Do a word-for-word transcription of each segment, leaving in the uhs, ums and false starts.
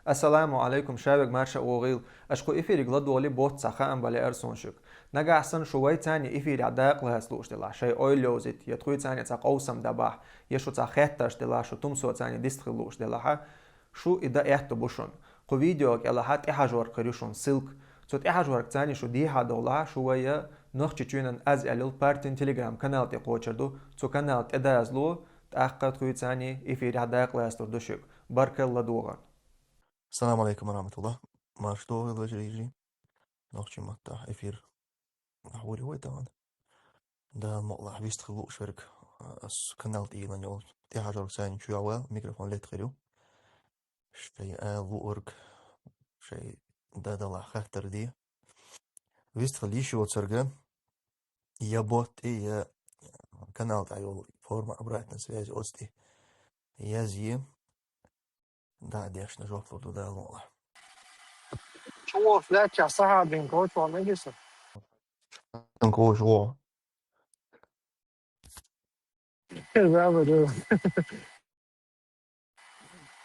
Ассаламу Ӏалайкум, шавег марша вогӀийла. Аша кху эфирига ладогӀале, боцца хаам бале ара суна шуьга. Нагахь санна шу вайца цхьана эфирехь дакъа лаца лууш делахь, шайн ойла йовзийта, я тхоьца цхьана цхьа къовсам дӀабахь, я шу цхьа хеттарш делахь, шу тумсоца цхьана дистхила лууш делахь, шу и дан аьтто бу шуна. Кху видео кӀелахь тӀехьажорг хир ю шуна ссылка. Цу тӀехьажоргца цхьана шу дехьа довлахь, шу вай Нохчийчоьнан, аз аьлла, партин Telegram-канал тӀе кхочур ду, цу канал тӀе дазло, тӀаккха тхоьца цхьана эфирехь дакъа лацалур ду шуьга. Баркалла ладогӀарна. Ассаламу Ӏалайкум ва рахьматуллахӀ. Марша догӀийла, вежарий, йижарий. Нохчийн маттахь эфир ахь вури вай тахана. Дала мукъалахь вистхила лууш верг, а, ас канал тӀе йиллина йолу тӀехьажоргца цхьана чу яхь вала, микрофон летта хир ю. Шайн ала луург, шайн дан далахь хаттар де. Вистхила йиш йоцурга, я бот тӀе, я канал тӀехь йолу форма обратной связи оцу тӀе язъе. ДӀа а дешна жоп лур ду Дала мукъалахь. Чего фляча сахабин кого чего мегиса? Кого чего? Забуду.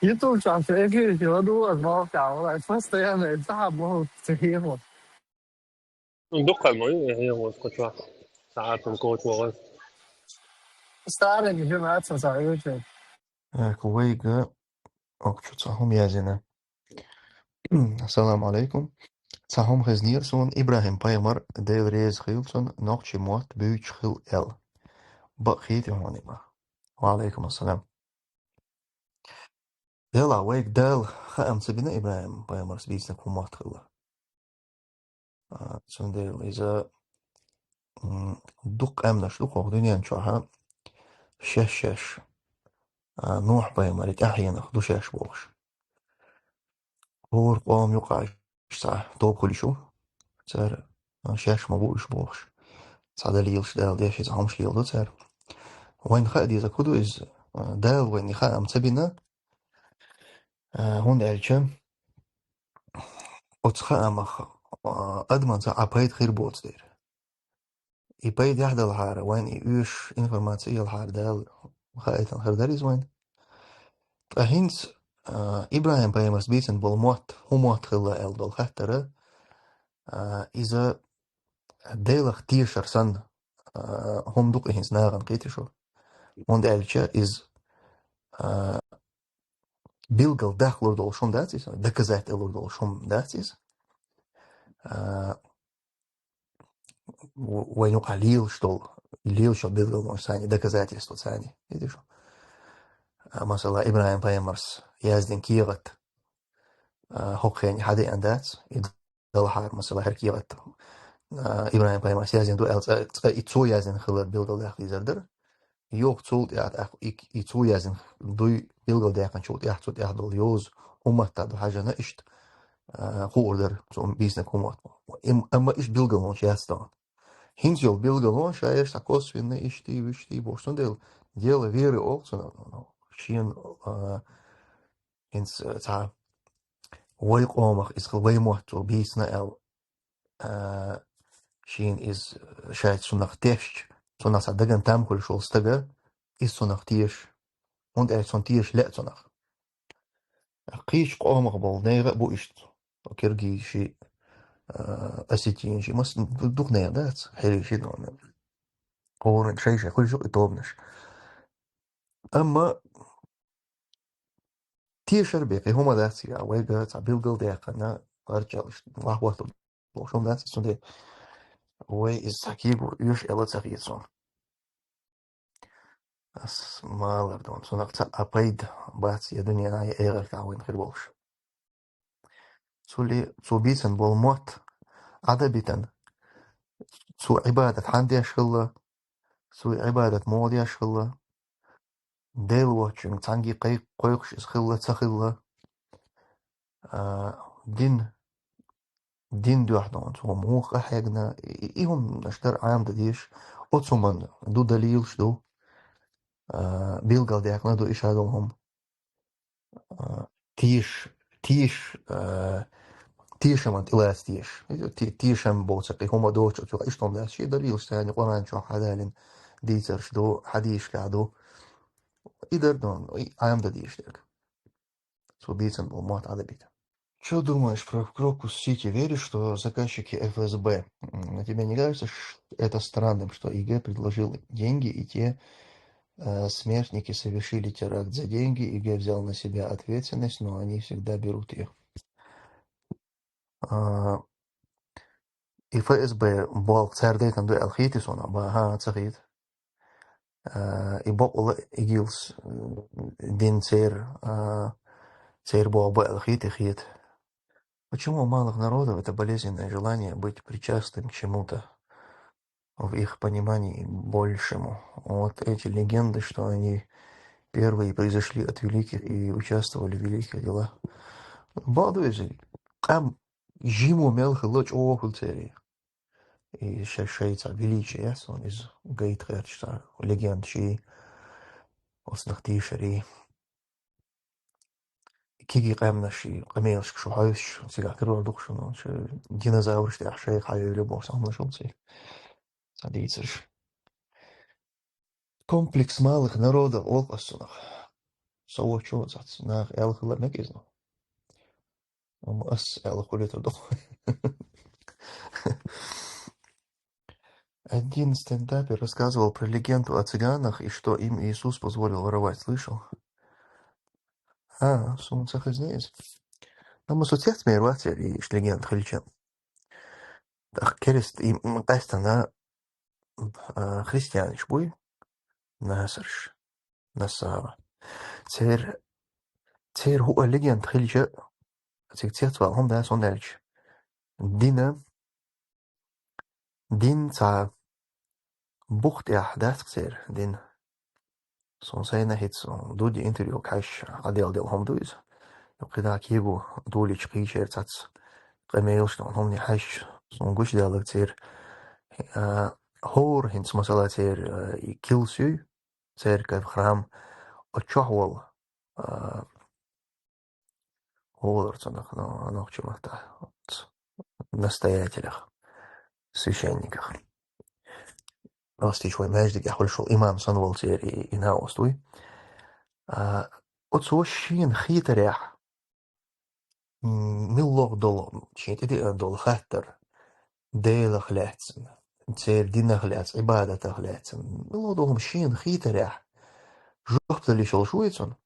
YouTube чохь эфир чохь ладугӀу аса, валлахӀи, постоянно сахьаб воху ца хехо. Дуккха ма ю, э, хехо кху чохь. Сахьабин кого чего. Старый же нацин сахьаб. Так, вайга окху чу цхьа хӀума яздина. Ассаламу Ӏалайкум. Цхьа хӀума хезнера суна, ИбрахӀим-пайхамар, Дела реза хуьлда цунна, нохчийн мотт буьйцуш хилла аьлла. Бакъ хетий хьуна и-м? Ва Ӏалайкум ассалам. Делахь, вайга Дала хаам ца бина ИбрахӀим-пайхамарс бийцинарг хӀун мотт хилла. А, цундела иза, м, дукха къаьмнаш ду кху дуьнен чохь, шаьш-шаьш, а, Нухь-пайхамаре тӀаьхьенах ду шаьш бохуш. ХӀора къоман юкъахь цхьа тоба хуьлуш ю, цара, а, шаьш ма бу уьш бохуш. Цхьа далилаш Дала деш, иза хӀумаш леладо цара. Вайна хаа деза хӀун ду иза, а, Дала вайна хаам ца бина, а, хӀунда аьлча, оцу хаамах, а, адаман цхьа а пайда хир боцу дера. И пайда яхь далахьара, вайн и оьшуш информаци ялахьара Дала хаийтина хир дара иза вайн. Ткъа хӀинца, а, ИбрахӀим-пайхамарс бийцина болу мотт, хӀун мотт хилла аьлла долу хаттара, а, иза Делах тешар санна, а, хӀума ду-кх и хӀинца нахана, кхетий шу? ХӀунда аьлча иза, а, билггал дахлур долуш хӀума дац иза, доказать лур долуш хӀума дац иза. А, в-, вайн юкъахь лелаш долу, лелаш йолу билгалонаш царна, доказательство царна, видишь? А, масала, ИбрахӀим-пайхамарс яздина кехат, а, хӀокху хене хьадеана дац, и далахьара, масала, хӀара кехат, а, ИбрахӀим-пайхамарс яздина ду аьлла, цкъа, цкъа и цо яздина хилар билгалдаха дезар дара. Йоху цул тӀаьхьа, тӀаккха и, и цо яздина дуй билгалдаьккхинчул тӀаьхьа, цул тӀаьхьа долу йоза хӀун мотт ду хьажана иштта, а, хуур дара, цо бийцинарг хӀун мотт бу. Им-, амма иштта билгалонаш яц тахана. ХӀинца йолу билгалонаш, ша ерш цхьа косвенный, иштта, вуьшта бохуш, цундела дело веры олу цунах, шена, а, хӀинца, а, цхьа вай къомах иза хила, вай мотт цо бийцина аьлла, а, шена иза, ша цунах тешча, цунах цхьа дагна там хуьлуш волу стага, иза цунах теша. ХӀунда аьлча цунна теша лаьа цунах. Кхечу къомах болу нехан а бу иштта. Киргизаши, а, осетинаши, мас-, ду-, дукха нехан дац, хьерийши, но, хӀоранна шай-шай хуьлуш ю и тобанаш. Амма тешар бен кхин хӀума дац, я вайга цхьа билгалдаьккхина, парчаллаш, вахвахту бохуш хӀума дац, цундела вай иза цхьа кийгур оьшу аьлла ца хета суна. Ас ма-аллара дуьйна, цунах цхьа а пайда бац я дуьненахь, я эхартахь вайна хир болуш. Цули-, цо бийцина болу мотт Ӏадабитан, цо Ӏибадат хьан деш хилла, цо Ӏибадат муха деш хилла, Дела воцчуьнга цхьаьнгге кхай-, кхойкхуш иза хилла, ца хилла, а, дин, дин дуьхьа долу цо хӀума муха къахьегна, и, и хӀуманаш дара Ӏамадан дезаш, оцу хӀуманна ду далилаш ду, а, билгалдаьккхина ду и ша долу хӀума. А, тийш-, тийш-, а, тешаман тӀелаца дезаш. Те-, тешам боцург, и хӀума доцу оцу, иштта хӀума дац, шен далилаш царна Къуръан чохь хьадалина дийцарш ду, хьадисашкахь ду. И дара дуьйна, и Ӏамадан дезаш дерг. цо дийцина бола мотт Ӏодабита. Что думаешь про Крокус Сити? Веришь, что заказчики Ф С Б? М, а тебе не кажется ш- это странным, что И Г предложил деньги, и те э, смертники совершили теракт за деньги, И Г взял на себя ответственность, но они всегда берут их. А, и Ф С Б болх цар дайтан ду аьлла хийтий сона? Ба, хӀа, ца хийта. А, и бокъала ИГИЛ-с, м, дин цер, а, цер болх ба аьлла хийтий? Хийта. Почему у малых народов это болезненное желание быть причастным к чему-то, в их понимании, большему? Вот эти легенды, что они первые произошли от великих и участвовали в великих делах. Бакъду иза, къам жима мел хилла, чӀогӀа хилла церий. И шай, шайца величие, сон иза гайта гӀерташ цар легенда ший, оцунах тийшарий. Кегий къаьмнаш ший къамелашка шу хьовсуш, цигахь карор ду-кх шуна, шу динозавраш тӀехь шайх хьайоьлу бохуш, амма шу цига ца дийцарш. Комплекс малых народов олу ас цунах. Со волчу цац наха аьлла хила мега иза. Амма ас аьлла хуьлуьйтур ду. Один стендапер рассказывал про легенду о цыганах и что им Иисус позволил воровать. Слышал? А, суна ца хезна иза. Амма со цецмер вац яра и иштта легенда хилча. ТӀаккха керста и, м, къаьстина, а, христианаш буй, насарш, насара. Цер, цер хӀуъа легенда хилча, цига цецвала хӀума дац, хӀунда аьлча дина, дин цхьа бух тӀехь дац-кх цер дин. Суна сайна хӀинца дудди интервью кхаьш Ӏаделла делла хӀума ду иза. Юккъе дӀа кего долийча кхийчера цхьацца къамелаш, хӀуманаш хьаьжча, суна гучудаьлларг церан, а, хӀора хӀинца масала церан, а, и килс юй, церковь, храм, оцу чохь волу, а, хӀора цунах, но, нохчийн маттахь, оцу настоятелях, священниках. Ростийча вай маьждигехь хуьлуш волу имам санна волу церан и, и накъост вуй. А, оцо шена хетарехь, м, милла долу, шена тӀедеана долу хаттар, Делах лаьцна, церан динах лаьцна, Ӏибадатах лаьцна, милла долу хӀума шена хетарехь, жоп дала йиш йолуш вуй цунна.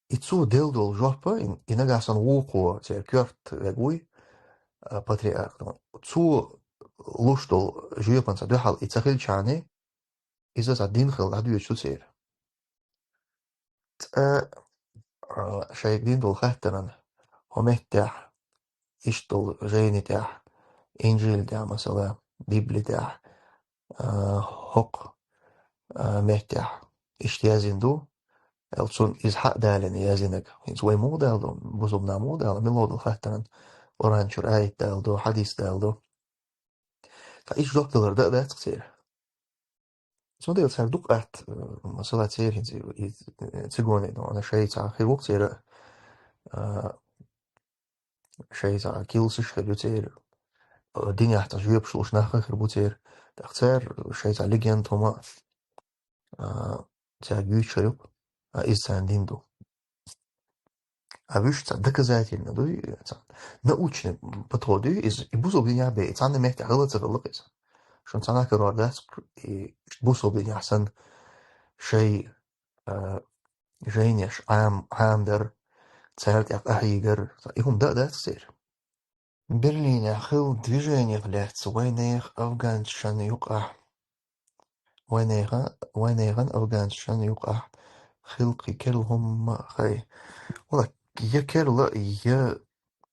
И цо делла долу жоп, и, и нагахь санна вукхо церан коьрта вега вуй, а, патриарх, цо луш долу жоьпанца дуьхьал и ца хилчахьана, иза цхьа дин хилла дӀадоьдуш ду церан. Цкъа, а, шайга дина долу хаттаран, хӀокху меттехь, иштта долу жайни тӀехь, Инжил тӀехь, масала, Библи тӀехь, а, хӀокху, а, меттехь иштта яздина ду, аьлла, цунна иза хьа а далийна яздинарг. ХӀинца вай муха дала ду, бусалба нах муха дала, мила долу хаттаран, Къуръан чуьра аят дала ду, хьадис дала ду. Ткъа иштта жоп далар дан а дац-кх церан. Цундела цара дукха атта, э, масала, церан хӀинца и, и, э, цигоне, ну, ана шайца хир ву-кх церан, а, шайца килсаш хир ю церан, а, динехь цхьа жоьпаш луш нах а хир бу церан. ТӀаккха цара шайца легенда хӀума, а, цаьрга юьйцуш хир ю-кх, а, иза царна дин ду. А вуьш цхьа доказательно дуй, цхьа научный подход юй иза, и бусалба динехь бен, и цхьанна меттехь хилла а ца хилла-кх иза. Шуна цхьанна а карор дац, и бусалба динехь санна шайн, а, жайнаш Ӏам-, Ӏамадар, царна тӀехь къахьегар, и хӀума дан а дац церан. Берлинехь хилла движенех лаьцна вайнехан афганцашна юкъахь. Вайнехан, вайнехан афганцашна юкъахь хилла кхин керла хӀума хай. Вала, я керла, я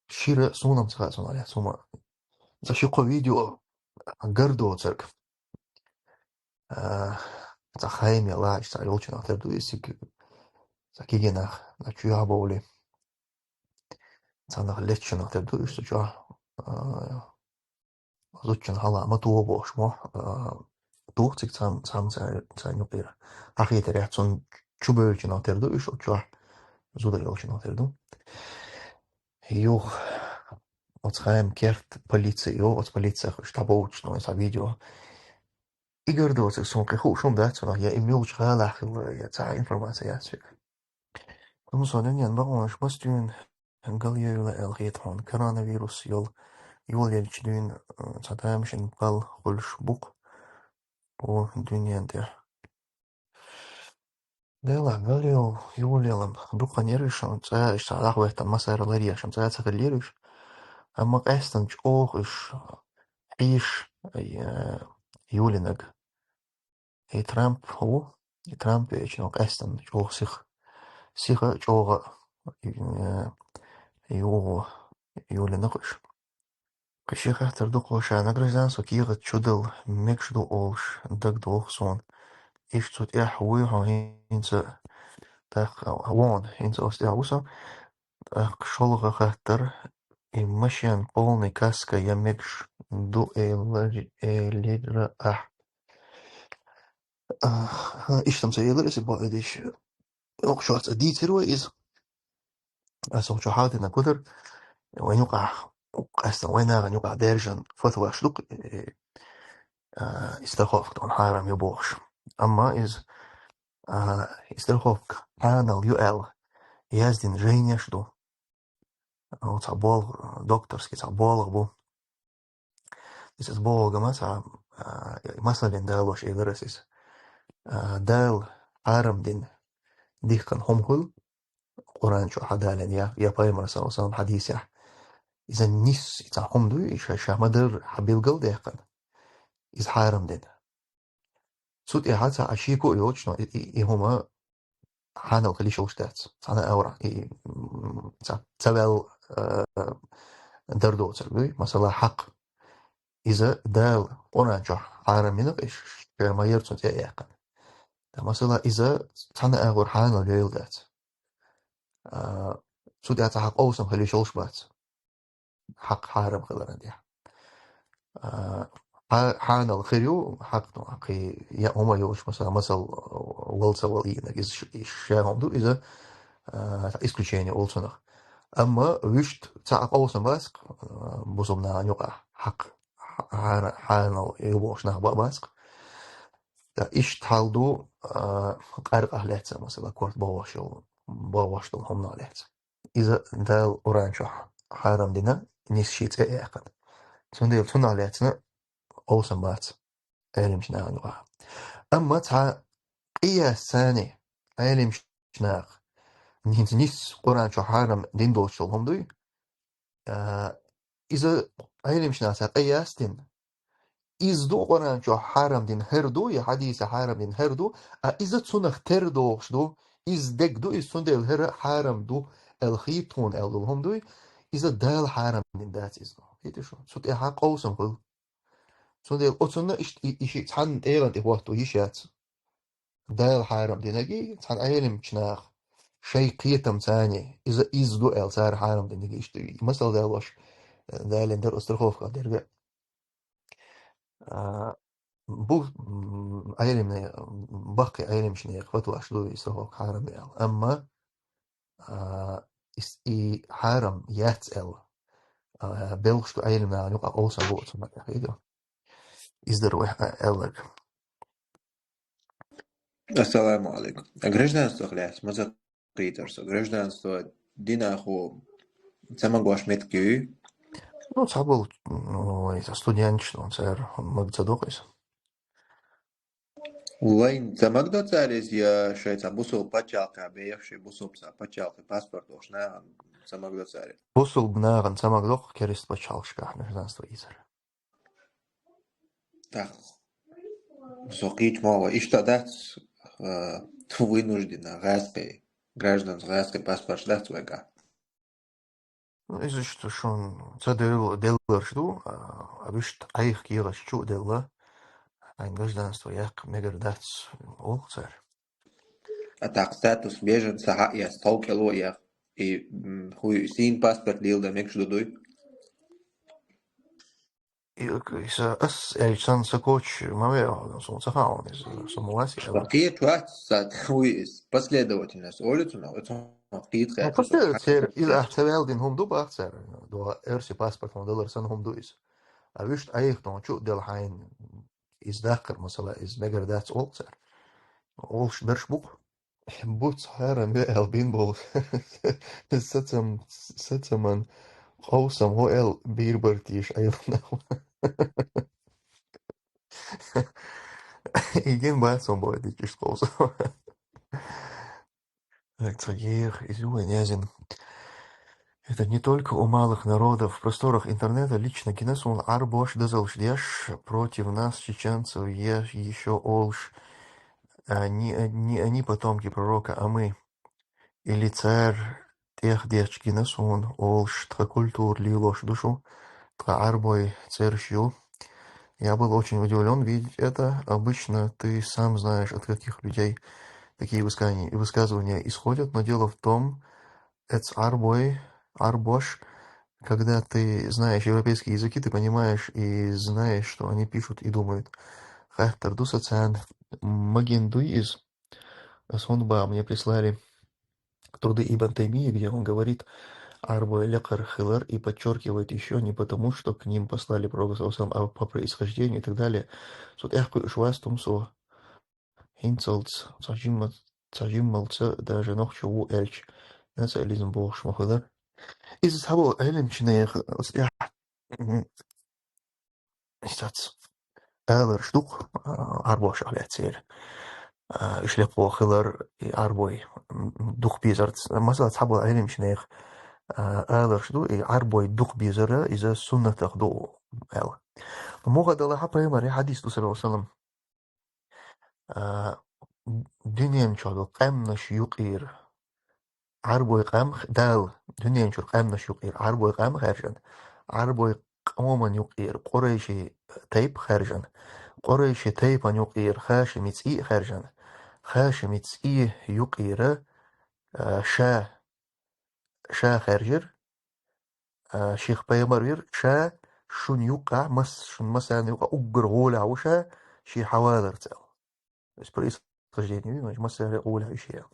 шира, суна-м ца хаьа цунах лаьцна хӀума. Цхьа ши-кхо видео гар доцург. А, цхьа хайма я лаьцна, цхьа йолчунах тера ду иза, цига, цхьа кегий нах, цхьа чоьхьа бовлий. Цхьаннах леттачунах тера ду уьш цу чохь, а, зудчун хьала ма тоха бохуш мо, а, туху цига цхьамма, цхьамма царна, царна юкъера. Хьахетарехь, цунна чубевллачунах тера ду уьш оцу чохь, зуда йолчунах тера ду. Юха, оцу хайма керта полици йо, оцу полицех уьш дӀабовлуш, ну, цхьа видео. И гар доцург суна кхин хууш хӀума дац цунах, я и муьлхачу гӀалахь хилла, я цхьа информация яц век. Тумсо дуьнен бакъонаш мас дуьйна галъевлла аьлла хета хьуна. Коронавирус йолу, йолаелча дуьйна, э, цхьа тамашийна пал хуьлуш бу-кх кху дуьнен тӀехь. Делахь, галъевлла, йолаелла дукха хан яра уьш, цкъа иштта дӀахӀоьттина массара ларъеш, цкъа ца хиллера уьш. Амма къаьстина чӀогӀа уьш хьийзаш, э, йолаелларг. И Трамп ву, и Трамп веача, ну, къаьстина чӀогӀа сиха, сиха чӀогӀа, э, йо-, йолаелла-кх уьш. Кхин шен хаттар ду-кх, ша награжданство кехат чудала мегаш ду олуш дагадогӀу суна. Иштта цу тӀехь вуй хьо хӀинца, тӀаккха вон, хӀинца оцу тӀехь ву со. ТӀаккха шолгӀа хаттар, и машен полный каска ян мегаш ду элира, элира ахь? А, иштта-м ца элира иза, бакъдерг. Оха шуьца дийцира вай иза. Аса оха чохь хьалдина кутар, вайн юкъахь, къаьстина вайн нахана юкъахь даьржина фатваш ду-кх, э, а, и страховка тхуна хьарам ю бохуш. Амма иза, а, и страховка хьанал ю аьлла яздина жайнаш ду. Оцу цхьа болх, докторский цхьа болх бу. Иза аса бохург ма цхьа, а, масалан далош элира аса иза. А, Дала хьарам дина дихкина хӀума хуьлу, Къуръан чохь хьадалийна я, я пайхамар саллаллаху алейхи ва саллям хьадисехь. Иза нисса и цхьа хӀума дуй, и ша, ша ма-дарра хьан билгал а даьккхина. Иза хьарам дина. Цу тӀехь цхьа а шеко а йоцуш, но и, и, и хӀума хьанал хила йиш йолуш дац. Цхьана а агӀор и, м, ца, ца ваьлла, э, дар доцург дуй, масала, хьакъ. Иза Дала Къуръан чохь хьарам йина-кх, и ш-, ша ма-ярра цунна цӀе а яьккхина. Ткъа, масала, иза цхьана а агӀор хьанал йойла дац. А, цу тӀехь цхьа хьан къовсам хила йиш йолуш бац. Хьакъ хьарам хиларна тӀехь. А, хьа-, хьанал хир ю, хьакъ, ну, кхин я хӀума йолуш, масала, масал, вала ца вала йиънарг, иза ш-, ша хӀума ду, иза, а, исключение олу цунах. Амма вуьшта цхьа а къовсам бац-кх, а, бусулба нахана юкъахь хьакъ, хьа-, хьана-, хьанал ю бохуш нах ба-, бац-кх. Ткъа иштта хьал ду, а, къаьркъахь лаьцна, масала, корта богӀуш йолу, богӀуш долу хӀуманах лаьцна. Иза Дала Къуръан чохь хьарам дина, нисса шен цӀе а яьккхина. Цундела цунах лаьцна къовсам бац Ӏеламчу нахана юкъахь. Амма цхьа къияс царна, Ӏеламчу наха, хӀинца нисса Къуръан чохь хьарам дина доцуш долу хӀума дуй, а, иза Ӏеламчу наха цхьа къияс дина. Иза ду Къуръан чохь хьарам дина хӀара ду, я хьадисехь хьарам дина хӀара ду, а иза цунах тера догӀуш ду, иза дерг ду, иза цундела хӀара хьарам ду аьлла хета тхуна аьлла долу хӀума дуй, иза Дала хьарам дина дац иза ду. Хетий шу? Цу тӀехь къовсам хуьлу. Цундела оцунна иштта и, и шиъ цхьанна тӀегӀан тӀе хӀотто йиш яц. Дала хьарам динарг, цхьана Ӏеламчу наха шайн кхетам царна, иза, иза ду аьлла цара хьарам динарг иштта. Масал далош, далийна дара страховка дерг. А, бу, м, Ӏелимне, баккхий Ӏеламчу нехан фатваш ду и страховка хьарам ду аьлла. Амма, а, ис-, и хьарам яц аьлла, а, белхаш ду Ӏелам нахана юкъахь къовсам бу оцунна тӀехь, хетий? Иза дара вай, а, аьлларг. Ассаламу алейкум. А гражданствах лаьцна ма ца кхийтар со. Гражданство динахо ца магош меттиг юй? Ну, цхьаболу, ну, иза студенташ, ну, цара мага ца доккху иза. Вайн ца магдо цара иза, я шайн цхьа бусулба пачхьалкхехь беха, шайн бусулба цхьа пачхьалкхе паспорт долуш нахана ца магдо цара иза? Бусулба нахана ца магдо-кх керста пачхьалкхашкахь гражданство ийцар. Так. Со кхечу ма вай. Иштта дац, а, вынуждена гӀазкхий, гражданский гӀазкхий паспорт дац вайгахь? Ну, иза иштта шуна ца делла-, делларш ду, а, а вуьшта айхьа кехаташ чу а делла, хьайн гражданство яккха мегар дац, олу цара. А так статус беженца хьаэца тхов кӀело а яха, и, м, хӀуй, сийна паспорт леладан мегаш ду дуй? И, иза ас аьлча санна са коча ма веа, суна ца хаьа иза, со ма вац аьлла. Кхечу вац, са хӀуй иза, последовательность олу цунах, оцунах кхийта. Ну, последовательность, иза ахь ца ваьлла дина хӀума ду бах цара. До оьрсийн паспорт хьуна далар санна хӀума ду иза. А вуьшта айхьа тхуна чу а делла хьайна иза даккхар, масала, иза мегар дац олу цара. Олуш берш бу-кх. Буц хьарам ве аьлла бин болу. Сацам-, сацаман къовсам гӀо аьлла бийр бара тийша Ӏеланал. И гин бац сон бой дичиш къовсам. Так, цхьа гех, изю вайн язин. Это не только у малых народов. В просторах интернета лично гина суна Ӏарбош дозаллаш деш против нас, чеченцев, е-, ещё олуш. А, не, не они потомки пророка, а мы. Или цара тӀех детташ гина суна олуш, тхан культура лелош ду шу, тхан Ӏарбой цӀераш ю. Я был очень удивлён видеть это. Обычно ты сам знаешь, от каких людей такие высказывания, высказывания исходят, но дело в том, это Ӏарбой, Ӏарбош, когда ты знаешь европейские языки, ты понимаешь и знаешь, что они пишут и думают. Хаттар ду сан царна, ма гина дуй иза? Ас хӀунда баха, мне прислали труды Ибн Таймии, где он говорит, Ӏарбой лекхара хилар, и подчёркивает ещё не потому, что к ним послали Пророка, саллаллаху алейхи ва саллям, а по происхождению и так далее. Со тӀехь кхуьуш вац тумсо. ХӀинцалц цхьа жимма-, цхьа жиммалца даже нохчо ву аьлча, нацализм бохуш ма хилар. Иза цхьаболу Ӏилманчийн нехан оцу тӀехь, м, сац аларш ду-кх, а, Ӏарбошах лаьцна церан. А, уьш лекхо хилар, и Ӏарбой, м, дукха безар. Масала, цхьаболу Ӏилманчийн нехан, а, аларш ду, и Ӏарбой дукха безар, иза суннатах ду аьлла. Муха далахь пайхамаран хьадис ду, саллаллаху алейхи ва саллям. А, дуьнен чохь долу къаьмнаш юкъера Ӏарбой къам, Дала дуьнен чуьра къаьмнаш юкъера Ӏарбой къам хаьржина, Ӏарбой къоман юкъера къурайши тайпа хаьржина, къурайши тайпан юкъера хашими цӀий а хаьржина, хашими цӀий юкъера, а, ша, ша хаьржира, а, шех пайхамар вира, ша шуна юкъахь, мас-, шуна массарна юкъахь уггар гӀолехь ву ша, шен хьаваларца аьлла. То есть происхождение ву, массарна гӀолехь ву ша аьлла.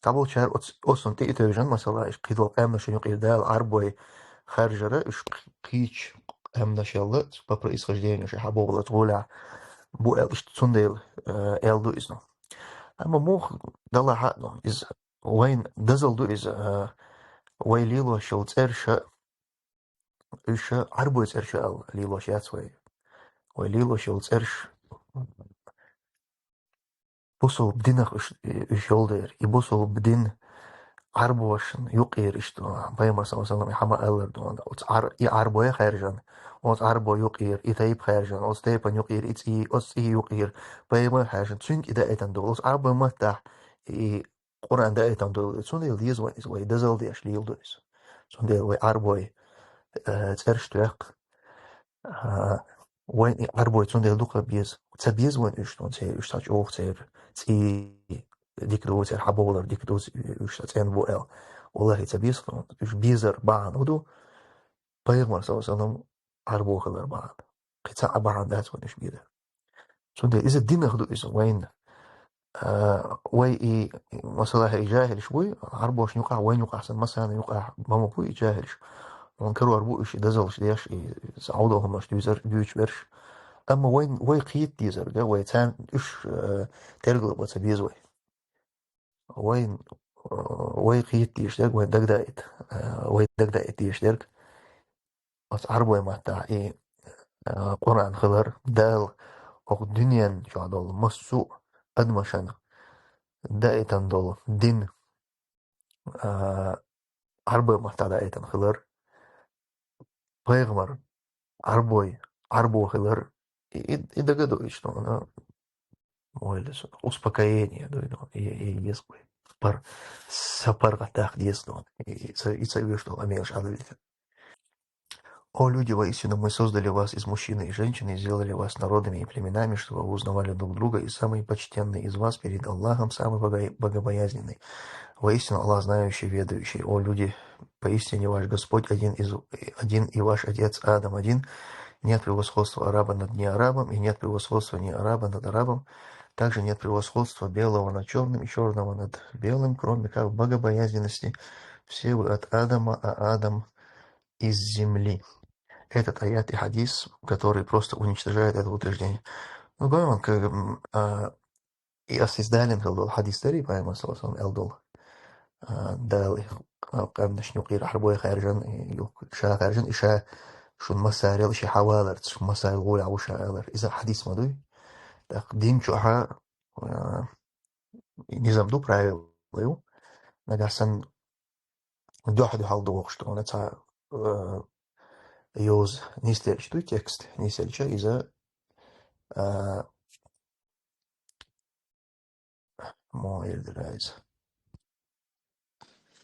Цхьаболчара оц-, оцунна тӀе а тевжина, масала, иштта кхидолу къаьмнашна юкъера Дала Ӏарбой харжара, уьш кх-, кхечу къаьмнашел по происхождению шайн хьабовларца гӀолехь бу аьлла, иштта цундела, э, аьлла ду иза. Амма муха далахь а, ну, иза вайн дозалла ду иза, а, вай лелош йолу цӀераш а, уьш а Ӏарбой цӀераш а аьлла лелош яц вай. Вай лелош йолу цӀераш бусалба динах уьш, уьш йолу дера. И бусалба дин Ӏарбошна юкъера иштта, пайхамар, саллаллаху алейхи ва саллям, и хьама аллара ду. Оцу Ӏар-, и Ӏарбой хаьржина, оцу Ӏарбой юкъера и тайпа хаьржина, оцу тайпан юкъера и цӀий, оцу цӀий юкъера пайхамар хаьржина. Цуьнга и даийтина долу. Оцу Ӏарбой маттахь и Къуръан даийтина долу, цундела деза вайн иза, вай дозалла деш лело ду иза. Цундела вай Ӏарбой, э, цӀераш тоьхна. А, вайн и Ӏарбой цундела дукха беза. Ца беза вайн уьш, тхуна церан, уьш цхьа чӀогӀа церан цӀий дика ду, церан хьабовлар дика ду, уьш цхьа цӀена бу аьлла. Валлахи, ца беза тхуна. Уьш безар бахьана хӀун ду? Пайхамар, саллаллаху алейхи ва саллям, Ӏарбо хилар бахьана. Кхин цхьа а бахьана дац вайн уьш безар. Цундела иза динах ду иза вайна. А, вай и, масала, хӀара и жахӀилаш буй, Ӏарбошна юкъахь, вайна юкъахь санна, массарна юкъахь ма ма буй и жахӀилаш. Вайн карор бу уьш и дозаллаш деш, и Ӏовдал хӀуманаш дуьйцур-, дуьйцуш берш. Амма вайн, вай кхета дезарг, вай царна уьш, а, тергал бан ца беза вай. Вайн, а, вай кхета дезаш дерг, вайн дагадайта, а, вай дагадайта дезаш дерг. Оцу Ӏарбой маттахь и, а, Къуръан хилар, Дала окху дуьнен чохь долу массо а адамашна даийтина долу дин, а, Ӏарбой маттахь даийтина хилар, пайхамар Ӏарбой, Ӏарбо хилар, и, и, и дага ду иштта, ну, ойла сан, успокоение ду, ну, и, и, и, пар-, са паргӀат даккха деза, ну, и, и ца, и ца веш долу амелаш Ӏадвитар. О люди, воистину мы создали вас из мужчины и женщины и сделали вас народами и племенами, чтобы вы узнавали друг друга, и самый почтенный из вас перед Аллахом, самый бога-, богобоязненный. Воистину Аллах знающий, ведающий. О люди, поистине ваш Господь один из, один и ваш Отец Адам один. Нет превосходства араба над неарабом, и нет превосходства неараба над арабом. Также нет превосходства белого над черным и черного над белым, кроме как в богобоязненности. Все вы от Адама, а Адам из земли. Этот аят и хадис, который просто уничтожает это утверждение. Ну, понимаем, как, м, а, И ас из далин хил дол хьадис дарий, пайхамар саллаллаху алейхи ва саллям эл дол. А, Дала къамдашни юкъера хьарбой хаьржан, и юк-, ша хаьржан, и ша шун массарел ши хьавалар, шун массарел гуля хьавуша алар. Иза хьадис ма дуй. Так, дин чухьа, а, низам ду, правила ю. Нагахь сан дуьхь-дуьхьал дохуш ду, вона ца, а, йоз нисдерч ду текст, нисдерча иза, а, Мо ир дирайз.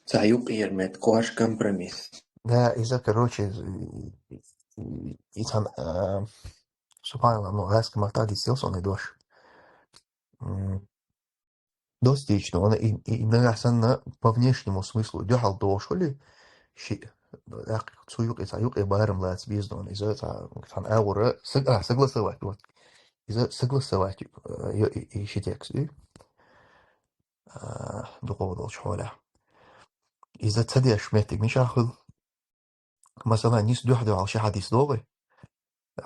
Ца юкъер мет кваш компромисс. Да, иза, короче, и, и, и цан, а, субханаллах, ну, гайска мартади сел сон и дош. М, достаточно, он и, и, и нагахь санна по внешнему смыслу дуьхьал дош хули, ши, так, цу юкъе, ца юкъе барам лац бизнон, иза, ца, цан агура, саг-, а, согласовать, вот. Иза согласовать, э, ё-, и, и ши текст, и? А, дукъо долчу хьолехь. Иза ца деш меттиг мичахь хуьлу? Масала, нис дуьхь-дуьхьал ши хьадис догӀий?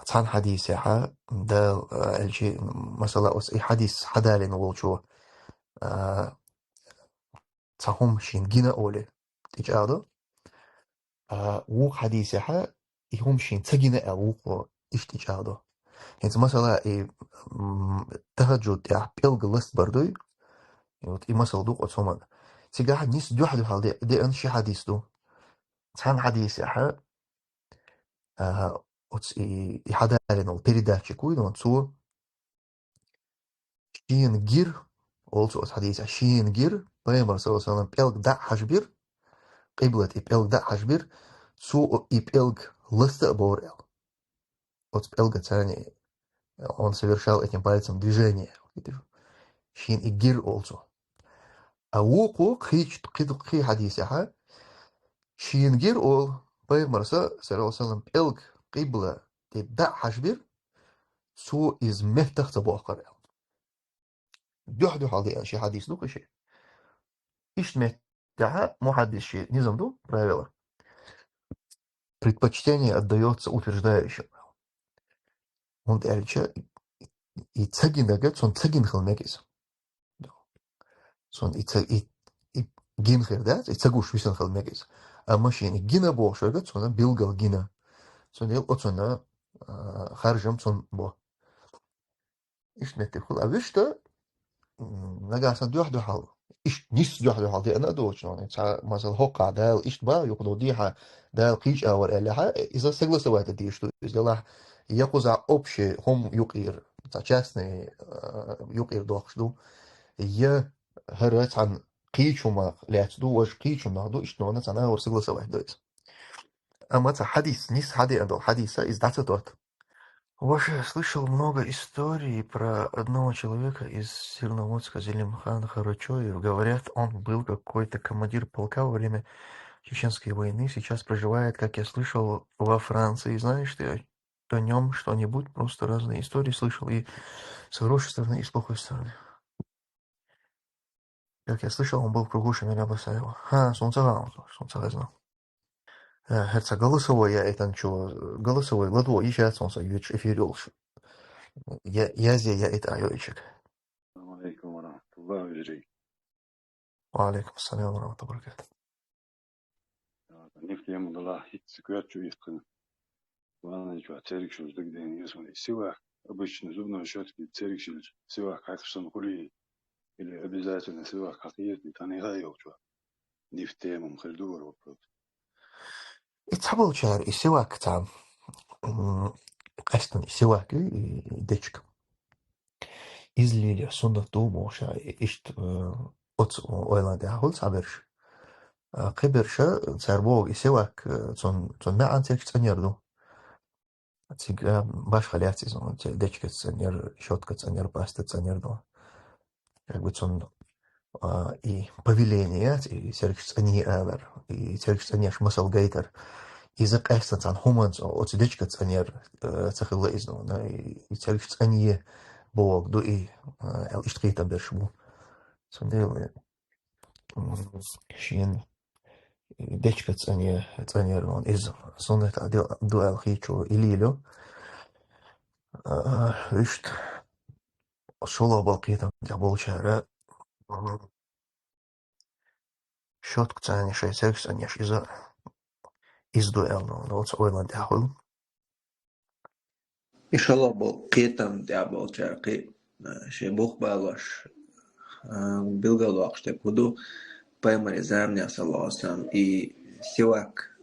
Цхьана хьадисехьа, Дала, а, аьлчи, масала, оцу и хьадис хьадалина волчо, а, цхьа хӀума шена гина оле, тӀечӀагӀдо. А, вукху хьадисехьа, и хӀума шена ца гина аьлла вукхо иштта тӀечӀагӀдо. ХӀинца, масала, и, м, тахаджуд тӀехь пӀелг ластбар дуй? И вот и масал ду-кх оцу хӀуманна. Цигахь нис дуьхь-дуьхьал де-, деана ши хьадис ду. Цхьана хьадисехьа, а, оцу и, и хьадалина волу передатчик вуй, но цо шена гира, олу цо оцу хьадисехь, шена гира, пайхамар, саллаллаху алейхи ва саллям, пӀелг дӀа а хьажбира, къиблат и пӀелг дӀа а хьажбира, цо и пӀелг ласта а бора аьлла. Оцу пӀелгаца царна, он совершал этим пальцем движение. Шена и гира, олу цо. А вукхо кхечу кхидӀа кхин хьадисехьа, шена гира, олу, пайхамар, саллаллаху алейхи ва саллям, пӀелг къибла тӀе дӀа а хьажбира, цо иза меттах ца бохкара аьлла. Дуьхь-дуьхьал деана ши хьадис ду-кх и ши. Иштта меттехьа мухьаддис ши низам ду, правила. Предпочтение отдаётся утверждающим. ХӀунда аьлча и ца гинарг цунна ца гина хила мега иза. Цунна и ца, и, и гина хир дац, и ца гуш висина хила мега иза. Амма шена и гина бохуш верг цунна билггал гина. Цундела оцунна, а, харжам цунна бо. Иштта меттиг хуьлу. А вуьшта, м, нагахь сан дуьхь-дуьхьал, иштта нис дуьхь-дуьхьал деана а доцуш, цхьа масала хӀокхахь Дала иштта бан юкъа ду дехьа, Дала кхечу а вара аьллехьа, иза согласовать дийш ду. Иза делахь я кхузахь общий хӀума юкъера, цхьа частный, а, юкъера дохуш ду, я хӀара цхьана кхечу хӀумах лаьцна ду, важа кхечу хӀумах ду, иштта нона цхьана а вара согласовать до иза. Амма цхьа хьадис, нис хьадеана долу хьадиса иза дӀа ца тоту. Вообще, я слышал много историй про одного человека из Серноводска, Зелимхан Харачоев. Говорят, он был какой-то командир полка во время Чеченской войны. Сейчас проживает, как я слышал, во Франции. Знаешь ты о, о нём что-нибудь? Просто разные истории слышал и с хорошей стороны, и с плохой стороны. Как я слышал, он был в кругу Шамиля Басаева. Ха, суна ца хаьа, суна ца хаьа. Э, хӀара ца голосовой яийтинчо, голосовой ладугӀу йиш яц хьуна сан йоьдуш эфир йолуш. Я, язъе яийта а йоуьйтуш. Ассаламу алейкум ва рахматуллахи ва баракатух. Ва алейкум ассалам ва рахматуллахи ва баракатух. Нефтема дала хӀинца коьртачу итт кхин. Ванна чохь церг шуьлча дагадеана, если сивак, обычно зубной щёткой церг шуьлча сивак хьаькхаш санна хуьлий, или обязательно сивак хьакхийртий, тхьанийха а йолчохь? Нефтема хир ду вара вопрос. И цхьаболчара и сивак цхьа, м, къаьстина и сивак ю, и, и дечка. Иза лело суннат ду бохуш, и иштта, э, оцу ойланна тӀехь хуьлу цхьаберш. А, кхиберша, цара боху, и сивак, э, цун, цун маьӀан церг цӀанъяр ду. Цига башха лаьцна иза, церг дечка цӀанъяр, щётка цӀанъяр, паста цӀанъяр ду. Как бы цун, а, и повеление яц, и цергаш цӀанъе алар, и цергаш цӀанъеш масал гайтар. Иза къаьстина цхьана хӀуманца, оцу дечка цӀанъяр, э, ца хилла иза, но, и, и цергаш цӀанъе бохург ду и, э, аьлла иштта кхетам берш бу. Цундела, м, шена дечка цӀанъе, цӀанъяр вон иза суннат а ду, ду аьлла хийчо и лело. А, иштта. шоллагӀа бола кхетам тӀехь болчара, м, шотка царна шайн цергаш цӀанъеш иза, иза ду аьлла, оцу ойланна тӀехь хуьлу. И шоллагӀа болу кхетам тӀехь болчара кхин а, шайн бух балош, а, билгалдоккхуш дерг хӀун ду, пайхамаран заманахь, саллаллаху Ӏалайхи ва саллам, и сивак,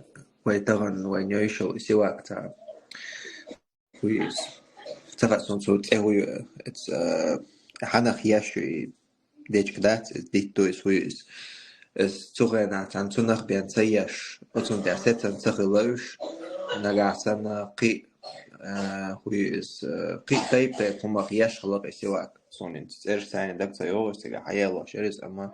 вай тахана, вайна йолуш йолу и сивак цхьа хӀун ю иза? Ца хаьа суна цу цӀе хӀун ю, эца, а, хьанах еш ю и дечка дац, иза дитт ду иза, хӀун ю иза? Иза цу хенахь цхьана цунах бен ца еш, оцунна тӀехь сецна ца хилла уьш, нагахь санна кхин а, а, хӀун ю иза, а, кхин а тайп-тайпа хӀумах еш хилла-кх и сивак. Суна хӀинца цӀераш царна даг ца йогӀу, иза цигахь хьаеллош яра иза, амма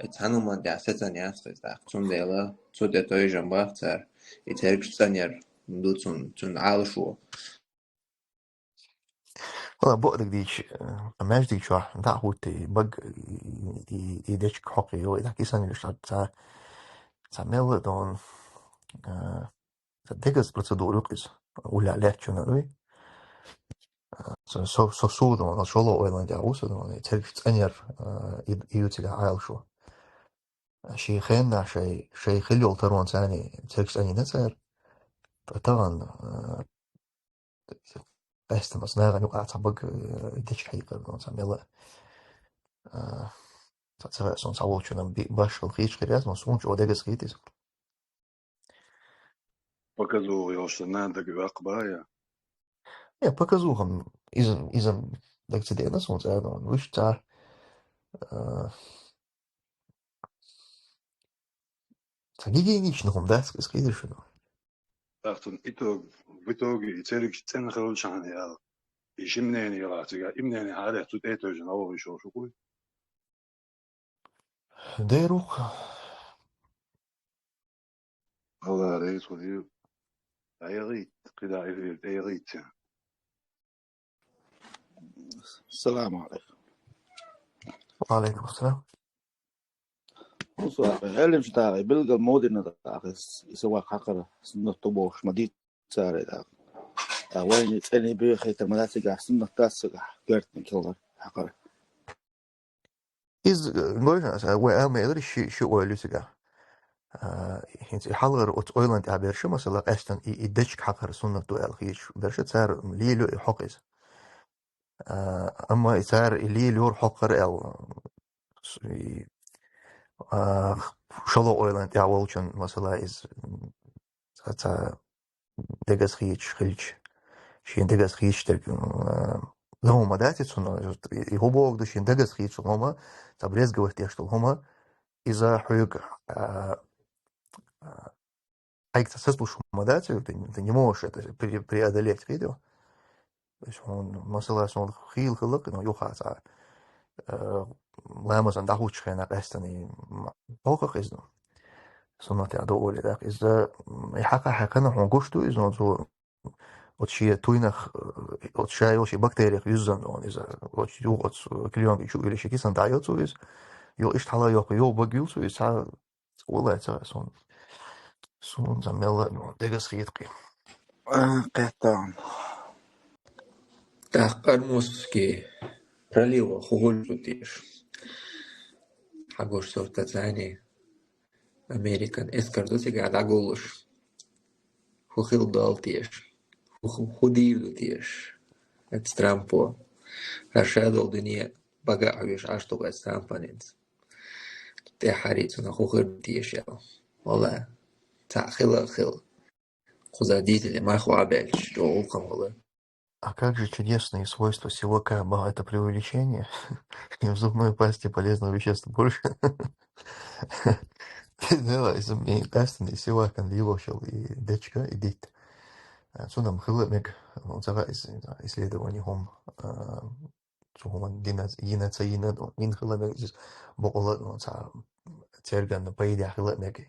иза цхьана хӀуманна тӀехь сецна яц-кх иза тӀаккха. Цундела цу тӀе тойжам баха цара, и цергаш цӀанъяр ду цунна, цуьнан Ӏалашо. Вала, бакъдерг дийцича, э, маьждиг чохь дӀа а хӀуттий, бага и, и, и дечка хьокхий, и дӀа кисана йолуш цхьа, цхьа, цхьа мелла а дон, э, цхьа дегаза процедура ю-кх иза, уллехь лаьттачунна, дуй. Э, со, со, со, со дон, шолгӀа ойланна тӀехь ву со дон, и цергаш цӀанъяр, э, и, и ю цигахь Ӏалашо. Шен хенахь шайн, шайн хилла йолу таронца царна цергаш цӀанйина цара. Ткъа тахана, э, къаьстина оцу нахана юкъахь цхьа бага, э, дечка хьекхар, цхьа мелла, э, цхьа ца хаьа суна, цхьаволчунна би-, башхалла хийча хир яц, но суна чӀогӀа дегаза хийта иза. Показуха йолуш санна, нана дага ваккха бан я? Э, показуха-м иза, иза дага ца деана суна цара, но вуьш цара, э, цхьа гигиеничный хӀума дац иза, кхийтира шуна. ТӀаккха цунна итог, в итоге и цергаш цӀена хилчахьана яла, и ши мнение ялахь цигахь, и мнение хьалаэцна цу тӀе а тевжина, вогӀуш йолуш ву-кх. Дера ву-кх. Алла реза хуьлийла. ДӀаяхийта, кхидӀа эфир тӀе яхийта. Салам алейкум. Ва алейкум ассалам. Муса, Ӏелим шу тагӀе, билггал ма дина тагӀе, и сивак хьакхар суннат ду бохуш ма дийццара тагӀе. ТӀаккха вайна цӀена бехийтар ма дац цигахь, суннат дац цигахь, коьртаниг хилар хьакхар. Иза, э, гой сан, вай ала ма элира, ши, ши ойла ю цигахь. А, хӀинца и хьалхара оцу ойланна тӀехь берш, масала, къаьстина и, и дечка хьакхар суннат ду аьлла хийцаш берш, цара лелайо и хьокха иза. А, амма и цара и лелайора хьокхар аьлла, с-, и, а, шолгӀа ойланна тӀехь волчун, масала, иза, м, цхьа, цхьа дегаза хийцаш хилча, шена дегаза хийцаш дерг, м, а, лахӀума дац и цунна, и хӀун боху ду, шена дегаза хийцаш лахӀума, цхьа брезговать деш долу хӀума, иза хьоьга, а, а, Хьайга цхьа сацалуш хӀума дац, ты, ты не можешь это пре-, преодолеть, видел? То есть хьуна, масала, сон хийла хилла, но юха цхьа, э, ламазан дӀахӀуттучу хенахь къаьстина, м, хьокха иза. Суннатехь ду олий даккха. Иза, м, и хьакха хьаькхна хьуна гуш ду иза, но цо, оцу шен туйнах, э, оцу ша йолу шен бактериях юьззина, но иза, оцу юха оцу клеёнка чу уьллуш шен кисана дӀайо цо иза. Йо, иштта хьала йоккху, йо, бага юл цо иза, цхьа Валлай, ца хаьа суна. Суна сан мелла а дегаза хета кхин. А, кхеттан. ТӀаккха Ормузский проливах хӀун хуьлу теша? Хьагуш суртацани Американ эскар ду цигахь дӀагуллуш. ХӀун хила долу теша? ХӀун, хӀун, хӀун дийр ду теша? Эцу Трампо. ХӀара ша долу дуьне бага а хьоьжуш Ӏаш ду эцу Трампан хӀинца. ТӀаьххьарий цунах хӀун хир ду теша аьлла. Валла, цхьаъ хила а хила. Кхуза дийцаре мах вабелча, чӀогӀа гӀуллакх хила. А как же чудесные свойства сивака? Ба, это преувеличение. И в зубной пасте полезных веществ больше. Дело из, и къаьстина и сивакан лелош йолу и дечка, и дитт. А, цунах хила мега, ну, ца хаьа, ис-, исследование хӀума, а, цу хӀуманна дина, йина, ца йина, ну, йина хила мега иза боккъала, ну, цхьа церганна пайда хила мега.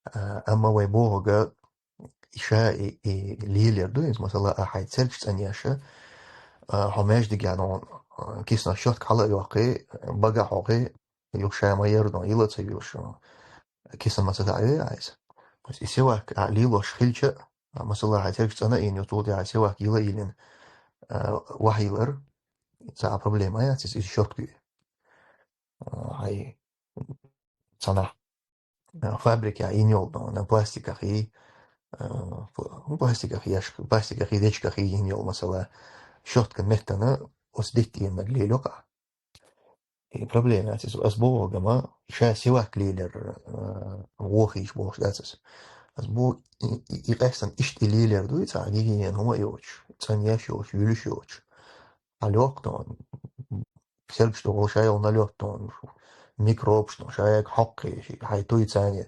А, амма вай бохург, и ша и, и лелаяр ду иза, масала, а хьайн цергаш цӀанъеш, а, хьо маьждигехь, ну, а, кисанах щётка хьала а йоккхий, бага а хьокхий, юха ша ма-ярра, ну, йила а ца йолуш, ну, кисан ма ца даӀаве а иза. То есть и сивак а лелош хилча, а, масала, хьайн цергаш цӀана а йина, юха цул тӀаьхьа сивак йила а йиллина, а, вахьа йилар, Цхьа а проблема яц, иза щёткой. А, хьай, цхьанахь, а, фабрикехь йина йолу дон, пластиках йий, а, пла-, ну, пластиках еш, пластиках йий, дечигах йий йина йолу, масала, щётка меттана оцу диттийнарг лелайо-кх. И проблема яц иза. Ас боху гама, ша сивак лелар, а, вохийча бохуш дац ас. Ас боху, и, и, и къаьстина иштта и лелар дуй, цхьа гигиена хӀума а йоцуш, цӀанъеш йоцуш, вуьлуш йоцуш. Хьан лоькху тхуна, сергаш тӀехула ша йолу налет тхуна, микробаш тхуна, ша яга хьокхий, хьайн туй царна.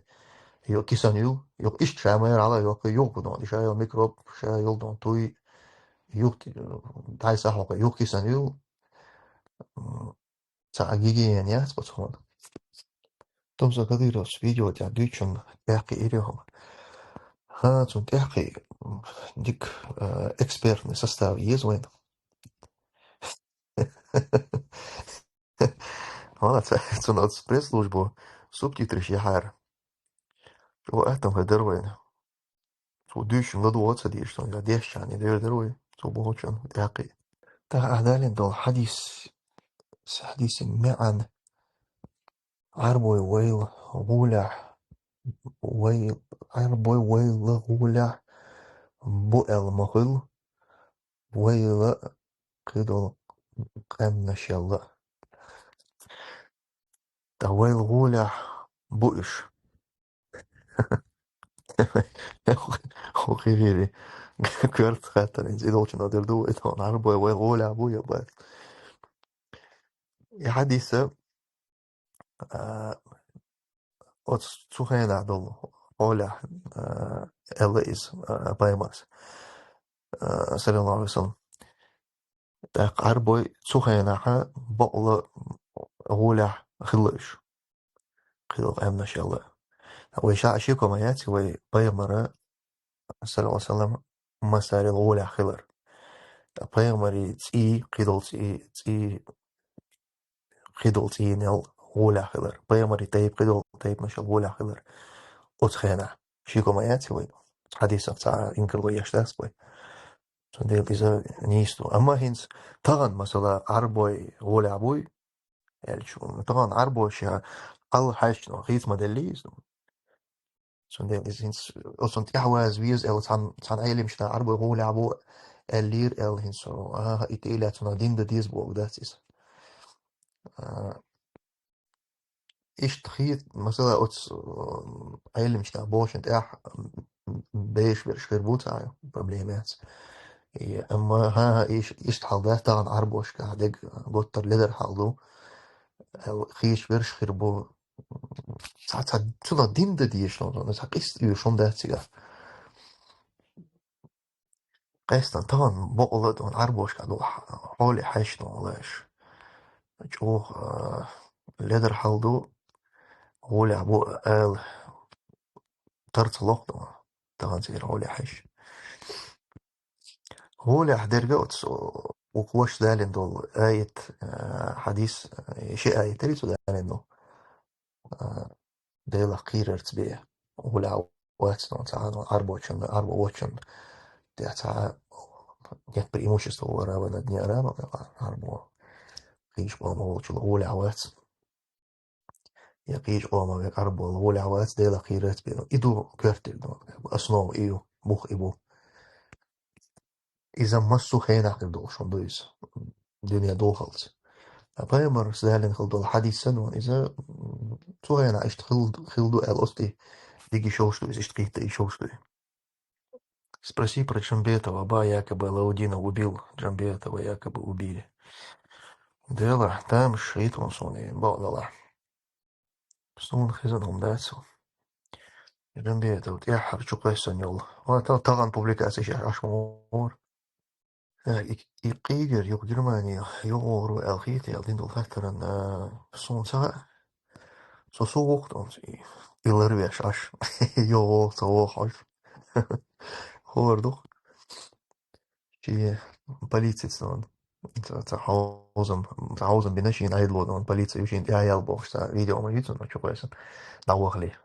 Юха кисана юл, юха иштта ша майра хьала йоккхий, юха тхуна, ша йолу микроб, ша йолу тхуна туй, юха т-, дӀай са хьокхий, юха кисана юл. М, цхьа а гигиена яц оцу хӀуманна. Тумсо Кадыровс видео тӀехь дуьйцучунна тӀаьхьакхиира хӀума. ХӀан, цунна тӀаьхьакхиа, м, дика, э, экспертный состав еза вайна. Молодец, цунна оцу пресс-службо субтитраш яхьара. ЧӀогӀа атта хир дара вайна. Цо дуьйцучунна ладогӀа ца дезаш, цунна дешчарна дер дара вай, цо бохучунна тӀаьхьакхиа. ТӀаккха ахь далийна долу хьадис, хьадисан маьӀна: Ӏарбой вайл гӀулехь, вай-, Ӏарбой вайл гӀулехь бу аьлла ма хуьлу, вайл кхидолу къаьмнашел. Ткъа вайл гӀулехь бу уьш. ХӀокху хирири коьрта хаттар, иза и долчунна дер ду, и тхуна Ӏарбой вайл гӀулехь бу я бац. И хьадиса, а, оцу цу хенахь долу хьолехь, а, аьлла иза, а, пайхамарс, а, саллаллаху алейхи ва саллям. ТӀаккха Ӏарбой цу хенахьа бакъала гӀулехь хилла уьш. Кхидолу къаьмнашел. Вай ша а шеко ма яц, вай пайхамара, саллаллаху алейхи ва саллям, масарел гӀулехь хилар. Ткъа пайхамарий цӀий, кхидолу цӀий, цӀий, кхидолу цӀийнел гӀулехь хилар. Пайхамарий тайпа, кхидолу тайпанашел гӀулехь хилар. Оцу хенахь. Шеко ма яц вай. Хьадисах цхьа инкарло еш дац вай. Цундела иза нийса ду. Амма хӀинца тахана, масала, Ӏарбой гӀулехь буй, аьлча, тахана Ӏарбоша хьал хьаьжча, хийца ма деллий иза. Цундела иза хӀинца оцунна тӀаьхьаваза веза аьлла, цхьана, цхьана Ӏелимашна Ӏарбой гӀулехь бу аьллера аьлла хӀинца, аха, и тӀе а лаьцна дин дан деза бохург дац иза. А, иштта хи-, масала, оцу, м, Ӏелимашна бохучунна тӀехь, м, беш берш хир бу цхьа а проблема яц. И, амма, хӀан-хӀа, иш-, иштта хьал дац тахана Ӏарбошка, дег готтар ледар хьал ду. Аьлла, хийца берш хир бу. Цхьа, цхьа, цунах дин дан дезаш, цхьа къиста оьшуш хӀума дац цигахь. Къаьстина тахана бакъала а тахана Ӏарбошка долу хьоле хьаьжча тахана лаьш. ЧӀогӀа, а, ледар хьал ду, гӀулехь бу ала тарца локху тахана, тахана цигара гӀулехь хьаьжча. ГӀулехь дерг а оцу, вукху вашас далийна долу аят, а, хьадис, а, ши аят дара цо далийна долу. А, Делах кхерарца бен гӀулехь вац, ну, цхьа, ну, Ӏарбочун, Ӏарбо воцчун тӀехь цхьа нет преимущества у арабов над неарабом, Ӏарбо кхечу къомах волчул гӀулехь вац. Я кхечу къомах век Ӏарбо гӀулехь вац, Делах кхерарца бен. И ду коьртаниг, ну, как бы основа и ю, бух и бу. Иза массо а хенахь хир долуш хӀума ду иза. Дуьне дохалц. Ткъа пайхамарс далийна хила долу хьадис санна, иза, м, цу хенахь иштта хил-, хилла ду аьлла, оцу тӀе дигий шовш ду иза, иштта кхийтта и шовш ду. Спроси про Джамбетова, ба якобы Алаудина убил, Джамбетова якобы убили. Делахь, тамаш хӀиттон суна, бакъдала. Суна хезна хӀума дац. Джамбетов тӀаьххьара чу кхоьссина йолу. Ва та-, тахана публикацеш аш ма вара. Э, и, и къийгар юха Германи йогӀур ву аьлла хийтта аьлла дина долу хаттаран, э, суна ца хаьа. Со сов воккху тӀонца и, и ларвеш аш. ЙогӀу, ца вогӀу хьожу. ХӀора ду-кх. Шен полицица нон. Ца, ца хьовзам, ца хьовзам бина шена Ӏедало нон, полици ю шена тӀаьхьа ял бохуш, ца видео ма вицун, ма чу кхоьссина. ДӀавахали.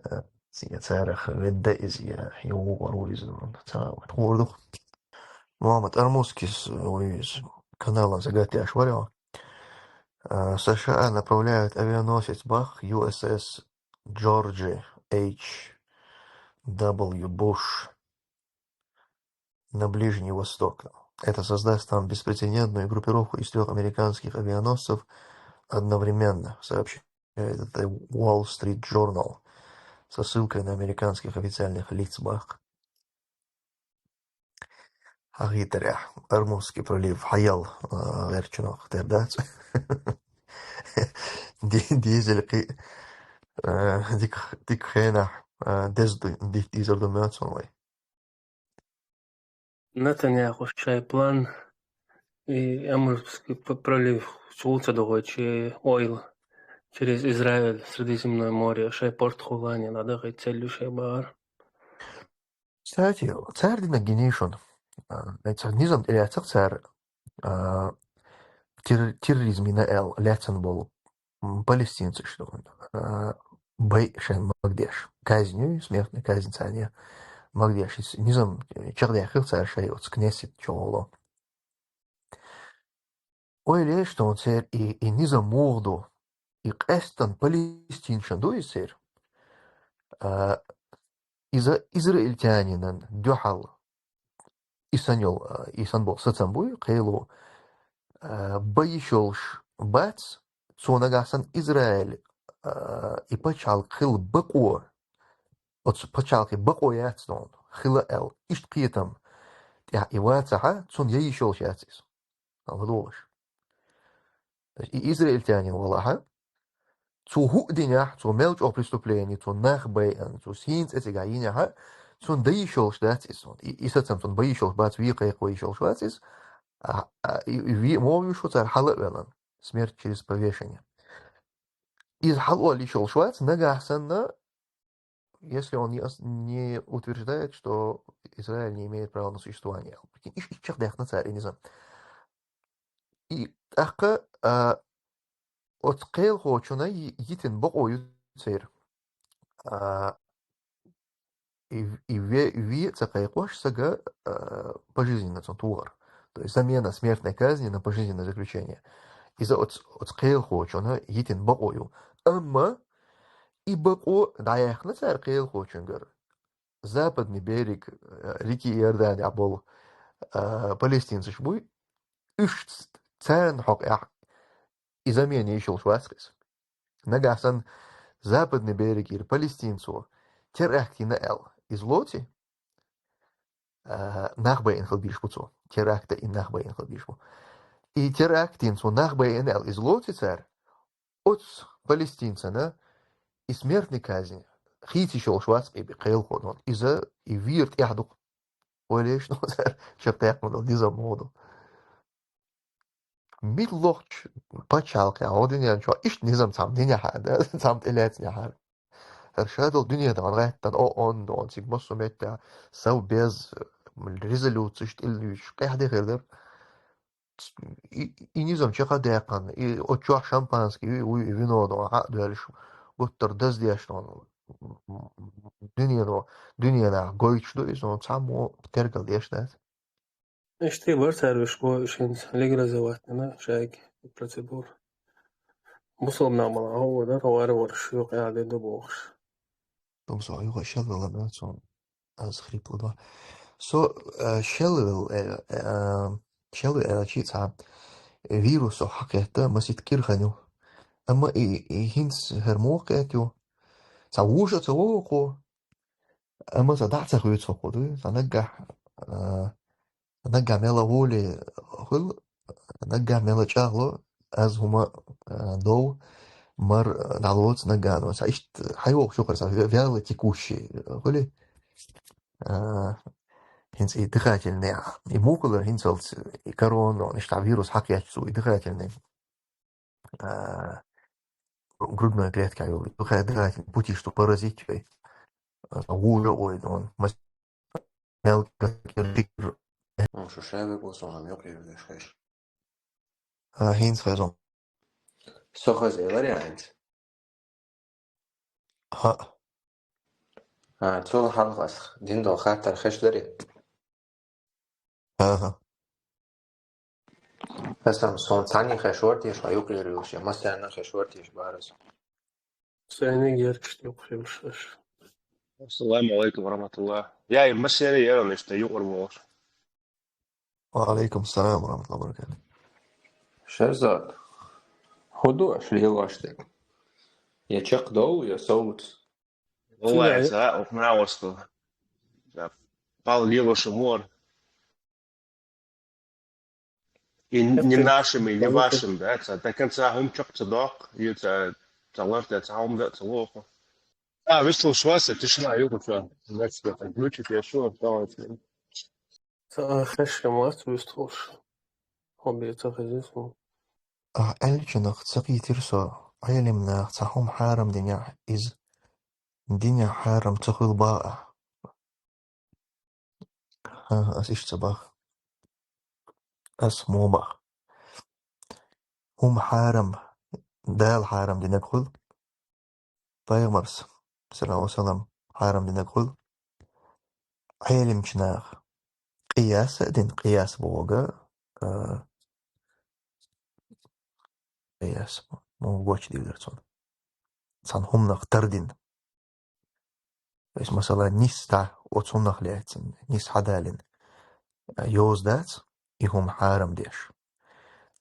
Э, ция царах ведда иза, я, я вогӀур ву иза нон. Ца, вот, хӀора ду-кх. Мухаммад Армузкис, ой, иза. каналан загатдеш вар. А, США направляют авианосец бах U S S George H W Bush на Ближний Восток. Это создаст там беспрецедентную группировку из трех американских авианосцев одновременно, сообщает это Wall Street Journal со ссылкой на американских официальных лиц бах. Хьагитаря, Армузский пролив, хьаял, а, гӀерчунах тер дац. Ди-, дизель кхи-, а, дик, дик хенахь, а, дезду, ди-, дизель ду мёцун вай. Натаньяху шай план и Амурский п-, пролив чулца догойчи ойл через Израиль, Средиземное море, шай порт хулани, надо гай целью шай багар. Кстати, цар дина гинишун. А, цар низам тӀеряцах цар, а, терр-, терроризмина эл лецан бол, м, палестинцаш, а, бай шайн магдеш. Казнью, смертная казнь царне магдеш. Низам чагъдяхих цар шай оц Кнессет чоло. Ойла еш тхона цер и, и низам мугӀа ду, и къаьстта палестинцашна ду иза цер. А, иза израильтянинан дуьхьал и сан йол, а, и сан бо сацам буй, кхело, а, бай йиш йолуш бац, цо нагахь санна Израиль, а, и пачхьалкх хила бакъо, оцу пачхьалкхе бакъо яц тхона, хила аьлла, иштта кхетам тӀехь и вацахьа, цунна яйиш йолуш яц иза. Алла долуш. То есть и израильтянин валахьа, цо хӀуъа динехь, цо мел чӀогӀа преступление, цо нах байъан, цо сийна цӀе цигахь йинехьа, цунна дан йиш йолуш дац иза. И, и сацам цунна бан йиш йолуш бац, вен кхайкхо йиш йолуш вац иза. А, а, и, и вен могӀа вуьш ву цара хьала а велан. Смерть через повешение. Иза хьала йиш йолуш вац, нагахь санна, если он не ос-, не утверждает, что Израиль не имеет права на существование. Прикинь, иш-, иш чекхдехна цара и низам. И тӀаккха, а, оцу кхелахочунна йи-, йитина бакъо ю церан. А, и, и ве-, ве а ца кхайкхош, сага, а, пожизненно цунна тухар. То есть замена смертной казни на пожизненное заключение. Иза оц-, оцу кхелахочунна йитина бакъо ю. Амма и бакъо дӀаяьккхина цара кхелахочуьнгара. Западный берег, а, реки Иордании болу, а, палестинцаш буй, уьш ц-, царна хьокъехь и замена йиш йолуш вац иза. Нагахь санна Западный берег йира палестинцо теракт йина аьлла, иза лоций? А, нах байина хила дийш бу цо. Теракта и нах байина хила дийш бу. И теракт йина цо нах байина аьлла, иза лоций цара? Оцу палестинцана и смертный казнь хийца йиш йолуш вац и кхелахо дон. Иза и вийра тӀехь ду-кх. Ойла еш, ну, цара чекхдаьккхина долу низам муха ду. Мила лохучу пачхьалкхехь, гӀо динен чохь иштта низам цхьамма динехьа, да, цхьамма тӀелаьцнехьара. ХӀара ша долу дуьненахь гӀаьттина, о, он, он, цига массо а меттехь, совбез, резолюцеш тӀелуьйчуш, къаьхьа де хир дара. И, и низам чекх а даьккхина, и оцу чохь шампанский вуй, вуй, и вино дон хьа а доьллуш, гуттар даздеш дон, дуьнено, дуьненахь гойтуш ду иза, цхьаммо тергал деш дац. Иштта бара цара уьш бохуш хӀинца легализовать дина шайга процедура. Мусулман мала гӀо дан товар варш юкъа яде ду бохуш. Тумсо юха шелвелла ма цо, аз хрипла до. Со, э, шелвел, э, э, шелвел, э, чи цхьа вирусо хьакхетта масит кӀира хан ю. Амма и, и хӀинца хӀара муха кхетта ю? Цхьа вужа ца вогӀу кхо, амма ца дӀа ца хуьйцу хӀокху дуй? Цхьа наггахь, э, наггахь мела гӀоле хуьлу, наггахь мела чӀагӀло, аз хӀума, а, дов, мар, а, дӀалоцу наггахь, цхьа иштта хьайогӀуш ю хӀара, цхьа вя-, вялотекущий, а, хуьлий? А, хӀинца и дыхательный, и муха хилар хӀинцалц, и корона, иштта вирус хьакхетта цо, и дыхательный, а, грудной клетка йолу, и дыхательный пути, что паразит, а, вужа ойла, он, мас-, мел кирдикр. М, шу шайбек бу сон хьан юкъе веш хеш. А, хӀинца хезон. Со хаза элар яхьанца? Хьа. А, цул хьалха ас дин дол хаттар хеш дари? Аха. Хасан, сон цхьанне хеш вар те аш хьа юкъера йолаш, е массанена хеш вар те аш бахараш? Сайниг яркаш юкъе йолаш аш. Ассаламу алейкум ва рахматуллах. Я, и массанена яр аш тха юкъера волаш. Ва алейкум салам ва рахматуллахи ва баракатух. Шерзад, хӀу ду аш лелаш тӀаккха? Я чакхдоал, я совлуц? Валлахи, цигара са ухнавасту. Са пал лелаш мор. И не нашими, не вашими, да, ца, до конца хӀума чакх ца доккху, и ца, ца ларта, ца хӀума да, ца лоху. А, вистхула шо са, тишина юкъе шо. Значит, это включить я шо, оставалось. Ца хеш хӀама вац вистхула шо. Хьо бе ца хезис хӀума. А, аьллачунах ца кхийтира со, Ӏелимнаха цхьа хӀума хьарам динехь, из динехь хьарам ца хуьлу баха. ХӀан, ас иштта ца баха. Ас муха баха. ХӀума хьарам, Дала хьарам динарг хуьлу. Пайхамарс, саллаллаху алейхи ва саллям, хьарам динарг хуьлу. Ӏелимчу наха къияс а дина, къияс бохург, а, къияс, муха гочдийр цунах. Цхьана хӀуманах тардина. То есть, масала, нис дӀа оцу хӀуманах лаьцна, нис хьадалийна, а, йоза дац, и хӀума хьарам деш.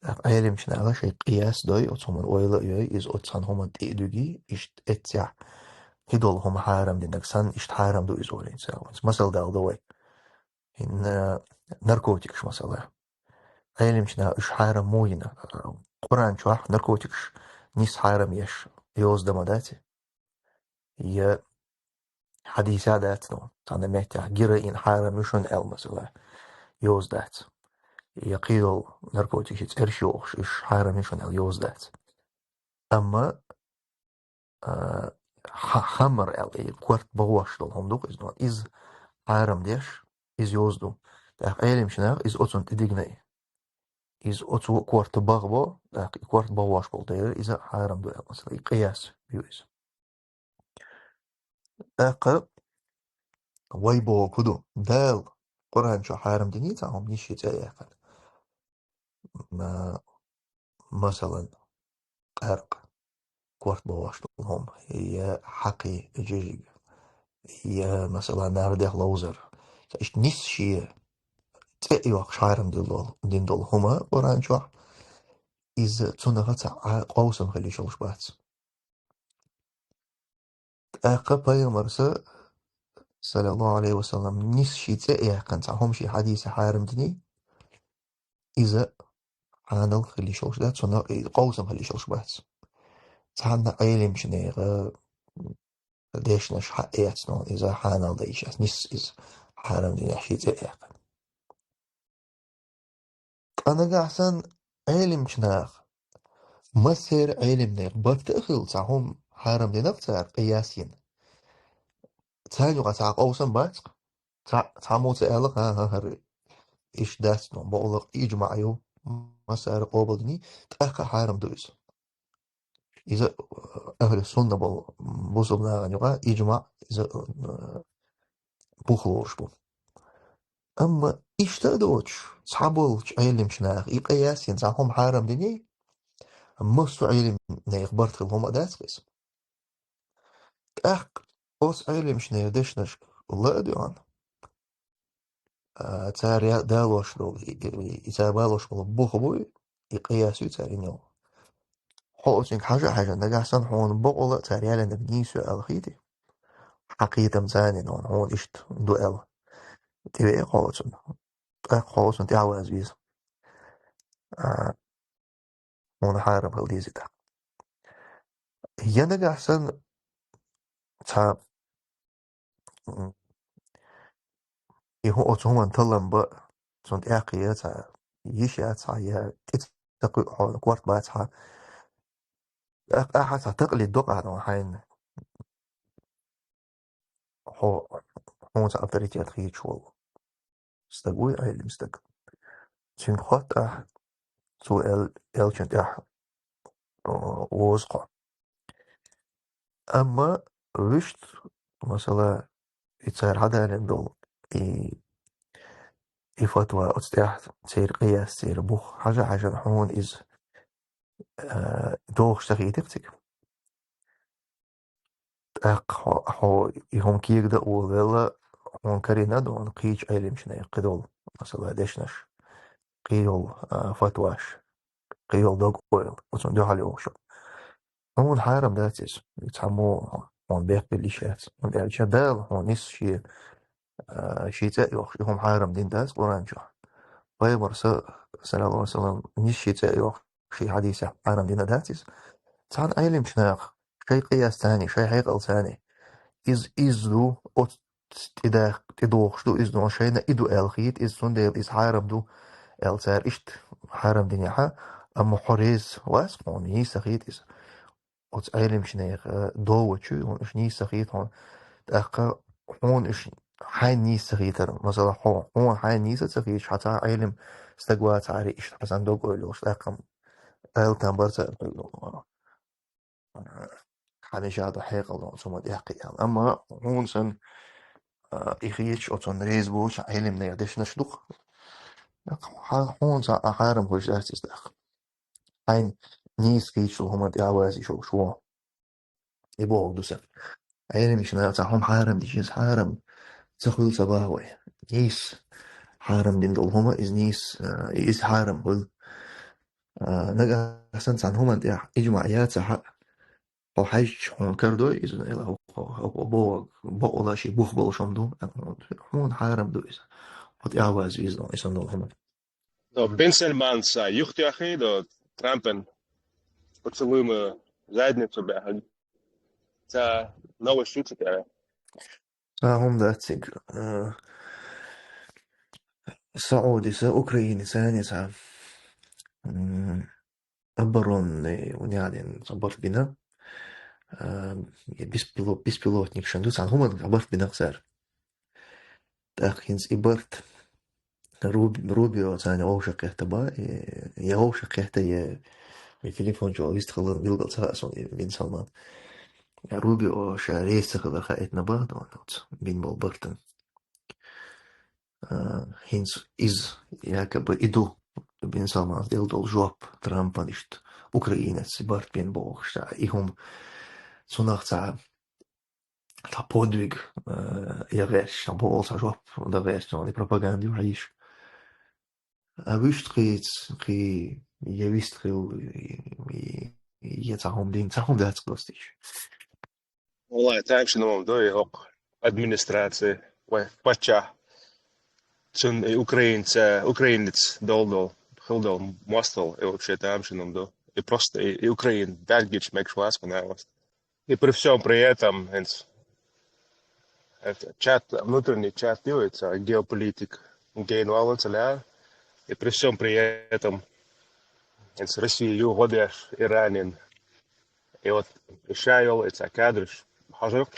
ТӀаккха Ӏелимчу наха шайн къияс дой, оцу хӀуманна ойла а йой, иза оцу цхьана хӀуманна тӀе а дуьгий, иштта эццехь, кхидолу хӀума хьарам динарг санна, иштта хьарам ду иза олийна ца ванца. Масал далла дан вай. ХӀинца наркотикаш, масала. Ӏелимчу наха уьш хьарам муха йина? Къуръан чохь наркотикаш нис хьарам еш йоза дан ма дац. Я хьадисехь дац, ну, цхьана меттехь героин хьарам ю шуна аьлла, масала, йоза дац. Я кхидолу наркотикийн цӀераш йохуш, уьш хьарам ю шуна аьлла йоза дац. Амма, а, ха-, хамар аьлла, и корта бахош долу хӀума ду-кх иза, ну, иза хьарам деш, иза йоза ду. ТӀаккха Ӏелимчу наха иза оцунна тӀедигна и. Иза оцу корта бахабо, тӀаккха и корта бахош болу дела, иза хьарам ду аьлла, масала, и къияс ю иза. ТӀаккха вай бохург хӀун ду? Дала Къуръан чу хьарам диний цхьа хӀума нис шен цӀе а яьккхина? Ма-, масалан, къаьркъа, корта бахош долу хӀума, я хьакхий, жижиг, я, масала, нардех ловзар. Ца иштта нис шен цӀе а йоккхуш хьарам дина долу, дина долу хӀума Къуръан чохь, иза цунах цхьа Ӏа-, къовсам хила йиш йолуш бац. ТӀаккха пайхамарса, саллаллаху алейхи ва саллям, нис шен цӀе а яьккхина цхьа хӀума шен хьадисехь хьарам диний, иза хьанал хила йиш йолуш дац, цунах и къовсам хила йиш йолуш бац. Цхьанна Ӏелимчу нехан дешнаш хьаэцна, иза хьанал дан йиш яц, нис иза хьарам динехь шен цӀе а яьккхина. Ткъа нагахь санна Ӏелимчу наха, массеран Ӏелимнех барт а хилла, цхьа хӀума хьарам динарг цара къияс йина. Царна юкъахь цхьа къовсам бац-кх, цхьа, цхьаммо ца аьлла-кх, хӀан-хӀа, хӀара иштта дац, ну, бакъволу ижмаӀ ю, массара къобалдиний, тӀаккха хьарам ду иза. Иза, э, ахӀлу сунна болу бусулба нахана юкъахь ижмаӀ, иза, э, бух лоруш бу. Амма иштта а доцуш, цхьаболчу Ӏелимчу наха и къияс йина цхьа хӀума хьарам диний, массо а Ӏелимнех барт хилла хӀума а дац-кх иза. ТӀаккха оцу Ӏелимчу нехан дешнаш ла а доьгӀна, а, цара я-, далош долу, и, и, и цара балош болу бух буй, и къияс юй цара йина йолу. Хьо оцуьнга хьажа а хьаьжна, нагахь санна хьуна бакъволу а цара ялийнарг нийса ю аьлла хийтий, хьан кхетам царна йина, хьуна иштта ду аьлла, тӀевеа хьо оцунна. ТӀаккха хьо оцунна тӀаьхьаваза веза. А, хьуна хьарам хила деза и тӀаккха. Я нагахь санна цхьа, м, и хӀу-, оцу хӀуманна таллам бан, цунна тӀаьхьакхиа цхьа йиш яц хьан, я тӀе ца кхуьу хьо, корта бац хьан. ТӀаккха ахьа цхьа такълид до-кх ахьа хьайна. Хьо, хьуна цхьа авторитет хийцаш волу стаг вуй, Ӏелим стаг. Цуьнга хотту ахьа, цо аьл-, аьллачун тӀехь, о, возу хьо. Амма вуьшта, масала, и цара хьадалийна долу, и и фатва оцу тӀехь церан къияс церан бух хьажа-хьажа хьуна иза, а, дохуш ца хийтира цига. ТӀаккха хьо, хьо и хӀума кега дан а волавелла, хьуна карийна а ду хьуна кхечу Ӏелимчу нехан кхидолу, масала, дешнаш, кхийолу, а, фатваш, кхийолу дог-ойла, оцунна дуьхьал йогӀуш. Хьуна хьарам дац иза, и цхьаммо хьуна бехке лиш яц, хӀунда аьлча Дала хьуна нисса шен, а, шен цӀе а йохуш, и хӀума хьарам дина дац Къуръан чохь. Пайхамар са, саллаллаху алейхи ва саллям, нисса шен цӀе а йохуш, шен хьадисехь хьарам дина дац иза. Цхьана Ӏелимчу наха, шайн къияс царний, шайн хьекъал царний, иза, иза ду, оцу тӀедах-, тӀедохуш ду иза, но шайна и ду аьлла хийта иза, цундела иза хьарам ду аьлла цара иштта хьарам динехьа, амма хьо реза вац хьуна, нийса хийта иза. Оцу Ӏелимчу нехан довачу, хьуна уьш нийса хийта хьуна. ТӀаккха хьуна уьш хьайн нийса ца хийтара, масала, хьо, хьуна хьайн нийса ца хийташ, хьан цхьа Ӏелим стаг вацахьара, иштта хьан сан дог-ойла йолуш, тӀаккха ала там бара цара хьуна. Хьан иша ду хьекъал долу, цу ма тӀехь кхиъна. Амма хьуна сан, а, и хийташ, оцунна реза боцуш Ӏелимнех дешнаш ду-кх. Хьан, хьуна сан а хьарам хуьлуш дац иза тӀаккха. Хьайн нийса хийташ долу хӀуманна тӀаьхьаваза йиш йолуш ву. И бохург ду сан. Ӏелимчу наха цхьа хӀума хьарам дича, иза хьарам ца хуьлу ца боху вай. Нийса хьарам дина долу хӀума, иза нийса, а, иза хьарам хуьлу. А, нагахь санна цхьана хӀуманна тӀехь иджмаъ яцахь а, хьо хьаьжча, хьуна карадой иза, ила хьо, хьо, хьо, хьо бохург бакъволуш, и бух болуш хӀума ду, хьуна хьарам ду иза. Хьо тӀаьхьаваза веза, иза долу хӀума. До Бен Салман ца юхтехи, до Трампен поцелуй ему в задницу бехали. Ца новость чуьца тера. Ца хӀума дац цига. Э, Саудица, Украиница, ница, м, оборонный, у них один цхьа барт бина. Э, беспило-, беспилотник шан ду, цхьана хӀуманна барт бина цара. ТӀаккха хӀинца и барт Руб-, Рубио царна вовшах кхетта ба, и, я вовшах кхетта, я, я телефон чохь вистхаллан билгал ца хаьа суна, и Бен Салман. Рубио ша реза ца хилар хаийтина ба, ну, оцу бин болу бартан. А, хӀинца иза, якобы, и ду, Бен Салман делла долу жоп Трампан иштта Украинаца барт бин бохуш, ша, и хӀума цунах ца цхьа подвиг, э, я гӀерташ, цхьа бокъал цхьа жоп дан гӀерташ, цхьа пропаганда ю хьийша. А вуьшта кхийца, кхий, я вист хила, и, и, я цхьа хӀума дина, цхьа хӀума дац кхостича. Валлай, тамашийна хӀума ду, и хӀокху администраци, вай паччахь, цун и украинца, украинец дол-дол, хила дол, мостал, и вообще тамашийна хӀума ду. И просто, и, и Украина, бӀаьргича мегаш вац, кху наха И при всём при этом, это чат, внутренний чат делается, геополитик, гейнваланс, ля. И при всём при этом, это Россия, ю, гӀо деш, Иранин. И вот ша йолу, это кадраш, хьажарх,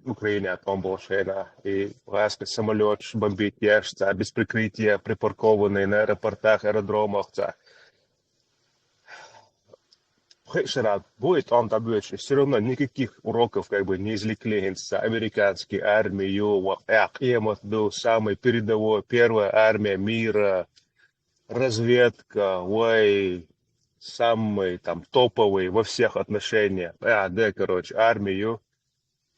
Украина тӀом болу шайна, и гӀаскхи самолёташ бомбить еш, ца, без прикрытия, припаркованные на аэропортах, аэродромах, ца. Пхи шарахь бу и тӀом дӀабоьдуш, и всё равно никаких уроков как бы не извлекли хӀинца. Американский армию, ва къемат ду, самый передовой, первая армия мира, разведка, вай, самый там топовый во всех отношениях. А, да, короче, армию.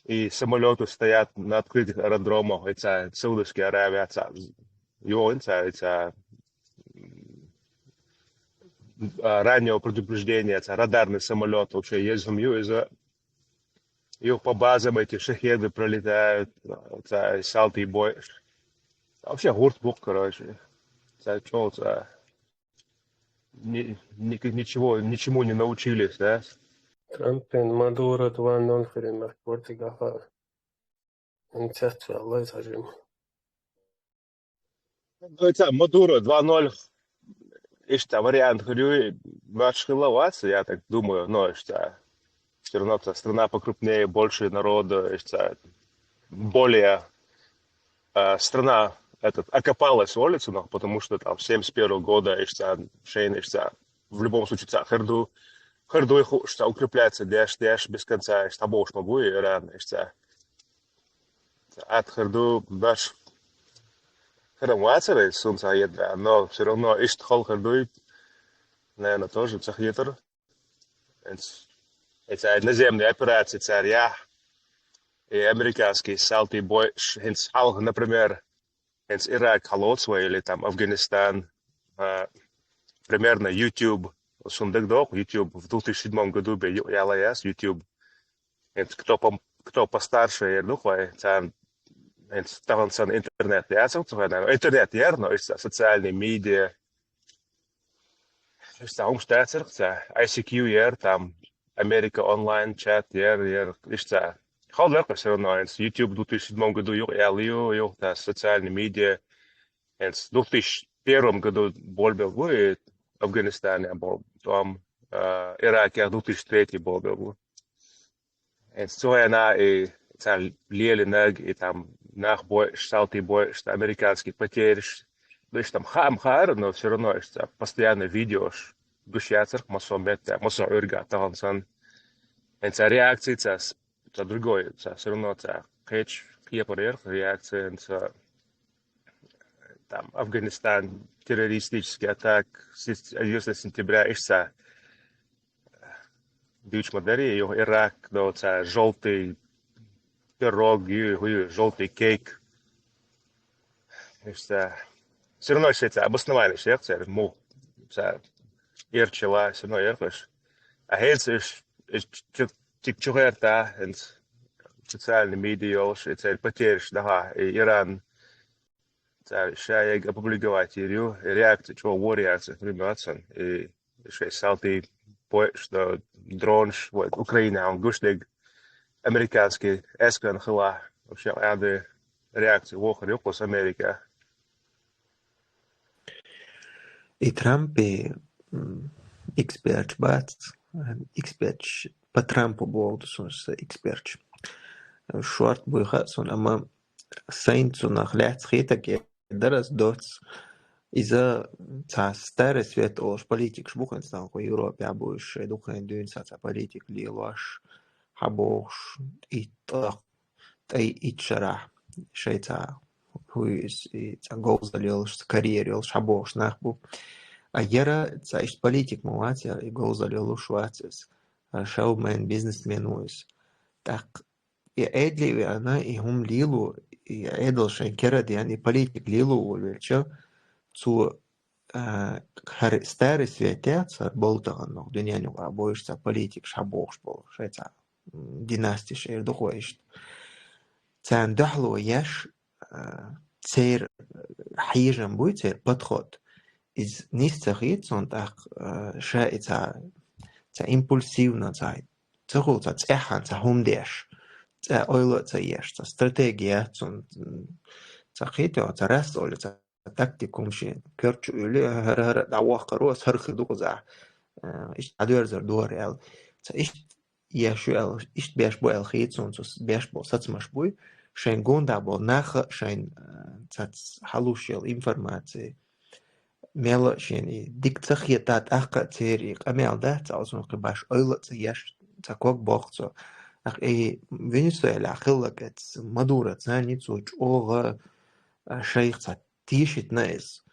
И самолёты стоят на открытых аэродромах, и ца, Саудовская Аравия, ца, ю, ца, ца, м, а, раннего предупреждения, ца, радарный самолёт вообще есть в Мью, из-, и по базам эти шахеды пролетают, ца, салты и бой. Вообще гурт бух, короче. Ца, чё, ца, ни-, ни-, ничего, ничему не научились, да? Трампин Мадуро два ноль хиринах кортигаха. Инцерт валлай сажим. Ну, это Мадуро два ноль. Иштта вариант хир ю, баш хилла вац, я так думаю, но иштта. Все равно это страна покрупнее, больше народа, иштта более, а, страна этот, окопалась улицу, но, потому что там семьдесят первого года, иштта, шейн, иштта, в любом случае, ца, хир ду, хир ду их, иштта, укрепляться, деш, деш, без конца, иштта, больше могу, и Иран, иштта. Ат хир ду, баш. Хьарам вацар, сунца едра, но всё равно иштта халхар дуй, наверное, тоже цахьетар. Эц, эц ай наземная операция царья, и американский салтий бой, ш-, хинц халх, например, хинц Ирак халоц или там Афганистан, а, примерно YouTube, сундык док, YouTube в две тысячи седьмом году бе ю-, ялаяс, YouTube. Хинц кто по-, кто постарше, я думаю, цан, хинц тахан сан интернет, я сам цухай, но интернет, я, но и со-, социальные медиа, иштта хӀумаш дацар, цхьа I C Q яр, там, Америка онлайн чат яр, яр, иштта. Хал лакха всё равно, эц YouTube в две тысячи седьмом году юх, я лию, юх, та социальные медиа, эц в две тысячи первом году болбел гу, и Афганистане бол, там, а, Ираке в две тысячи третьем болбел гу. Эц цугӀена и цар лелинаг, и там нах бой, салтий бой, что американский потериш. То есть там хам хар, но всё равно, что постоянно видеош. Душ яцар, масо метта, масо урга, тахан сан. Эц реакция, ца с-, ца другой, ца всё равно, ца кеч, кепарер, реакция, ца там Афганистан, террористический атак, с-, одиннадцатого сентября, ишца. Дучма дари, ё Ирак, да, ца жёлтый пирог, ю, ю, жёлтый кейк. Ишца. Всё равно ишца обоснование, ишца, ца му, ца ирчила, всё равно иркаш. А хельс иш, иш чу-, чик чугерта, эц социальные медиа, ё, ишца потериш, да, и Иран, ца шаег опубликовать ирю, и реакция, чё, вор реакция, примётся, и шей салтий бой, что дронш, вот, Украина, он гуштег американский эскан хила, вообще, ады реакция, вохр, юкус Америка. И Трампи, м, эксперт бац, эксперт по Трампу болду сунса эксперт. Шорт буйха сон, ама сайн цунах лаьц хетаке дарас доц. Иза ца старый свет олш политикш буханц наху Европе абуш, шей духайн дюнь ца, ца политик лилош, хабош, и тах, тай и чара, шей ца хуйс, и ца голза лилш, ца карьер лилш, хабош нах бу. А яра ца иш политик мавац, я и голза лилуш вацес. А шоумен, бизнесмен уйс. Так, и эдли ви ана, и хум лилу, и эдл шен керад, яни политик лилу улвеча, цу, а, хар старый свет, я, цар болтаган нох, дунья нюк, а бойш ца политик, ша бохш бол, шей ца, м, династия шер духвайш. Цан дахлу яш, а, цер хижан буй, цер подход. Из нис ца хит, сон так, а, ша и ца, ца импульсивно, ца, ца хул, ца цехан, ца хумдеш, ца ойла, ца еш, ца стратегия, сон, м, ца хит, ца раз, оли, ца тактикум ши, керчу ули, хар, хар, да вахкару, сар хиду куза. А, иш адверзар дуар ял. Ца иш яшу эл, ишт беш бу эл хит, сон цус беш бу, сацмаш буй, шайн гунда бу, наха шайн, э, цац халуш ел информации. Мела шен и дик цах е тат ахка цер и камел да, ца озун кы баш ойла ца яш, ца ког бохцо. Ах и Венесуэла хылла кэц, Мадура ца ницу чога, а, шайх ца тишит на эс.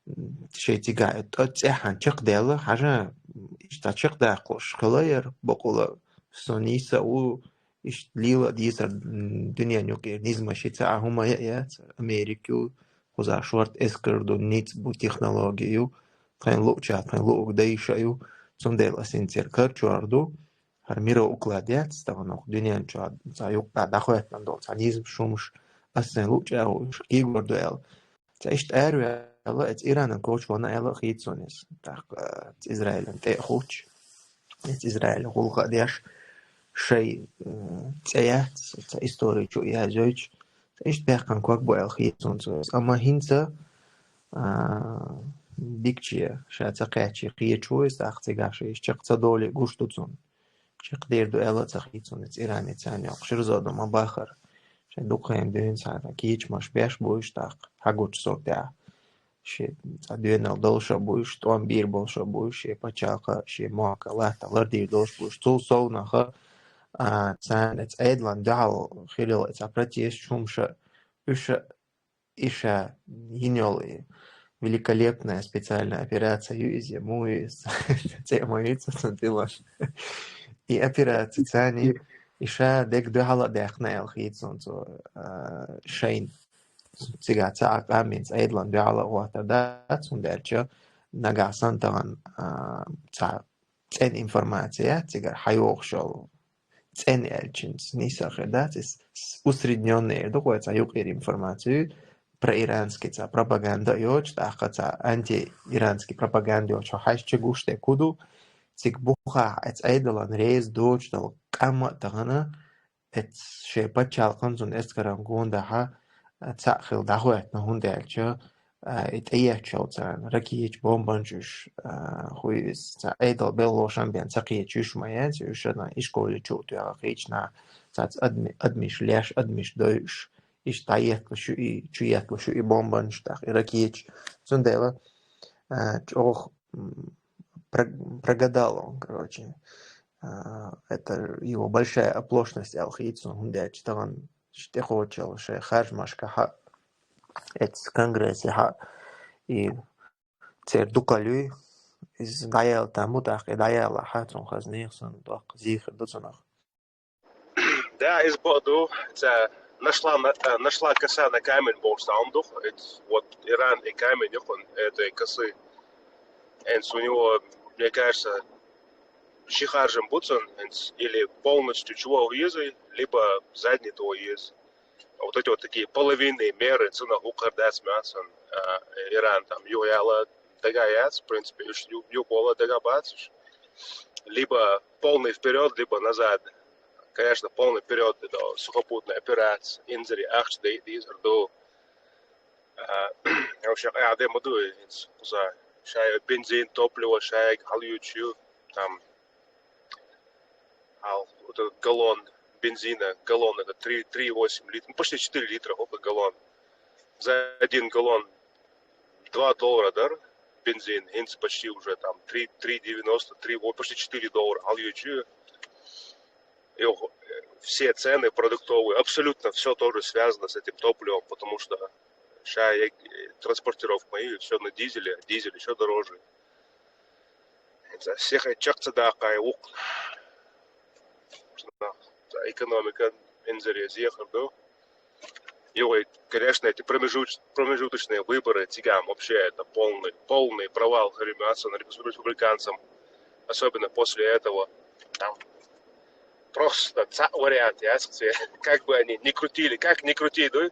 М, шей цига, э, то цехан чак дела, хажа, м, ишта чак да кош, хылаяр, бокула, сониса у, ишт лила дисар, м, дунья нюкер, низма ши ца ахума я, я, ца Америку, хуза шорт эскерду, ниц бу технологию, тхайн луча, тхайн лук дайшаю, цундел асинцер карчуарду, хар миро укладяц, ставанок, дуньян чуа, ца юкта дахуэтнан дол, ца низм шумш, асен луча, уш кигорду эл. Ца ишт эрвела, эц Иранан коч вана эла хитсонис. Так, э, ц Израилен те хуч. Эц Израиль гулха деш. Шей, э, цеяц, ца историю чу я зёч. Ца ишт бяхан квак бу эл хитсонсос. Ама хинца, а, дикчия, ша ца качи хиечуис, ах цигаши, ишчак ца доли гуштуцун. Чакъ дерду эла ца хитсун, эц Иране ца нёк. Ширзоду ма бахар. Шей дукхен дюн ца кич маш беш буйш так, хагуч сопя. Ши ца дюнал долша буйш, тон бир болша буйш, ши пачалка, ши мока, лата, лардир долш буйш. Цул совнаха, а, ца, эц эдлан дал, хилил, ца протест, шумша, уша, иша йинёл и великолепная специальная операция ю из, я му из, цема из, цун тилан. И операция цани, иша дег дуьхьала дехна эл хицун цо, а, шайн. Цига ца а къаминц айдлан дуьхьала гӀота да, цун дерча, нагахсан таган, а, ца цӀен информация, цигара хьайогӀушал цӀен аьлчинца нийса хир дац, иза с-, усреднённый эр ду, кхоьца юкъера информацию про иранский ца пропаганда йоч, тӀаккха ца антииранский пропаганда йоч, хьайш чу гуш де куду, циг буха эц айдалан рез доч дал къамма тагана, эц шей пачалкъан зун эскаран гонда хьа, а, ца хил дохуэтна, хӀунда аьлча, а, и тӀаеччал царна ракетч, бомбанчуш, а, хуй из, ца айдал беллошан бен ца кхечуш ма яц, уьш ана ишколе чу тӀа кхечна, цац адми-, адмиш леш, адмиш дойш, иш тӀаетлуш ю и, чу етлуш ю и бомбанч, так, и ракетч. Цундела, а, чӀох, м, про-, прогадал он, короче. А, это его большая оплошность аьлла хийцун, хӀунда аьлча таган тӀекхочал шай харжмашка хьа, эц конгрессе хьа, и цер дукалуй, из дӀаяла там бу, тӀаккха и дӀаяла хьа, цун хаза нех сан доккха зихар ду цунах. Да, из боду, ца нашла, на-, э, нашла коса на камень бу саундух, эц, вот Иран и камень, юхун этой косы. Энс у него, мне кажется, ши харжам буцан, энс, или полностью чего визы, либо задний то из. Вот эти вот такие половинные меры, цена укардац мясан, а, Иран там, юяла, дагаяц, в принципе, уж ю, ю пола дагабац, либо полный вперед, либо назад. Конечно, полный вперед, это сухопутная операция, инзари, ахч, да, да, изарду. А, вообще, а, де муду, инс, куза, шай, бензин, топливо, шай, халючу, там, ал, вот этот галлон бензина, галлон это три, три и восемь литра, ну, почти четыре литра, около галлон. За один галлон два доллара, да, бензин, инс почти уже там три, три девяносто, три, вот почти четыре доллара, халючу. И, ох, э, все цены продуктовые, абсолютно все тоже связано с этим топливом, потому что ща я, э, транспортировка мои, все на дизеле, а дизель еще дороже. Это всех чакца да кай ук. Экономика инзаре зехар, да? И, ой, конечно, эти промежут-, промежуточные выборы, цигам вообще это полный, полный провал, хремятся на республиканцам, особенно после этого. Там просто ца-, вариант, я с-, как бы они ни крутили, как ни крути, да?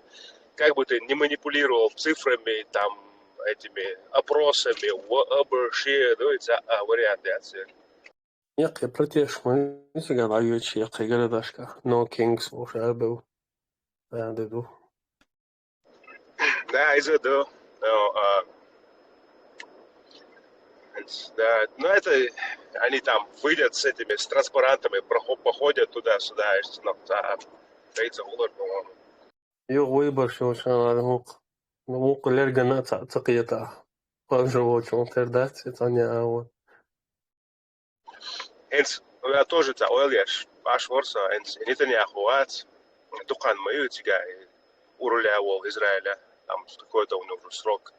Как бы ты не манипулировал цифрами, там, этими опросами, в-, оборше, да, и ца-, а, вариант, я с-, Якъе протест ма ю циган а йоч, якъе городашка. Но Кингс уж а был. Да, да, да. Да, из-за да. Но, а, да, ну это они там выйдут с этими, с транспарантами, прохо-, походят туда-сюда, и с-, ну, да, стоится Улар, по-моему. Ю выбор шо шан мук. Ну, мук лергана ца-, цакъета. Пан живо чон тердац, это не а вот. Энс, я тоже ца, ойл яш, аш ворса, энс, Нетаньяху ац, дукан мою тига, и у руля вол Израиля, там какой-то у него уже срок.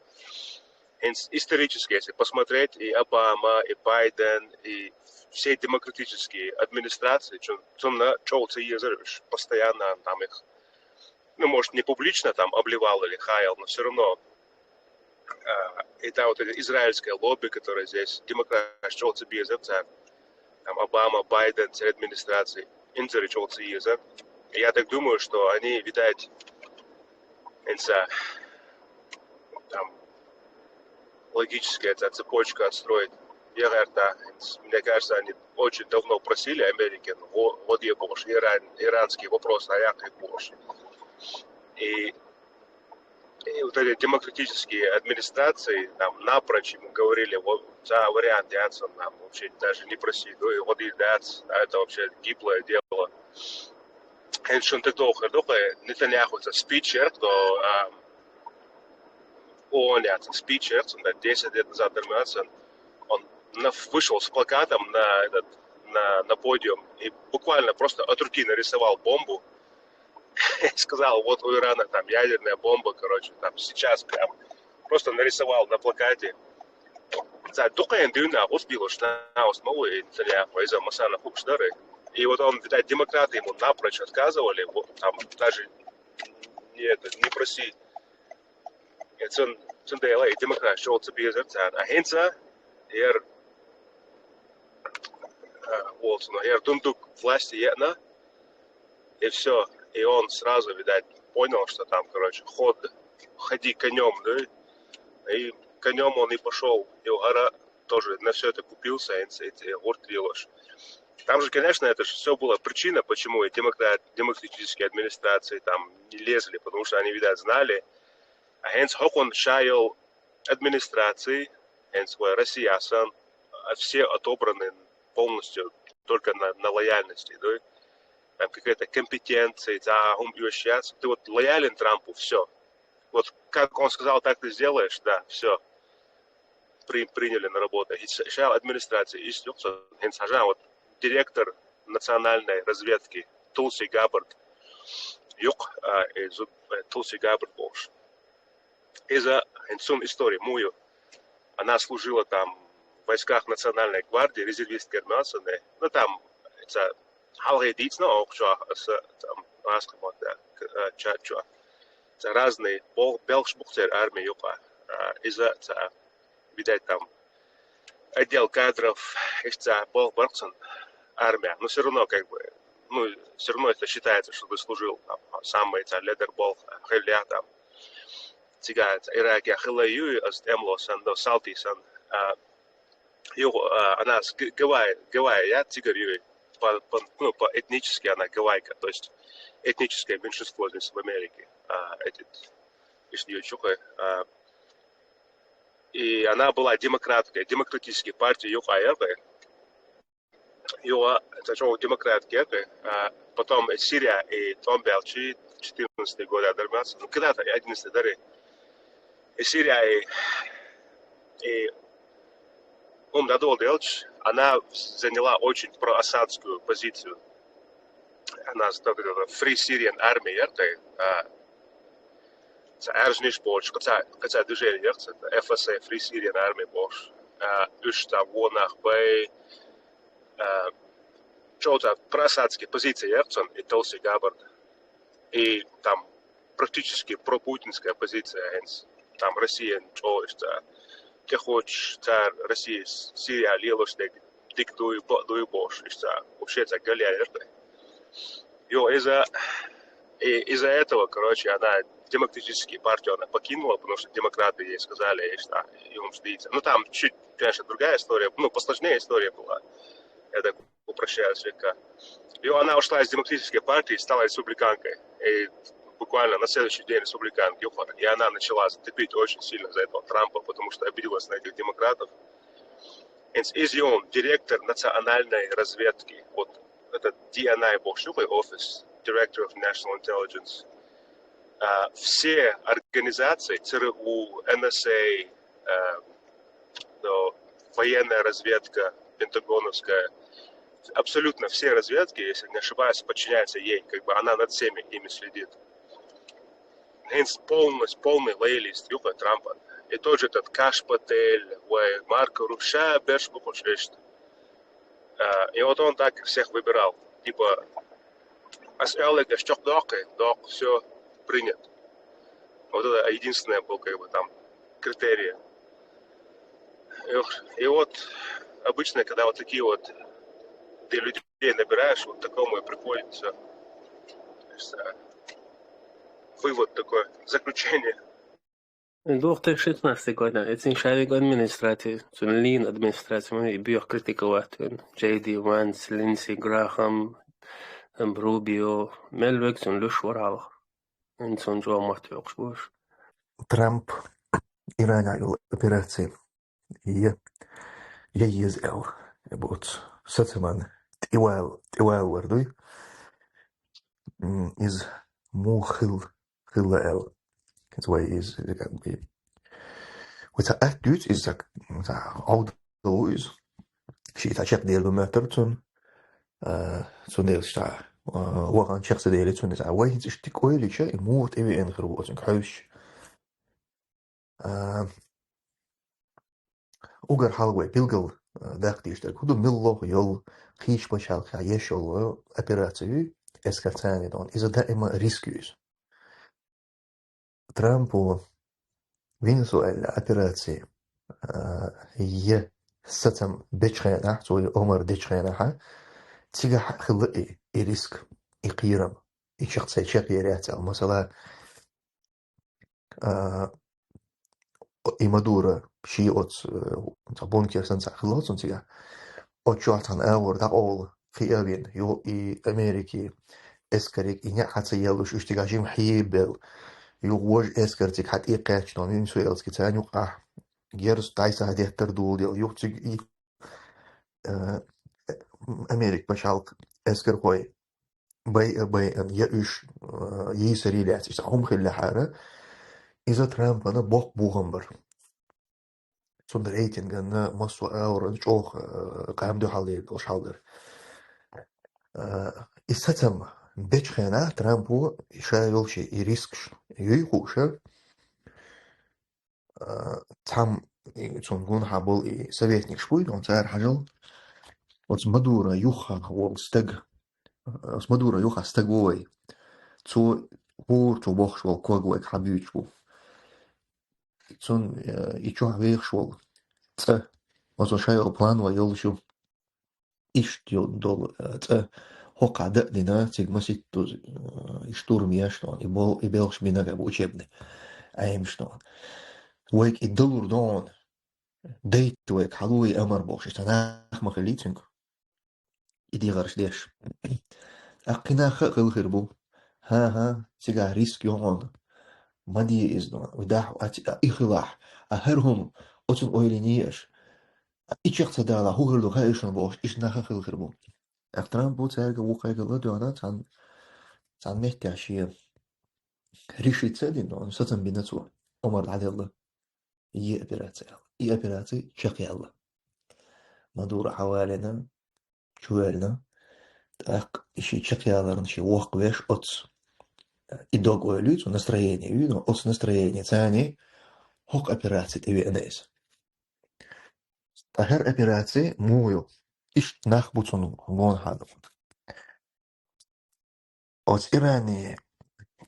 Энс, исторически, если посмотреть, и Обама, и Байден, и все демократические администрации, чем, чем на чёлце езер, постоянно там их, ну, может, не публично там обливал или хаял, но все равно, а, и та вот эта израильская лобби, которая здесь, демократ, чёлце безер, там, Обама, Байден, цель администрации, инзари чёлце езер. Я так думаю, что они, видать, энса, там, логическая эта цепочка отстроить. Я говорю, да, мне кажется, они очень давно просили Америки, вот я больше, Иран, иранский вопрос, а я как больше. И, и вот эти демократические администрации там напрочь ему говорили, вот, за вариант Янсен нам вообще даже не проси, ну и вот и да, а это вообще гиблое дело. Эн шунты дохер, дохер, Нетаньяху это спичер, то, а, он я спичер, да, десять лет назад вернулся, он на, вышел с плакатом на этот, на, на подиум и буквально просто от руки нарисовал бомбу. Сказал, вот у Ирана там ядерная бомба, короче, там сейчас прям просто нарисовал на плакате. Ца дукъен дюйна гъус билуш на ус мову и царя, иза масана хукш дары. И вот он, видать, демократы ему напрочь отказывали, вот там даже не это, не проси. Цун, цун дела и демократ шёл ца безер цан. А хинца, ер, а, Уолсона, ер дундук власти етна, и все. И он сразу, видать, понял, что там, короче, ход, ходи конем, да? И конем он и пошел. И Угара тоже на все это купился, и эти гурт вилош. Там же, конечно, это же все была причина, почему и демократ, демократические администрации там не лезли, потому что они, видать, знали, а хинц хокон шайол администрации, хинц вай Россия асан, а все отобраны полностью только на, на лояльности, да? Там какая-то компетенция, да, ум сейчас. Ты вот лоялен Трампу, все. Вот как он сказал, так ты сделаешь, да, все. При, приняли на работу. И с- шайол администрации, и с- хинц хажа, вот директор национальной разведки Тулси Габбард. Юк, а, э, зу- э, Тулси Габбард болш. Иза хинцун история мую. Она служила там в войсках Национальной гвардии, резервистка Германии. Ну, там, это, халгы дицна, окча, с- там, маска, вот, да, к- э, ча- ча. Это разные, бол- белш бухтер армии юка. А, Иза, это, видать, там, отдел кадров, ишца бол барксан армия. Но все равно, как бы, ну, все равно это считается, что ты служил, там, самый, это, лидер бол, хиля, там, цига, это, Ираке, хила юй, аст эмло сан, да, салти сан, а, ю, а, она с Г- Гавайи, Гавайи, я, цигар юй, по, по, ну, по этнически она гавайка, то есть этническое меньшинство здесь в Америке, а, этот, ишни чухай, а, и она была демократкой, демократической партии юка, я, Юа, это что, демократ геркы, а потом Сирия и Томбелчи, четырнадцатый год, а, Дармас, ну, когда-то, одиннадцатый дары. И Сирия, и, и ум надолго делч, она заняла очень проасадскую позицию. Она с- так, это, Free Syrian Army, это, а, ца аржниш болш, каца, каца движение, это F S A, Free Syrian Army болш. А, уж там вонах бай, а, что-то проасадские позиции, я, и Тулси Габбард. И там практически пропутинская позиция, хинц. Там Россия, что, что, ты хочешь, царь России, Сирия, лилош, дик, дик дуй, бо- дуй бош, что, вообще, это галия, это. Ю, из-за, и из-за этого, короче, она демократические партию она покинула, потому что демократы ей сказали, что и он ждите. Ну, там чуть, конечно, другая история, ну, посложнее история была. Я так упрощаю слегка. И она ушла из демократической партии и стала республиканкой. И буквально на следующий день республиканки уходят. И она начала топить очень сильно за этого Трампа, потому что обиделась на этих демократов. Из Изюм, директор национальной разведки, вот этот D N I бошугы офис, Director of National Intelligence, а, все организации, ЦРУ, Н С А, а, но военная разведка, пентагоновская, абсолютно все разведки, если не ошибаюсь, подчиняются ей, как бы она над всеми ими следит. Хинц полностью, полный лоялист юха Трампа. И тот же этот Каш Патель, вай Марко Рубио, берш бухуш ишт. А, и вот он так всех выбирал. Типа, ас элега шток докы, док, все, принят. Вот это единственное было, как бы, там, критерия. И, вот- и вот обычно, когда вот такие вот ты людей набираешь, вот такому и приходится, то есть, а, вывод такой, заключение. Две тысячи шестнадцатый годна, эцин шавиг администраци, цун лин администраци, мы бьёх критиковать, Джей Ди Ванс, Линдси Грахам, Рубио, мелвек цун луш варалах. Ин цун жо махт ёкш бош. Трамп Иран операции. Е, е ез эл. Вот. Сацаман. Тивал, тивал вардуй. М, Из му хил, хила эл. Из вай из, как бы. Вот а тюц из так, аудал из. Ши та чек дел метр цун. А, цун дел ста. а, вахана чекх ца делира цунна иза. Вай хӀинца иштта ойла йича, и муха тӀевеана хир ву оцунга хьовсуш. А, угар хьалха вай билггал, а, даккха дезаш дерг хӀун ду, мел лоха йола, кхыча пачхьалкхехь еш йола операци ю, эскарца а дон. Иза даима риск ю иза. Трампо Венесуэла операци, а, я сацам бечу хенахь, цо и омар дечу хенахь, цигахь хилла и, и риск, и кхерам, и чекх цхьа чекхъяр яц аьлла. Масала, а, и Мадуро шен оцу, э, цхьа бункер санна цхьаъ хилла цунна цигахь. Оцу чохь цхьана агӀор дӀакъовла кхиа а вина, юха и Америкин эскариг и неӀ хьа ца еллуш, уьш цигахь жима хьебелла. Юха важа эскар цига хьа тӀе кхаьчна, Венесуэлски царна юкъахь герз дӀасадеттар доладелла. Юха цига и, э, Америка пачхьалкх эскархой байа, байина, я уьш, э, йийсаре лаьцна, иза хӀума хиллехьара, иза Трампана боккха бохам бара. Цуьнан рейтингана массо а агӀор чӀогӀа, э, къам дуьхьал лерина долуш хьал дара. Э, и сацам бечу хенахь Трампо ша йолчу и рискаш юй хууш, а, цхьамма и цунна гонахьа болу и советникаш буй, но цара хьажал, оцу Мадуро юххехь волу стаг, оцу Мадуро юххехь стаг ву вай. Цо хӀора цо бохуш волу ког вайга хьан буьйцуш бу. Цунна, э, и чохь вехаш волу цӀа, оцу ша йолу план вай йолуш ю. Иштта йо-, долу, э, цӀа хӀокхахь дан а дина, цига маситтаза, э, и штурм еш дон, и бол-, и белхаш бина ган бу учебный Ӏемаш дон. Вайга и далур дон, дайта вайга хьалуй амар бохуш, иштта нах ма хилий цуьнга. И дегӀарш деш. ТӀаккха кхин нах а хила хир бу. ХӀан-хӀа, цигахь риск ю хьуна. Ма де иза дон. Вай дахь а ци-, а и хилахь, а хӀара хӀума, оцунна ойла йиний аша. И чекх ца далахь, хӀун хир ду хаьий шуна бохуш, иштта нах а хила хир бу. ТӀаккха Трампо цаьрга вукхайгала а доьгӀна, цхьана, цхьана меттехь шен решиться а дина, ну, сацам бина цо, омар дӀаделла. И операци аьлла. И операци чекхъяьлла. Мадуро хьавалийна, чуваьллина. ТӀаккха и шен чекхъяларна шен воккхавеш оцу. И дог ойла ю, цу настроение ю, но оцу настроение царний хӀокху операци тӀевеана иза. Ткъа хӀара операци муха ю? Иштта нах бу цунна гонахьа. Оцу Иране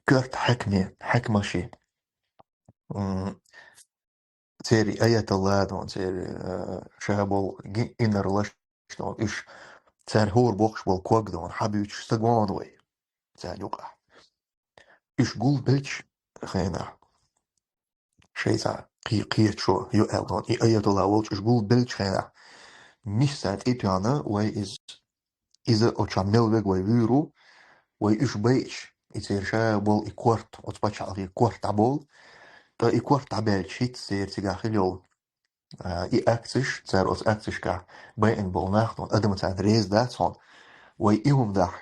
коьрта хьаькаме, хьаькамаши, м, церан аятолла дон, церан, э, ша болу ги-, инарлаш дон, уьш цара хӀора боккхуш болу ког дон, хьабуьйцуш стаг вон вай, царна юкъахь. Уьш гулбелча хенахь, шайца кхе-, кхеташо ю аьлла дон, и аятолла волчу уьш гулбелча хенахь, миса тӀе тоьхна вай иза, иза оцу чохь мел вега вай вуьйр ву, вай уьш байъаш, и церан ша болу и корта, оцу пачхьалкхе корта дӀаболу, ткъа и корта дӀабаьлча хӀинца церан цигахь хила йолу, а, и акцеш, цара оцу акцешкахь байина болу нах, хьуна адам царна реза дац хьуна, вай и хӀума дахь,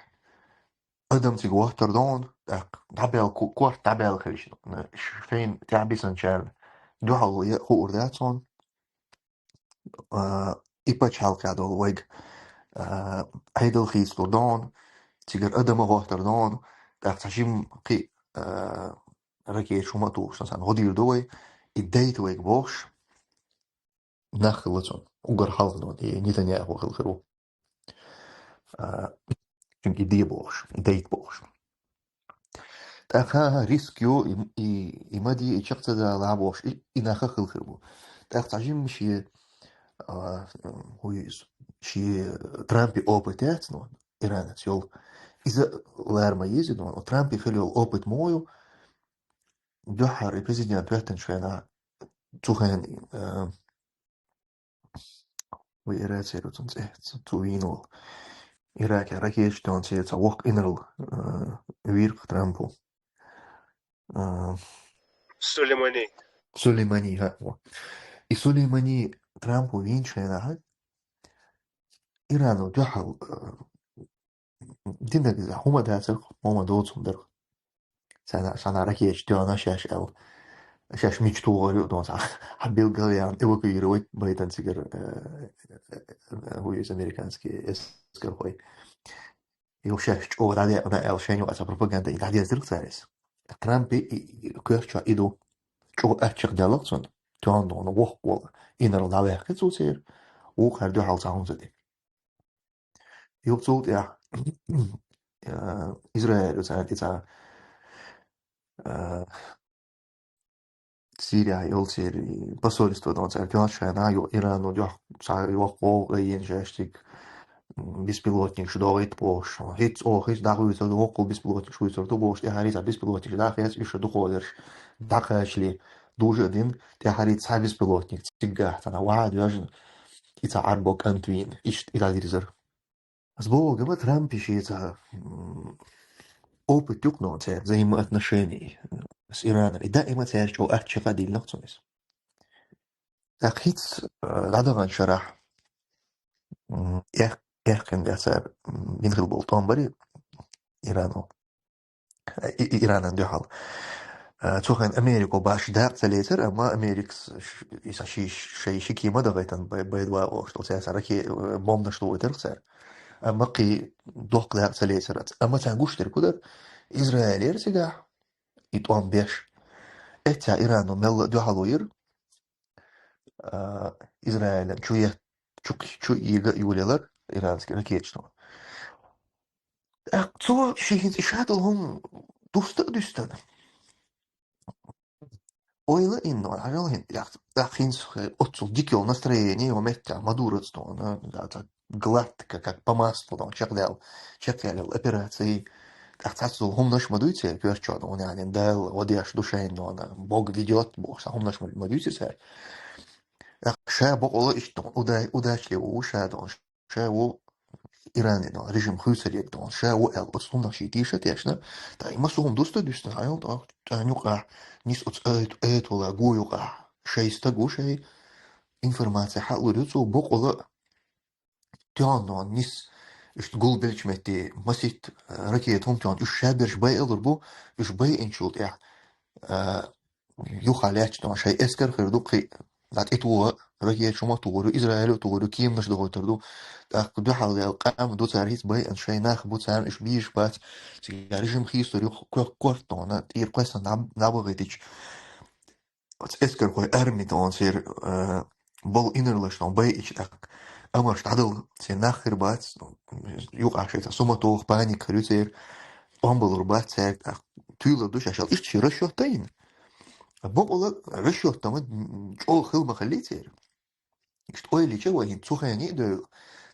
адам цига вахтар дон, тӀаккха дӀабаьлла ко-, корта дӀабаьлла хилча, ш-, шайна тӀаьхьабисинчарна дуьхьал ву е хуур дац хьуна, а, и пачхьалкхехь долу вайга, а, Ӏедал хийцалур дон, цигара адам а гӀоттар дон, тӀаккха цхьа жимма кхин а, а, ракеташ хӀума а тухуш, сан гӀо дийр ду вай, и дайта вайга бохуш, нах хилла цунна. Угар хьалха дон, и Нетаньяху хила хир ву. А, цуьнга и де бохуш, и дайта бохуш. ТӀаккха, хӀан-хӀа, риск ю, и, и, и ма де, и чекх ца далахь бохуш, и, и нах а хила хир бу. ТӀаккха цхьа жимма шен, а, хӀун ю иза, шен Трампи опыт яц, ну, Иранец йолу. Иза лара ма еза, ну, Трампи хила йолу опыт муха ю, дуьххьара и президент хӀоьттинчу хенахь, цу хенахь, а, вай Ирак церан цунна цӀе, цу, цу вийна волу. Иракехь ракеташ тӀе церан цхьа воккха инарла, а, вийра-кх Трампо. А, Сулеймани. Сулеймани, хӀа, во. И Сулеймани Трампо вийначу хенахь, Ирано дуьхьал, а, динарг иза хӀума дацара, хӀума доцу хӀума дара. Царна, царна ракеташ тоьхна шаьш аьлла. Шаьш мича тухур ю, дон цхьа, хьан билггал ян эвакуировать байтан цигара, э, э, э, хӀун ю иза американский эскархой. Йо шаьш чӀогӀа дӀадаькъна аьлла, шайна юкъа цхьа пропаганда и дӀадездира цара из. Трампе и, и, коьртачохь и ду. ЧӀогӀа аччакх делла цунна. Тоьхна воккха волу инарла дӀаваьккхи цо церан. Вукхара дуьхьал цхьа хӀума ца де. Юха цул тӀаьхьа, э, Израиль цара тӀе цхьа, э, Сирия йолу церан посольство дон цара тоьхначу хенахь, ю-, Ирано дуьхьа цхьа йоккха гӀовгӀа йина шаьш цига, м, беспилотникаш догӀийта бохуш. ХӀинца оха, хӀинца дӀахуьйцур ду, воккхул беспилотникаш хуьйцур ду бохуш, тӀаьхьарий цхьа беспилотникаш дӀахецна, уьш ша дукхахдерш дӀакхачале, дужа а дина, тӀаьхьарий цхьа беспилотник циггахь цхьана вахьа доьжна, и цхьа Ӏарбо кӀант вийна, иштта и дӀадирзира. Ас боху, гама Трампе шеца, м, опыт юкъано церан взаимоотношений с Ираном. И даима церан чӀогӀа аччакха диллина цунна иза. ТӀаккха хӀинца, э, дӀадаханчу шарахь, м, эх-, эхкина цара, м, бина хилла болу тӀом бара Ирано. И, и, Иранан дуьхьал. Э, цу хенахь Америко баш дакъа ца лецира, амма Америкас ш-, иза ши, шай ши кема дахайтан бай-, байдва ош, то цара раке-, э, бомбанаш лугӀуьйтарх цара. Амма кхин доккха дакъа ца лецира. Амма царна гуш дерг хӀун дара? Израилера цигахь и тӀом беш. Эццахь Ирано мелла а дуьхьало йира, а, Израилан чу е-, чу, чу йига а йолаелар иранский ракеташна. ТӀаккха цо шен хӀинца и ша долу хӀума дуста а дуьстина. Ойла а йина, хьажал хӀинца, тӀаккха хӀинца оццул дика йолу настроение йо меттехь Мадуроца тхуна, да, так гладко, как по маслу, тхуна чекхдаьлла, чекхъяьлла операций. ТӀаккха цхьацца долу хӀуманаш ма дуй церан коьртачохь, тхуна яхьнин Дала, вадеш ду шайна, тхуна Бог ведёт, бохуш, цхьа хӀуманаш ма, ма дуьйцу цара. ТӀаккха ша бакъала иштта тхуна уда-, удачливо ву ша, тхуна ша ву Иране, тхуна режим хуьйцур ерг, тхуна ша ву аьлла, оцу хӀуманах шен тийша тешна, ткъа и массо а хӀума дуста дуьстина, хьайолу тхуна юкъахь, нис оцу ай-, айтола гу юкъахь, шай стаг ву шай, информация хьалур ю цо, бакъала а тоьхна нис, иштта гулбеллачу метте масийтта, э, ракета хӀума тоьхна, уьш шаберш байалур бу, уьш байинчул тӀаьхьа, э, юха лаьтташ тхуна шайн эскар хир ду, кхин дӀа тӀе тоха ракеташ хӀума а тухур ю, Израило а тухур ю, кеманаш дохуьйтур ду. ТӀаккха дуьхьал даьлла къам ду цара хӀинца байина, шайн нах бу царна, уьш бийраш бац, цига режим хийцалур ю, кхо-, корта тхуна, тӀера кхоьссина наб-, набахийтича. Оцу эскархой арми тхуна церан, э, болу инарлаш тхуна байича тӀаккха. Амарш дӀадала, церан нах хир бац, юкъахь шайца суматоха, паника хир ю церан, тӀом балур бац цаьрга тӀаккха. Туьйлур ду шаьш аьлла. Иштта шен расчет тайна. Бакъала расчет тама чӀогӀа хила ма хиллий церан. Иштта ойла йича вай хӀинца цу хене а девлла.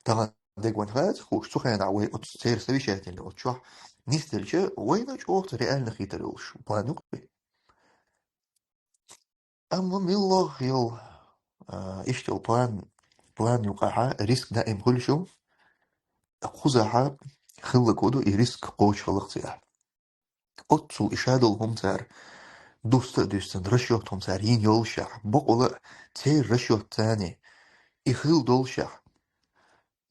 Тахана дегван хаза хууш, цу хенахь вай оцу церан совещательный оцу чохь нисделча, вайна чӀогӀа реально хийтар йолуш план ю-кх. Амма милла йолу, а, иштта йолу план, план юкъахьа риск даим хуьлуш ю, кхузахьа хилларг хӀун ду, и риск кхочушхиларх ца яхь. Оццул и ша долу хӀума цара дуста а дуьстина, расчет хӀума цара йина йолушехь, бакъала а церан расчет царний и хила долушехь,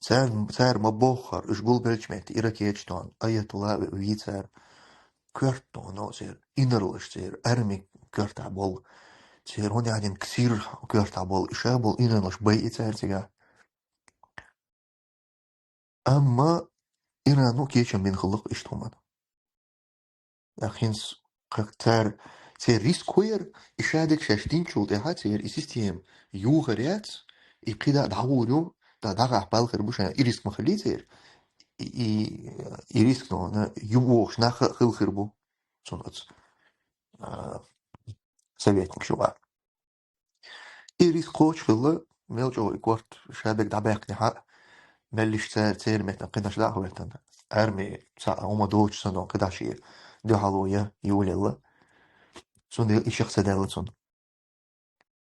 царна, цара ма боххара, уьш гулбеллачу метте и ракеташ тхуна, аятулла вийцара, коьрта тхуна церан, инарлаш церан, арми коьртахь болу, церан хӀун яхьнин ксир коьртахь болу, и ша болу инарлаш байи цара цигахь. Амма Ирано кечам бина хилла-кх иштта хӀуманна. ТӀаккха хӀинца кхы цара, церан риск хӀун яра, и шадерг шаьш динчул тӀаьхьа церан и система юхар яц, и кхидӀа а дӀагӀур ю, дӀа-, дӀагӀахь балхар бу шайна, и риск ма хиллий церан, и, и, и риск, но, на, ю бохуш нах а хила хир бу цунна оцу, а, советникаш юкъахь. И риск кхочушхилла, мел чӀогӀа и корта шадерг дӀабаьккхинехьа, меллиш цара, церан меттан кхидӀаш дӀа а хӀоьттина, арми цхьа а хӀума доцуш санна, кхидӀа шен дуьхьало я йолаелла. Цундела и шех ца даьлла цунна.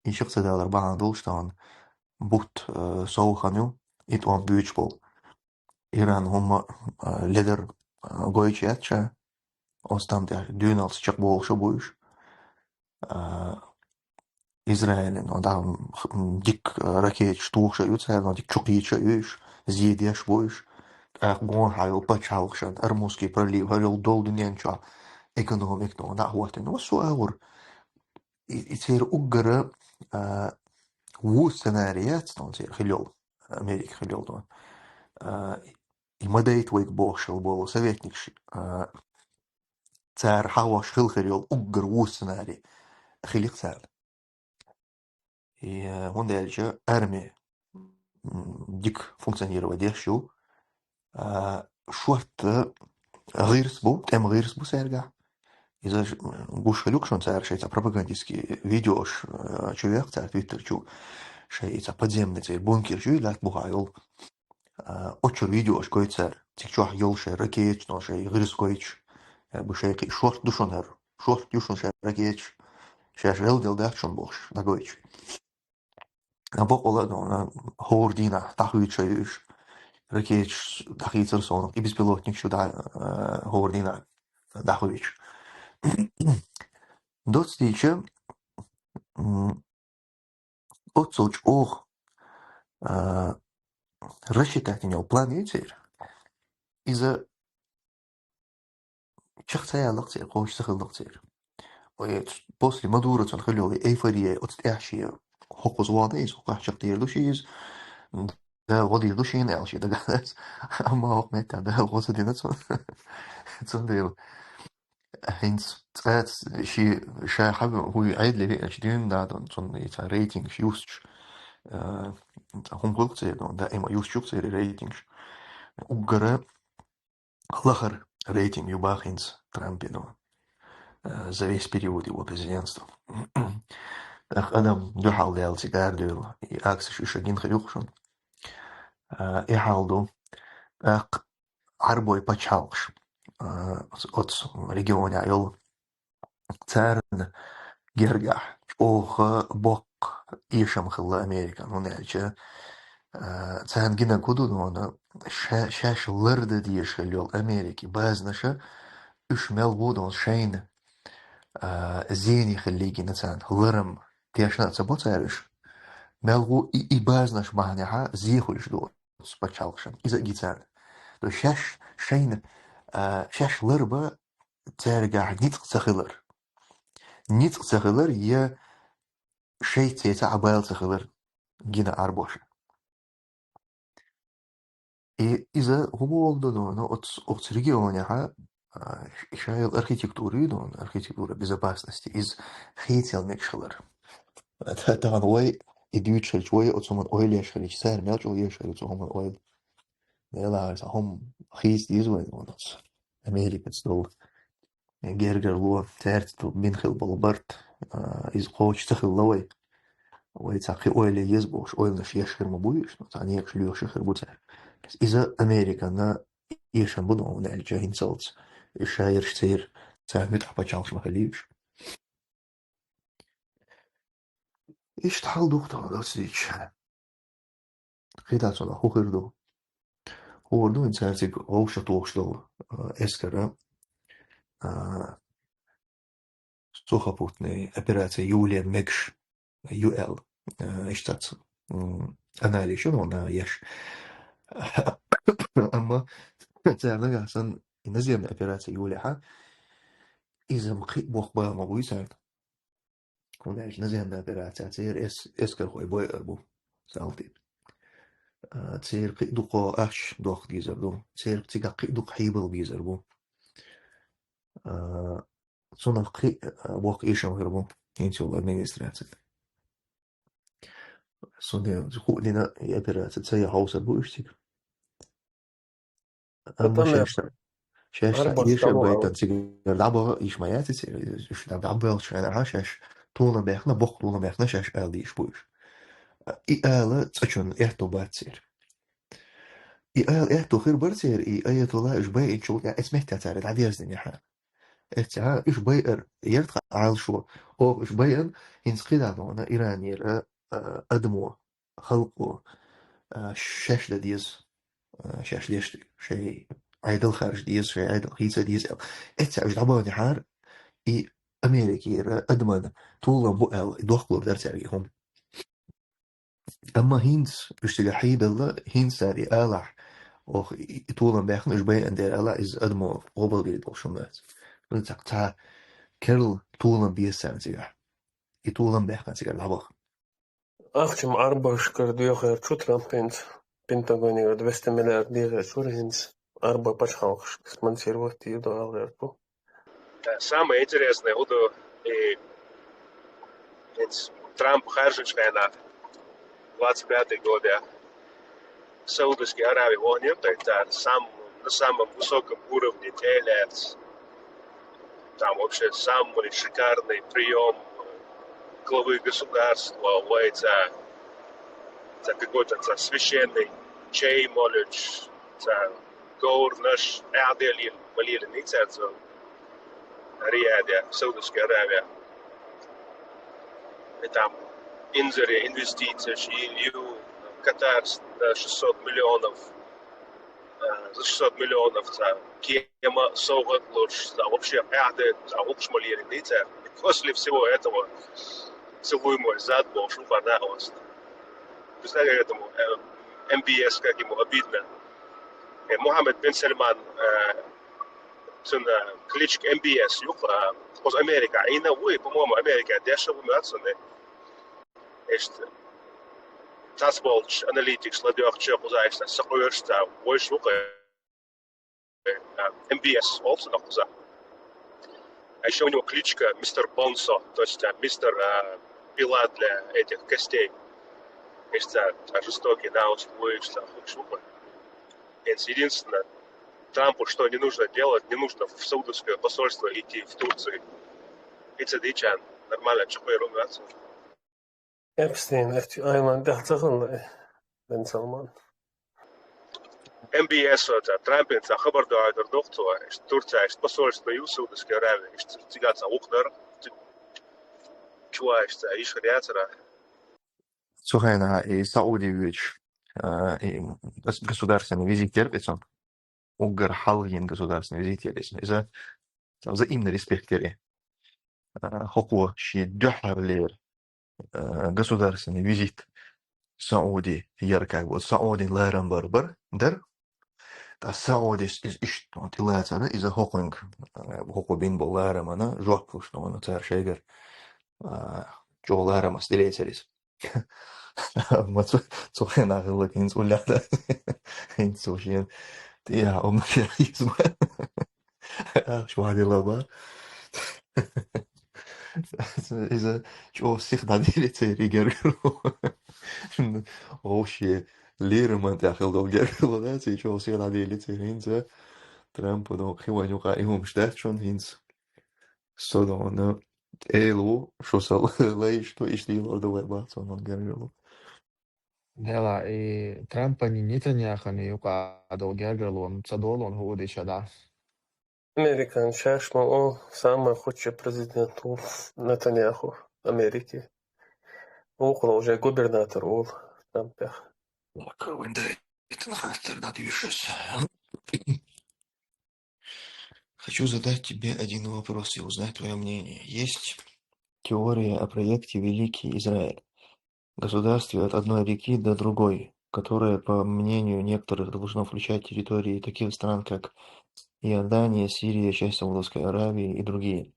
И шех ца далар бахьана долуш тахана бутт, э, сов хан ю, и тӀом буьйцуш болу. Иран хӀумма, а, ледар, а, гойтуш яц ша. Оцу тӀам тӀехь дуьйналц чекхболуш а бу уьш. А, Израилан, а, дӀа, м, дика, а, ракеташ тухуш а ю цара, дика чукхийча а ю уьш, зен деш а бу уьш. ТӀаккха гонахьа йолу пачхьалкхашна, Ормузский пролив, хӀара йолу долу дуьнен чохь экономика, дӀа а хӀоттийна. Массо а агӀор. И, и церан уггара, а, ву сценарий яц, тхуна церан хила йолу, Америка хила йолу тхуна. А, и ма дайта вайга бохуш хила болу советникаш, а, цара хьахош хила хир йолу уггар ву сценарий хилира царна. И, э, хӀунда аьлча арми, м, дика функционировать деш ю. А, шорта гӀирс бу, тӀеман гӀирс бу цаьргахь. Иза ш-, гуш хила ю-кх шуна, цара шайн цхьа пропагандистский видеош, э, чу вехка цара Twitter чу, шайн цхьа подземный церан бункер чу латта бухахь йолу. А, оцу чуьра видеош гойту цара. Цига чохь йолу шайн ракеташ, но шайн гӀирс гойтуш. Э, бу шайн кхин шорта ду шуна хӀара. Шорта ю шуна шайн ракеташ. Шаьш гӀелделла дац шуна бохуш, дӀагойтуш. А бакъволу а, хӀора дийнахь дӀахоьцуш ю уьш. Ракеташ дӀахийцира суна, и беспилотникаш ю дӀа-, а, хӀора дийнахь дӀахоьцуш. Доцца дийча, м, оццул чӀогӀа, а, рассчитать йина йолу план ю церан. Иза чекх ца яьлла-кх церан, кхочуш ца хилла-кх церан. Ой, после Мадуро цунна хилла йолу эйфория, оцу тӀаьхьа шен хӀокхуза вахана иза, хӀокхахь чекхдер ду шен иза, Дала гӀо дийр ду шена аьлла шен дагахь дац. Амма хӀокху меттехь Дала гӀо ца дина цунна. Цундела хӀинца цкъа а ши-, ша хьан хӀуй Ӏедале веача дуьйна дадон, цунна и цхьа рейтингаш юстуш, а, цхьа хӀума хуьлу-кх церан, даима юстуш ю-кх церан рейтингаш. Уггара лахара рейтинг ю боху хӀинца Трампан, а, за весь период его президентства. ТӀаккха адам дуьхьал даьлла цигара дуьйла, и аксаш уьш а гина хир ю-кх шуна. А, и хьал ду. ТӀаккха Ӏарбойн пачхьалкхаш, а, оцу регионехь йолу, царна гергахь чӀогӀа боккха эшам хилла Американ, хӀунда аьлча, а, царна гинарг хӀун ду, ша-, шаьш лардан дезаш хилла йолу Америкин базанаша, уьш мел ву, шайна, а, зене хилла гина царна, ларам тешна а ца бо цара уьш. Мел ву и, и базанаш бахьанехьа зе хуьлуш ду оцу пачхьалкхашна. Иза а гина царна. То есть шаьш шайна, а, шаьш ларбан цаьргахь ницкъ ца хилар. Ницкъ ца хилар я шайца цхьа а бала ца хилар гина Ӏарбоша. И иза хӀун боху ду, но оцу, оцу регионехьа, а, ш-, ша йолу архитектура ю, но архитектура безопасности, иза хийцаялла мегаш хилар. Та-, тахана вай и дуьйцуш хилча, вай оцу хӀуманна ойла еш хилча, цара мел чӀогӀа еш хилла оцу хӀуманна ойла. Делахь, иза хӀума хийца деза вайн, вон оцу Америкаца долу гергарло, цаьрца бина хилла болу барт, а, иза кхочуш ца хилла вай. Вай цхьа кхин ойла еза бохуш, ойланаш еш хир ма бу уьш, но цхьа некъаш лоьхуш хир бу цара. Иза Американа эшам бу, но хӀунда аьлча хӀинцалц и шайерш церан, царна муьтӀахь пачхьалкхаш ма хилла уьш. Иштта хьал ду-кх тхуна доцу дийча. Кхин дац хӀун хир ду. ХӀора ду хӀинца цаьрца вовшах тухуш долу, а, эскара, а, сухопутный операция юле мегаш ю аьлла, а, иштта цац, м, анализ ю, но еш. Амма цара нагахь санна и наземная операция юлехьа, иза-м кхин а боккха бала ма буй царна. ХӀунда аьлча наземная операция церан эс-, эскархой байар бу, салтий. А, церан кхин а дукха ахча дохка дезар ду. Церан цигахь кхин а дукха хьийбал безар бу. А, цунах кхин а боккха эшам хир бу хӀинца йолу администрацина. Цундела хӀуъа дина и операция ца ян хьовсур бу уьш цига. Амма шаьш, шаьш эшам байтан цигара дӀабаха йиш ма яц, уьш дӀабоьлхучу хенахь шаьш толам баьхна, боккха толам баьхна шаьш ала дийш бу уьш. И ала цӀа чунна аьтто бац церан. И ала аьтто хир бара церан, и аятулла уьш байинчул тӀаьхьа эцу меттехь цара дӀадерзадинехьара. Эццехьа уьш байар яра тхан Ӏалашо, оха уьш байан, хӀинца кхидӀа нона Иранера, а, адамо, халкъо, а, шаьш дан деза, а, шаьш деш, шайн Ӏедал харжа деза, шайн Ӏедал хийца деза аьлла. Эццехьа уьш дӀабаханехьара, и Америкера адаман толам бу аьлла, и дохкалур дара цаьрга и хӀума. Амма хӀинца уьш цигахь хьийбелла, хӀинца цара и алахь, оха и, и толам баьхна, уьш байан дера алахь, иза адамо гӀобалбийр долуш хӀума дац. Цхьа, цхьа керла толам беза царна цигахь. И толам баьхна цигара дӀабаха. Ахча-м Ӏарбошкара доьхур чу Трампа хӀинца. Пентагоне двести миллиард дийгӀе чура хӀинца, арба пачхьалкхаш спонсировать дийр ду аьлла гӀерта. Самое интересное, хӀу ду, и хӀинца Трамп харжачу хенахь, двадцать пятый годехь, Саудовская Аравия вахнера, так это сам, на самом высоком уровне телец. Там вообще самый шикарный приём главы государства, вай цхьа, цхьа какой-то цхьа священный чай молуьйтуш, цхьа говраш, Ӏаьдал йина, ма лелийна цара цо Риядехь, Саудовская Аравия. И там инзаре инвестицеш йина ю, Катар на шестьсот миллионов, э, за шестьсот миллионов цхьа кема совгӀат луш, цхьа вообще Ӏаьдал, цхьа гӀуллакхаш ма лелийна цара. И после всего этого целуемый зад бохуш ву-кх нах оцу. Представляю, этому, э, М Б С, как ему обидно. Э, Мухаммед бин Сальман, э, цуьнан кличка М Б С ю-кх, э, оцу Америка Ӏийна ву и, по-моему, Америка дешна ву моьтту суна. Иштта цхьаболчу аналитикаша ладоьгӀучу кхузахь иштта сакъоьруш цхьа вовшах ву-кх, э, М Б С олу цунах кхузахь. А ещё у него кличка мистер Бонсо, то есть, э, мистер, э, пила для этих костей. Иштта цхьа жестокий нах оцу вуйш цхьа хууш ву-кх. Единственное, Трампу что не нужно делать, не нужно в саудовское посольство идти в Турции. И ца дича нормально чекхвер ву моьтту. Эпстейн Айленд тӀехь ца хилла и бен Салман. М Б С оцу Трампин цхьа хабар догӀуьйтур ду-кх цо, иштта Турция иштта посольство ю Саудовская Аравия, иштта цигахь цхьа вукху дара, чу а иштта йиш хир яцара. Цу хенахь и Сауди воьдуш, а, и гос-, государственный визит яра иза. Уггар хьалха йина государственный визит яра иза. Иза взаимный респект яра. А, хӀокхо шен дуьххьарлера, а, государственный визит Сауди яра, как бы, Саудин ларам бар, бар, дара. Ткъа Саудис иза иштта тӀелацара, иза хӀокхуьнга, а, хӀокхо бина болу ларамана жоп луш, цара шайгара, а, чӀогӀа ларамас тӀелецира иза. Амма цу, цу хенахь хилларг хӀинца уллехь дан. ХӀинца цо шена тӀехьа омма шен хӀинца ма. Ахча вахьдилла бан. Иза чӀогӀа сиха дӀаделира церан гергарло. Вовшийн лерам тӀехь хилла долу гергарло дац, и чӀогӀа сиха дӀаделира церан хӀинца. Трампа доккха хи вайн юкъа и хӀумаш дац шуна хӀинца. Со дона Эла ву, шу сан лайш ду, иштта лелор ду вай бац, ван гергарло. Дела, и Трампани Нетаньяхуни юкъа долу гергарло ца долу хӀу дича да? Американ шаьш ма о, самый худший президент ву Нетаньяху Америки. Вукхула уже губернатор ву Трампех. Так, вайн да, это нахастер надо ещё. Хочу задать тебе один вопрос и узнать твоё мнение. Есть теория о проекте Великий Израиль, государстве от одной реки до другой, которое, по мнению некоторых, должно включать территории таких стран, как Иордания, Сирия, часть Саудовской Аравии и другие.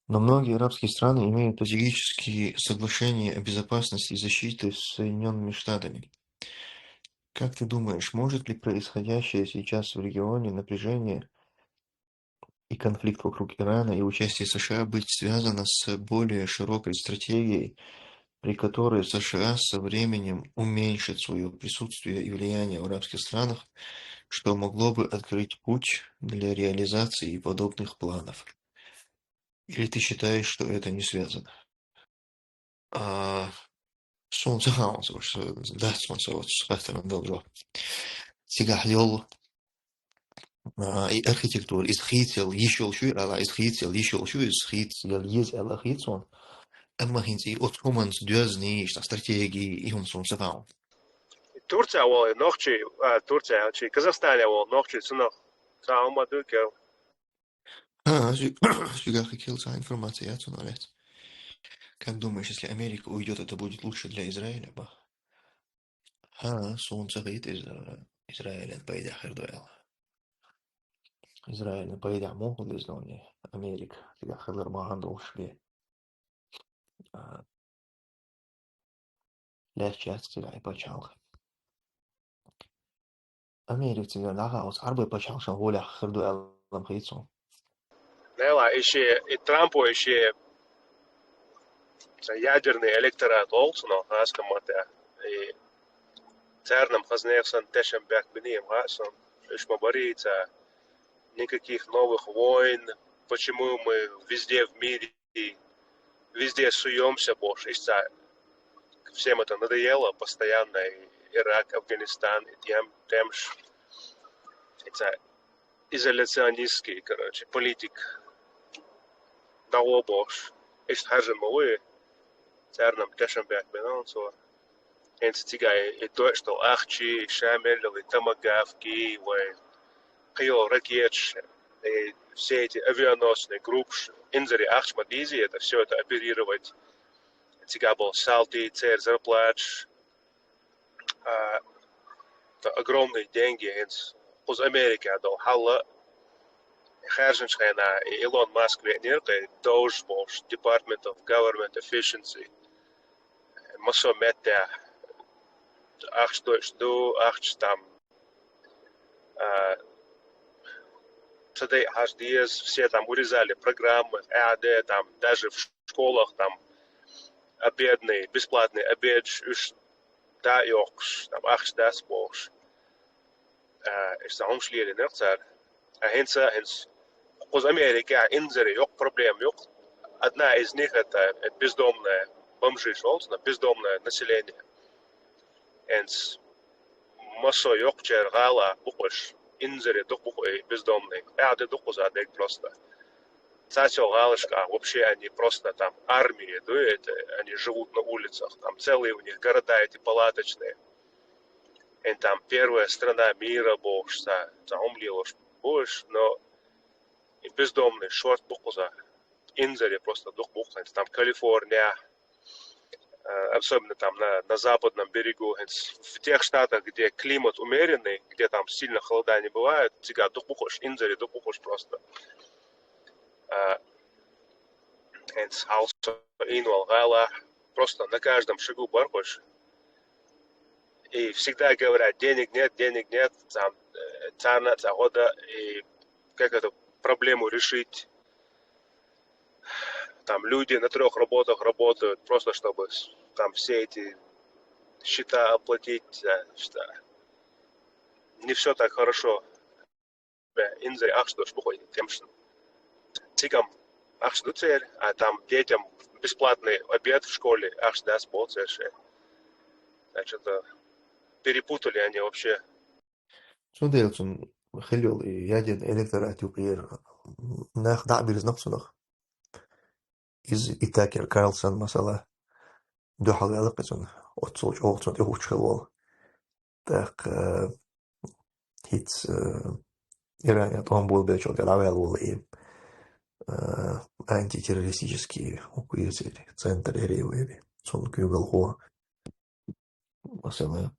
Но многие арабские страны имеют стратегические соглашения о безопасности и защиты с Соединёнными Штатами. Как ты думаешь, может ли происходящее сейчас в регионе напряжение и конфликт вокруг Ирана и участие С Ш А быть связано с более широкой стратегией, при которой С Ш А со временем уменьшит своё присутствие и влияние в арабских странах, что могло бы открыть путь для реализации подобных планов? Или ты считаешь, что это не связано? А, суна ца хаьа, дац суна ца оцу хаттарна дала жоп. Цигахь йолу, а, и архитектура, иза хийцаелла йиш йолуш ю аьлла, иза хийцаелла йиш йолуш ю, иза хийцаелла еза аьлла хета суна. Амма хӀинца и оцу хӀуманца доьзна йиш, стратегия, и хӀума суна ца хаьа. Турция волу нохчий, а, Турция, чи Казахстане волу нохчий, цунах ца хӀума ду кел. А, ши-, шуьгахь кхин кхин цхьа информация яц хьуна, Олег? Как думаешь, если Америка уйдёт, это будет лучше для Израиля, ба? ХӀа, суна ца хета иза Израилан пайдехь хир ду аьлла. Израилан пайдехь муха хир ду иза, Америка цигахь хилар бахьана долуш бен? А, лаьтташ яц цигахь и пачхьалкх. Америка цигара дӀахо оцу Ӏарбойн пачхьалкхашна гӀолехь хир ду аьлла хета суна. Нела, и шен, и Трампо, и шен цхьа ядерный электорат олу цунах, хьаста ма-, и царна-м хаза нехан санна тешам баьхкина ма хаьа суна, уьш ма барий цара. Никаких новых войн, почему мы везде в мире, везде суёмся бохуш, иштта цара. Всем это надоело, постоянно и Ирак, Афганистан, и тем, тем ж. И цара изоляционистский, короче, политик дӀагӀо бохуш, иштта хьаьжжина ма ву и, царна-м тешам баьхкина цо. ХӀинца цигахь и дойуш долу ахча, и ша мел йолу и томагавки, вай кхин йолу ракеташ, и все эти авианосные группаш, инзаре ахча ма дийзий, это всё это оперировать. Цигахь болу салтий, церан зарплаташ, а, это огромные деньги, хӀинца кхуза Америкехь долу хьал а, хаьржинчу хенахь и Илон Маск веанера кхин Doge бохуш, Department of Government Efficiency, массо а меттехь ахча дойуш ду, ахча там, а, ца дайа хьажа деза, все там урезали программы, АД, там даже в школах там обедный, бесплатный обед, уьш дӀа а йоккхуш, там ахча дац бохуш. А, иштта хӀумаш лелийнарг цара. А хӀинца, хӀинца кхуза Америкехь инзаре йоккха проблема ю. Одна из них это, это бездомная, бомжи шолгӀа, бездомное население. ХӀинца массо а йоккхачеран гӀалахь бу-кх уьш, инзаре дукха бу-кх и бездомный. Къаьхьа де дукха кхуза дерг просто. Цхьацца гӀалашкахь вообще они просто там армия, да, это, они живут на улицах, там целые у них города эти палаточные. И там первая страна мира бохуш цхьа, цхьа хӀума лелош бу уьш, но и бездомный шорта бу кхуза. Инзаре просто дукха бу кхуза. Там Калифорния, э, особенно там на, на западном берегу, хӀинца в тех штатах, где климат умеренный, где там сильно холода не бывает, цигахь дукха бу кхуш, инзаре дукха бу кхуш просто. Э, хӀинца хьалха со Ӏийна волу гӀалахь, просто на каждом шагу бара кхуш. И всегда говорят: «Денег нет, денег нет», там, э, царна а ца гӀо дан, и как эту проблему решить. Там люди на трёх работах работают, просто чтобы с-, там все эти счета оплатить, да, что не всё так хорошо. Бе, инзаре ахча долуш бу кху и тӀемашна. Цигахь ахча ду церан, а там детям бесплатный обед в школе, ахча дац боху церан шайн. Значит, э, перепутали они вообще. Цундела цунна хила йолу и ядерный электорат юкъера нах дӀа а бирзина-кх цунах. Иза и Такер Карлсон, масала, дуьхьал ваьлла-кх цунна, оццул чӀогӀа цунна тӀехӀуттуш хилла волу. ТӀаккха, э, хӀинца, э, Иране тӀом болабеллачул тӀаьхьа дӀаваьлла волу и, э, антитеррористический, хӀокху центр яра вай, цунна куьйгалхо. Масала,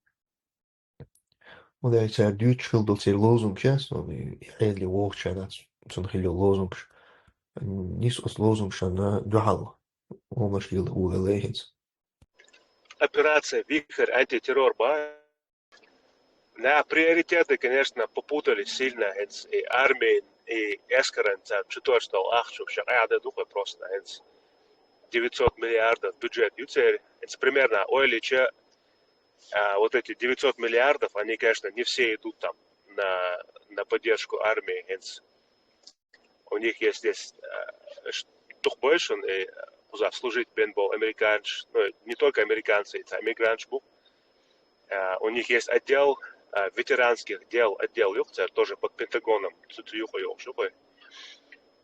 хӀунда аьлча цара дуьйцуш хилла долу церан лозунгаш, и Ӏедале вогӀучарна цунна хилла йолу лозунгаш. Нийса оцу лозунгашна дуьхьал хӀуманаш лела ву ваьлла хӀинца. Операция «Вихрь», антитеррор бан. Да, приоритеты, конечно, попутали сильно, хӀинца и армин, и эскаран цара чу тоьшуш долу ахча, ша къаьхьа де ду-кх просто, хӀинца девятьсот миллиардов бюджет ю церан, хӀинца примерно ойла йича, а, вот эти девятьсот миллиардов, они, конечно, не все идут там на, на поддержку армии, хӀинца. У них есть здесь, э, ш-, дукха бойшун, и кхуза служить бен болу американцаш, ну, не только американцы, это иммигранташ бу. Э, у них есть отдел, э, ветеранских дел, отдел ю-кх церан, тоже под Пентагоном, цу, цу юкъа йолуш ю-кх.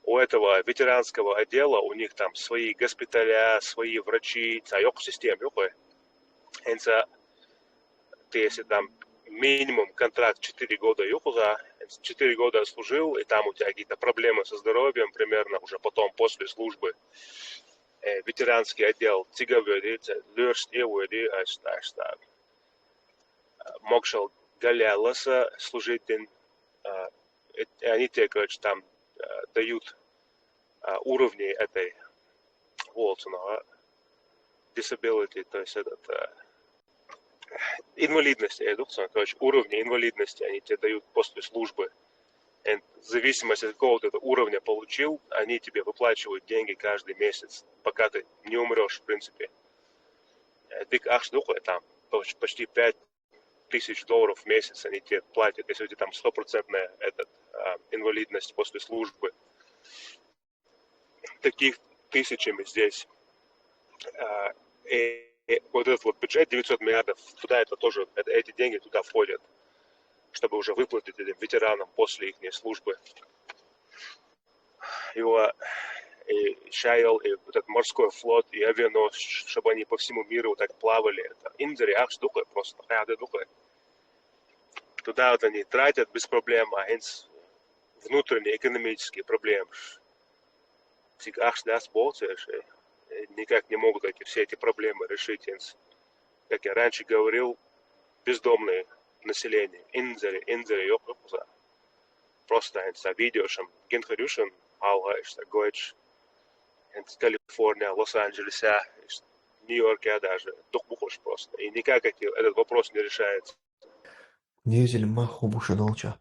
У этого ветеранского отдела у них там свои госпиталя, свои врачи, цхьа йоккха система ю-кх. ХӀинца, ты если там минимум контракт четыре года ю кхуза, четыре года служил, и там у тебя какие-то проблемы со здоровьем, примерно уже потом, после службы, э, ветеранский отдел цига а воьду, ца-, лоьраш тӀе а воьду, аш, аш, так. Могушалла галъяьлла аса служить дина, а, и, и они тебе, короче, там, а, дают, а, уровни этой, олу цунах, а, disability, то есть этот, а, инвалидность, я думаю, короче, уровни инвалидности они тебе дают после службы. И в зависимости от какого ты это уровня получил, они тебе выплачивают деньги каждый месяц, пока ты не умрешь, в принципе. Э, Дик ахш духле там, поч- почти пять тысяч долларов в месяц они тебе платят, если у тебя там стопроцентная этот, а, инвалидность после службы. Таких тысячами здесь. А, и, и вот этот вот бюджет девятьсот миллиардов, туда это тоже, это- эти деньги туда входят, чтобы уже выплатить этим ветеранам после их службы. Его и Шайл, и вот этот морской флот, и авианосец, чтобы они по всему миру вот так плавали. Это инзери ахш духле просто, хайда духле. Туда вот они тратят без проблем, а инс внутренние экономические проблемы. Цик ахш нас болцеш, э, никак не могут эти, все эти проблемы решить. Инс. Как я раньше говорил, бездомное население. Инзери, инзери, ёк, ёк, за. Просто инс, видео, шам, генхарюшен, алга, ишта, гойч. Инс, Калифорния, Лос-Анджелеса, ишта, Нью-Йорке даже, дух бухош просто. И никак эти, этот вопрос не решается. Дезил ма хубуша долча.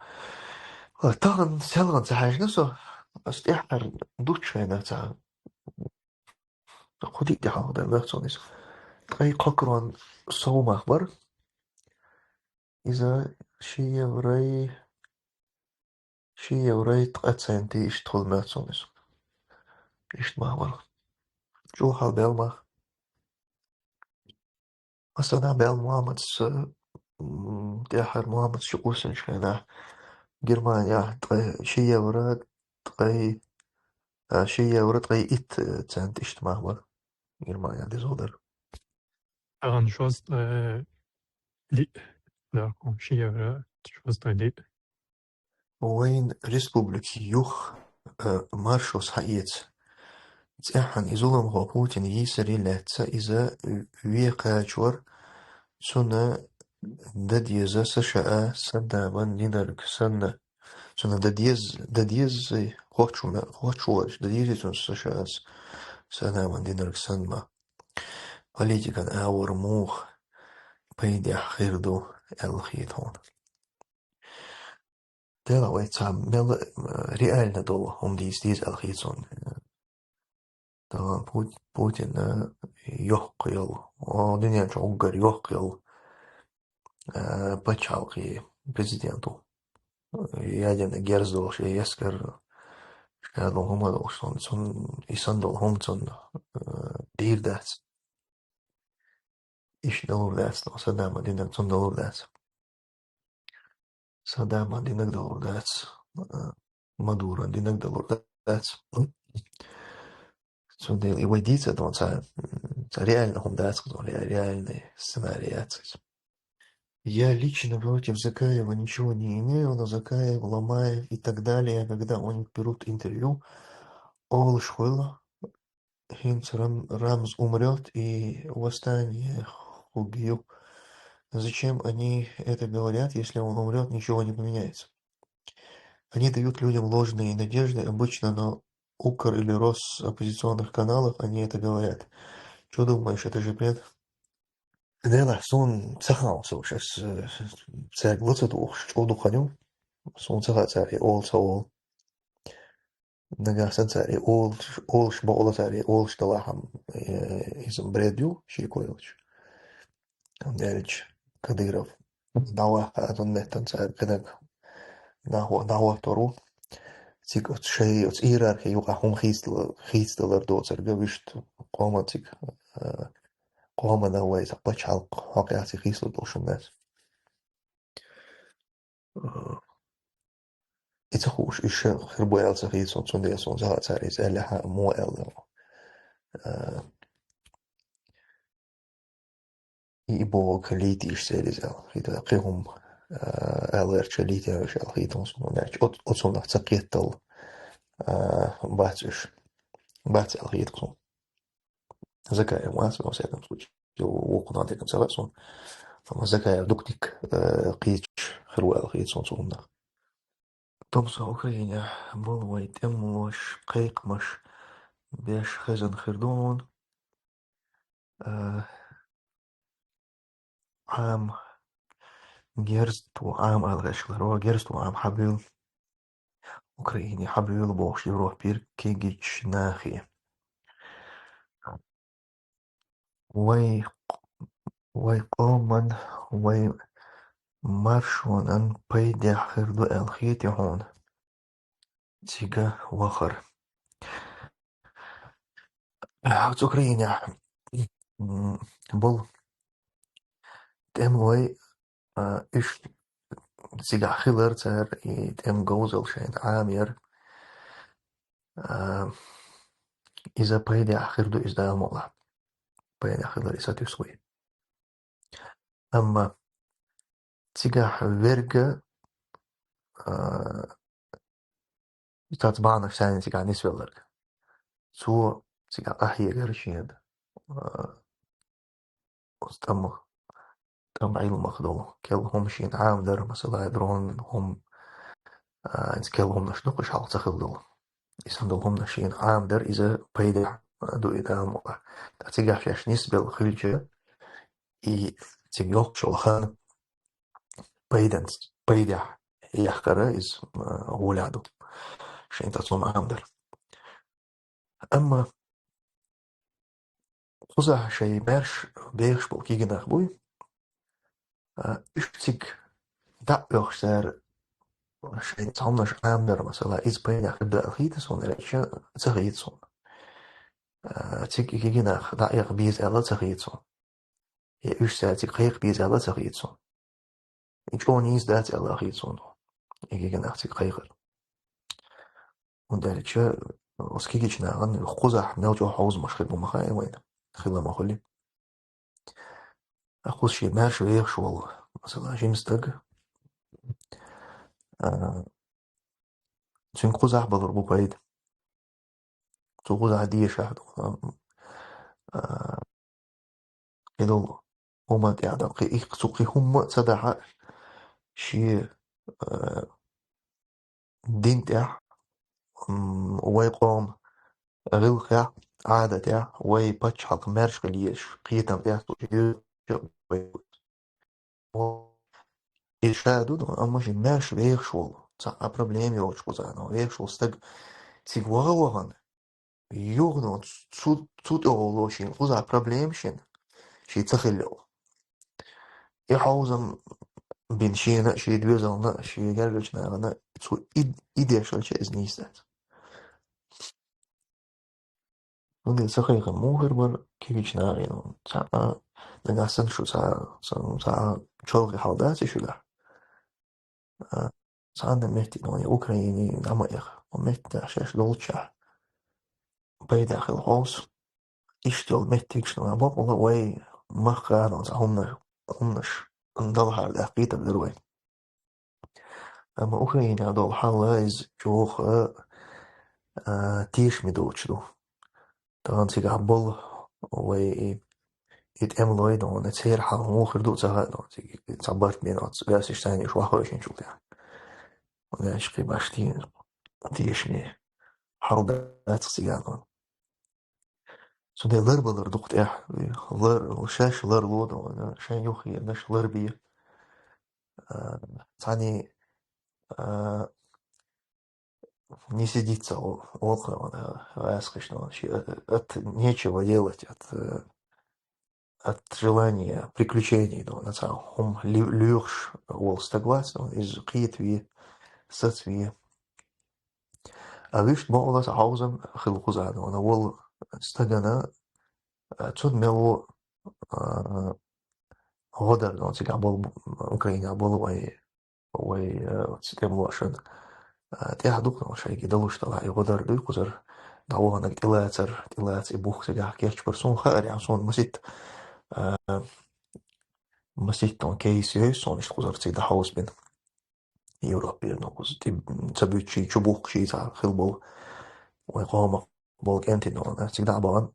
Тахан селган ца хажна со, ас тяхар дучайна ца. Худи тяхал да мехцонис. Ткъай кокрон совмах бар. Иза ши еврей, ши еврей ткъа центи ишт хул мехцонис. Ишт мах бар. Чул хал бел мах. Масана бел Мухаммад с, м, тяхар Мухаммад ши къусын шхена. Германия, ткъай, ши евро, ткъай, а, ши евро, ткъай ит, э, цент ишт мах бар. Германия дезолдер. Аган шост, э, ли, да, ши евро, шост ли. Вайн республики юх, э, маршос хаец. Цяхан изулам хо Путин йисари лятца иза векачвар, цуна дадьеза США Саддаман динарг санна. Цуна дадьез, дадьез, хочума, хочуаш, дадьези цун США Саддаман динарг санма. Политикан авар мух, пайдя хирду, элхитон. Дела вай ца мел, э, реально дол, хум дис, дис алхицун. Дала Пут-, Путин, э, ёхкъел. О, дунья чу уггар ёхкъел. Э, пачалкъи президенту. Ядерный герз долш, яскар, шкадол хума долш, сон, сон, исан дол хум сон, э, дир дац. Иш далур дац, но Саддама динаг цун далур дац. Саддама динаг далур дац. Э, Мадура динаг далур дац. Цундел и вайдица, дон ца, ца реально хум дац, ре-, реальный сценарий яц. Я лично против Закаева ничего не имею, но Закаев, Ломаев и так далее, когда у них берут интервью, олш хуйла, Хинц Рам-, Рамз умрёт и восстание хубью. Зачем они это говорят, если он умрёт, ничего не поменяется? Они дают людям ложные надежды, обычно на Укр или Рос оппозиционных каналах они это говорят. Что думаешь, это же бред? Дела, сун цахал, слушай, с-, с-, царь глаза дух, что духаню? Сун цахал царь, ол, са ол. Нагасан царь, ол, ол, шма ола царь, ол, что лахам, э, изм бред ю, ши койлыч. Дальше Кадыров. Нава, а тон меттан царь, кадак. Нахо, нахо тору. Цик от шей, от иерархия юка хум хистла, хистла лардоцар гавишт, кома цик, э, кома навай, сак пачалк, хакяси хистла дошумнас. Э, ица хуш, иша хирбуэл са хисон, цун дел сон, за царь из, эля ха, мо эл. Э, И бо калити иш церизел. Хита кихум, э, алерча лити иш ал хитун сумунач. От, от сумнах цакеттал, э, бациш. Бац ал хитун. Закаев вас, во всяком случае. Вокна декам сарасун. Ама Закаев дуктик, э, кич хруэл хитун сумнах. Томса Украине был вайт эмлош, кайкмаш, беш хезен хирдун. Э, Ӏам, герз тӀо Ӏам ала гӀерташ хиларо, герз тӀо Ӏам хьабуьйлу, Украине хьабуьйлу бохуш Европера кегийчу нахе. Вай, вай къоман, вай маршонан пайдехь хир ду аьлла хетий хьуна цига вахар? Оцу Украинехь, м, болу тӀемалой, а, уьш цигахь хилар цара, и тӀеман говзалла шайна Ӏамаяр, а, иза пайдехь хир ду, иза Дала мукъалахь. Пайдехь хилар и сатуьйсу вай. Амма цигахь верг, а, цаца бахьанаш санна цигахь нисвелларг. Цо цигахь къахьегара шена, а, оцу тӀамах, тӀам Ӏилмах долу. Керла хӀума шена Ӏамадар, масала, дрон хӀума, а, иза керла хӀуманаш ду-кх уьш хьалха ца хилла долу. И санна долу хӀуманаш шена Ӏамадар, иза пайдехь ду и Дала мукъалахь. Ткъа цигахь шаьш нисбелла хилча, и цига йоккхуш йолу хан пайданца, пайдехь яхкара иза, а, гӀолехь ду. Шайна тӀе цунна Ӏамадар. Амма кхузахь шайн маьрша бехаш болу кегий нах буй, а, уьш цига дӀа а оьхуш цара шайн цхьа хӀуманаш Ӏамадар, масала, иза пайдехь хир ду аьлла хийтий суна, аьлча ца хийтий суна. А, цига и кегий нах дӀа а эккха беза аьлла ца хийтий суна. Я уьш цара цига кхайкха беза аьлла ца хийтий суна. И чӀогӀа нийса дац аьлла хийтий суна и кегий нах цига кхайкхар. ХӀунда аьлча оцу кегийчу нахана кхузахь мел чӀогӀа хьовзамаш хир бу ма хаьа вайна, хилла ма хуьлу. Ткъа кхуза шен маьрша вехаш волу, масала, жима стаг, а, цуьнга кхузахь балур бу пайда. Цу кхузахь дешахь ду, а, кхидолу хӀума тӀехь дан, кхи-, их-, цу кхин хӀумма а ца дахь а, шен, а, дин тӀехь, м, вай къоман гӀиллакхехь, Ӏадатехь, вай пачхьалкх маьрша хила езаш кхетам тӀехь цу шен доьзалш а вай. И ша ду, амма шен маьрша вехаш волу, цхьа а проблема йоцуш кхузахь вехаш волу стаг цига ваха а вахана, юха цу, цу тӀехула шена кхузахь проблема шена, шен ца хилла йолу. И хьовзам бина шена а, шен доьзална а, шен гергарчу нахана а, цо и, и деш хилча иза нийса дац. ХӀунда ца кхайкхина муха хир бара кегийчу нахана? Цхьа а нагахь санна шу цхьа, цхьа, цхьа чолхе хьал дац и шуьгахь? А, цхьанна метте, ну, я Украине дӀа ма эха. Хьо метте шаьш долччехь пайда хила хьовсу. Иштта йолу меттигаш, ну, бакъала вай махкахь а, ну, цхьа хӀуманаш, хӀуманаш далахьара даьккхийтар дара вай. Амма Украинехь долу хьал иза чӀогӀа, а, тешаме доцуш ду. Тахана цигахь болу вай и, и тӀемалой, ну, церан хьал муха хир ду ца хаьа, ну, цига цхьа барт бен оцу оьрсаша царна уьш вахавешинчул тӀаьхьа. Вайн аьлча кхин башха те-, тешаме хьал дац цигахь, ну. Цундела ларбалар ду-кх тӀехь, лар-, шаьш ларло, ну, шайн юххернаш ларбе. А, цхьаьний, а, не сидится, о-, олу, а, гӀазкхаша, ну, ши-, а, от нечего делать, от, э, от желания приключений, ну, цхьа хӀума ле-, лоьхуш волу стаг вац, ну, иза кхетаве, сацаве. А вуьшта бакъала цхьа хьовзам хила кхузахь, ну, волу стагана, а, цунна мел ву, а, гӀо дар, ну, цигахь болу, Украинехь болу вай, вай, э, оцу тӀемалошна, а, тӀехь ду-кх, ну, шайга далуш делахь, и гӀо дар дуй кхузара, дӀаваханарг тӀелацар, тӀелаца и бух цигахь кечбар. Суна хаарехь, суна маситта, а, маситта кейс йовза суна иштта кхузара цига дӀахьовсабина. Европера, ну, кхуза тӀе ца буьтуш, чу бухкуш цхьа хила болу, вай къомах болу кӀентий, ну, цига дӀа а бахана,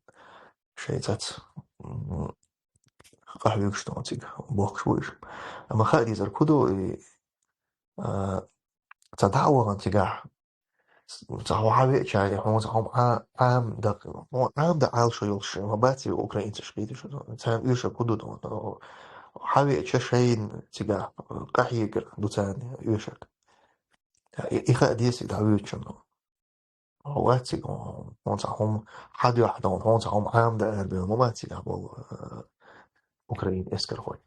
шайн цаца, м, къахьоьгуш, ну, цига бохкуш бу уьш. Амма хаа дезарг хӀун ду, и, а, цхьа дӀа а вахана цигахь, цхьа хьо хьан веача, хьуна цхьа хӀума Ӏа-, Ӏама дан, хьуна Ӏама дан Ӏалашо йолуш ма бац и украинцаш кхеташ, царна оьшург хӀун ду, ну, хьавеача шайна цигахь къахьегар ду царна оьшург. И, и хаа деза цига дӀавоьдучунна. Хьо вац цига, хьуна цхьа хӀума хьадоьхьа, хьуна цхьа хӀума Ӏамадаь арабевлла ма бац цигахь болу, э, Украин эскархой.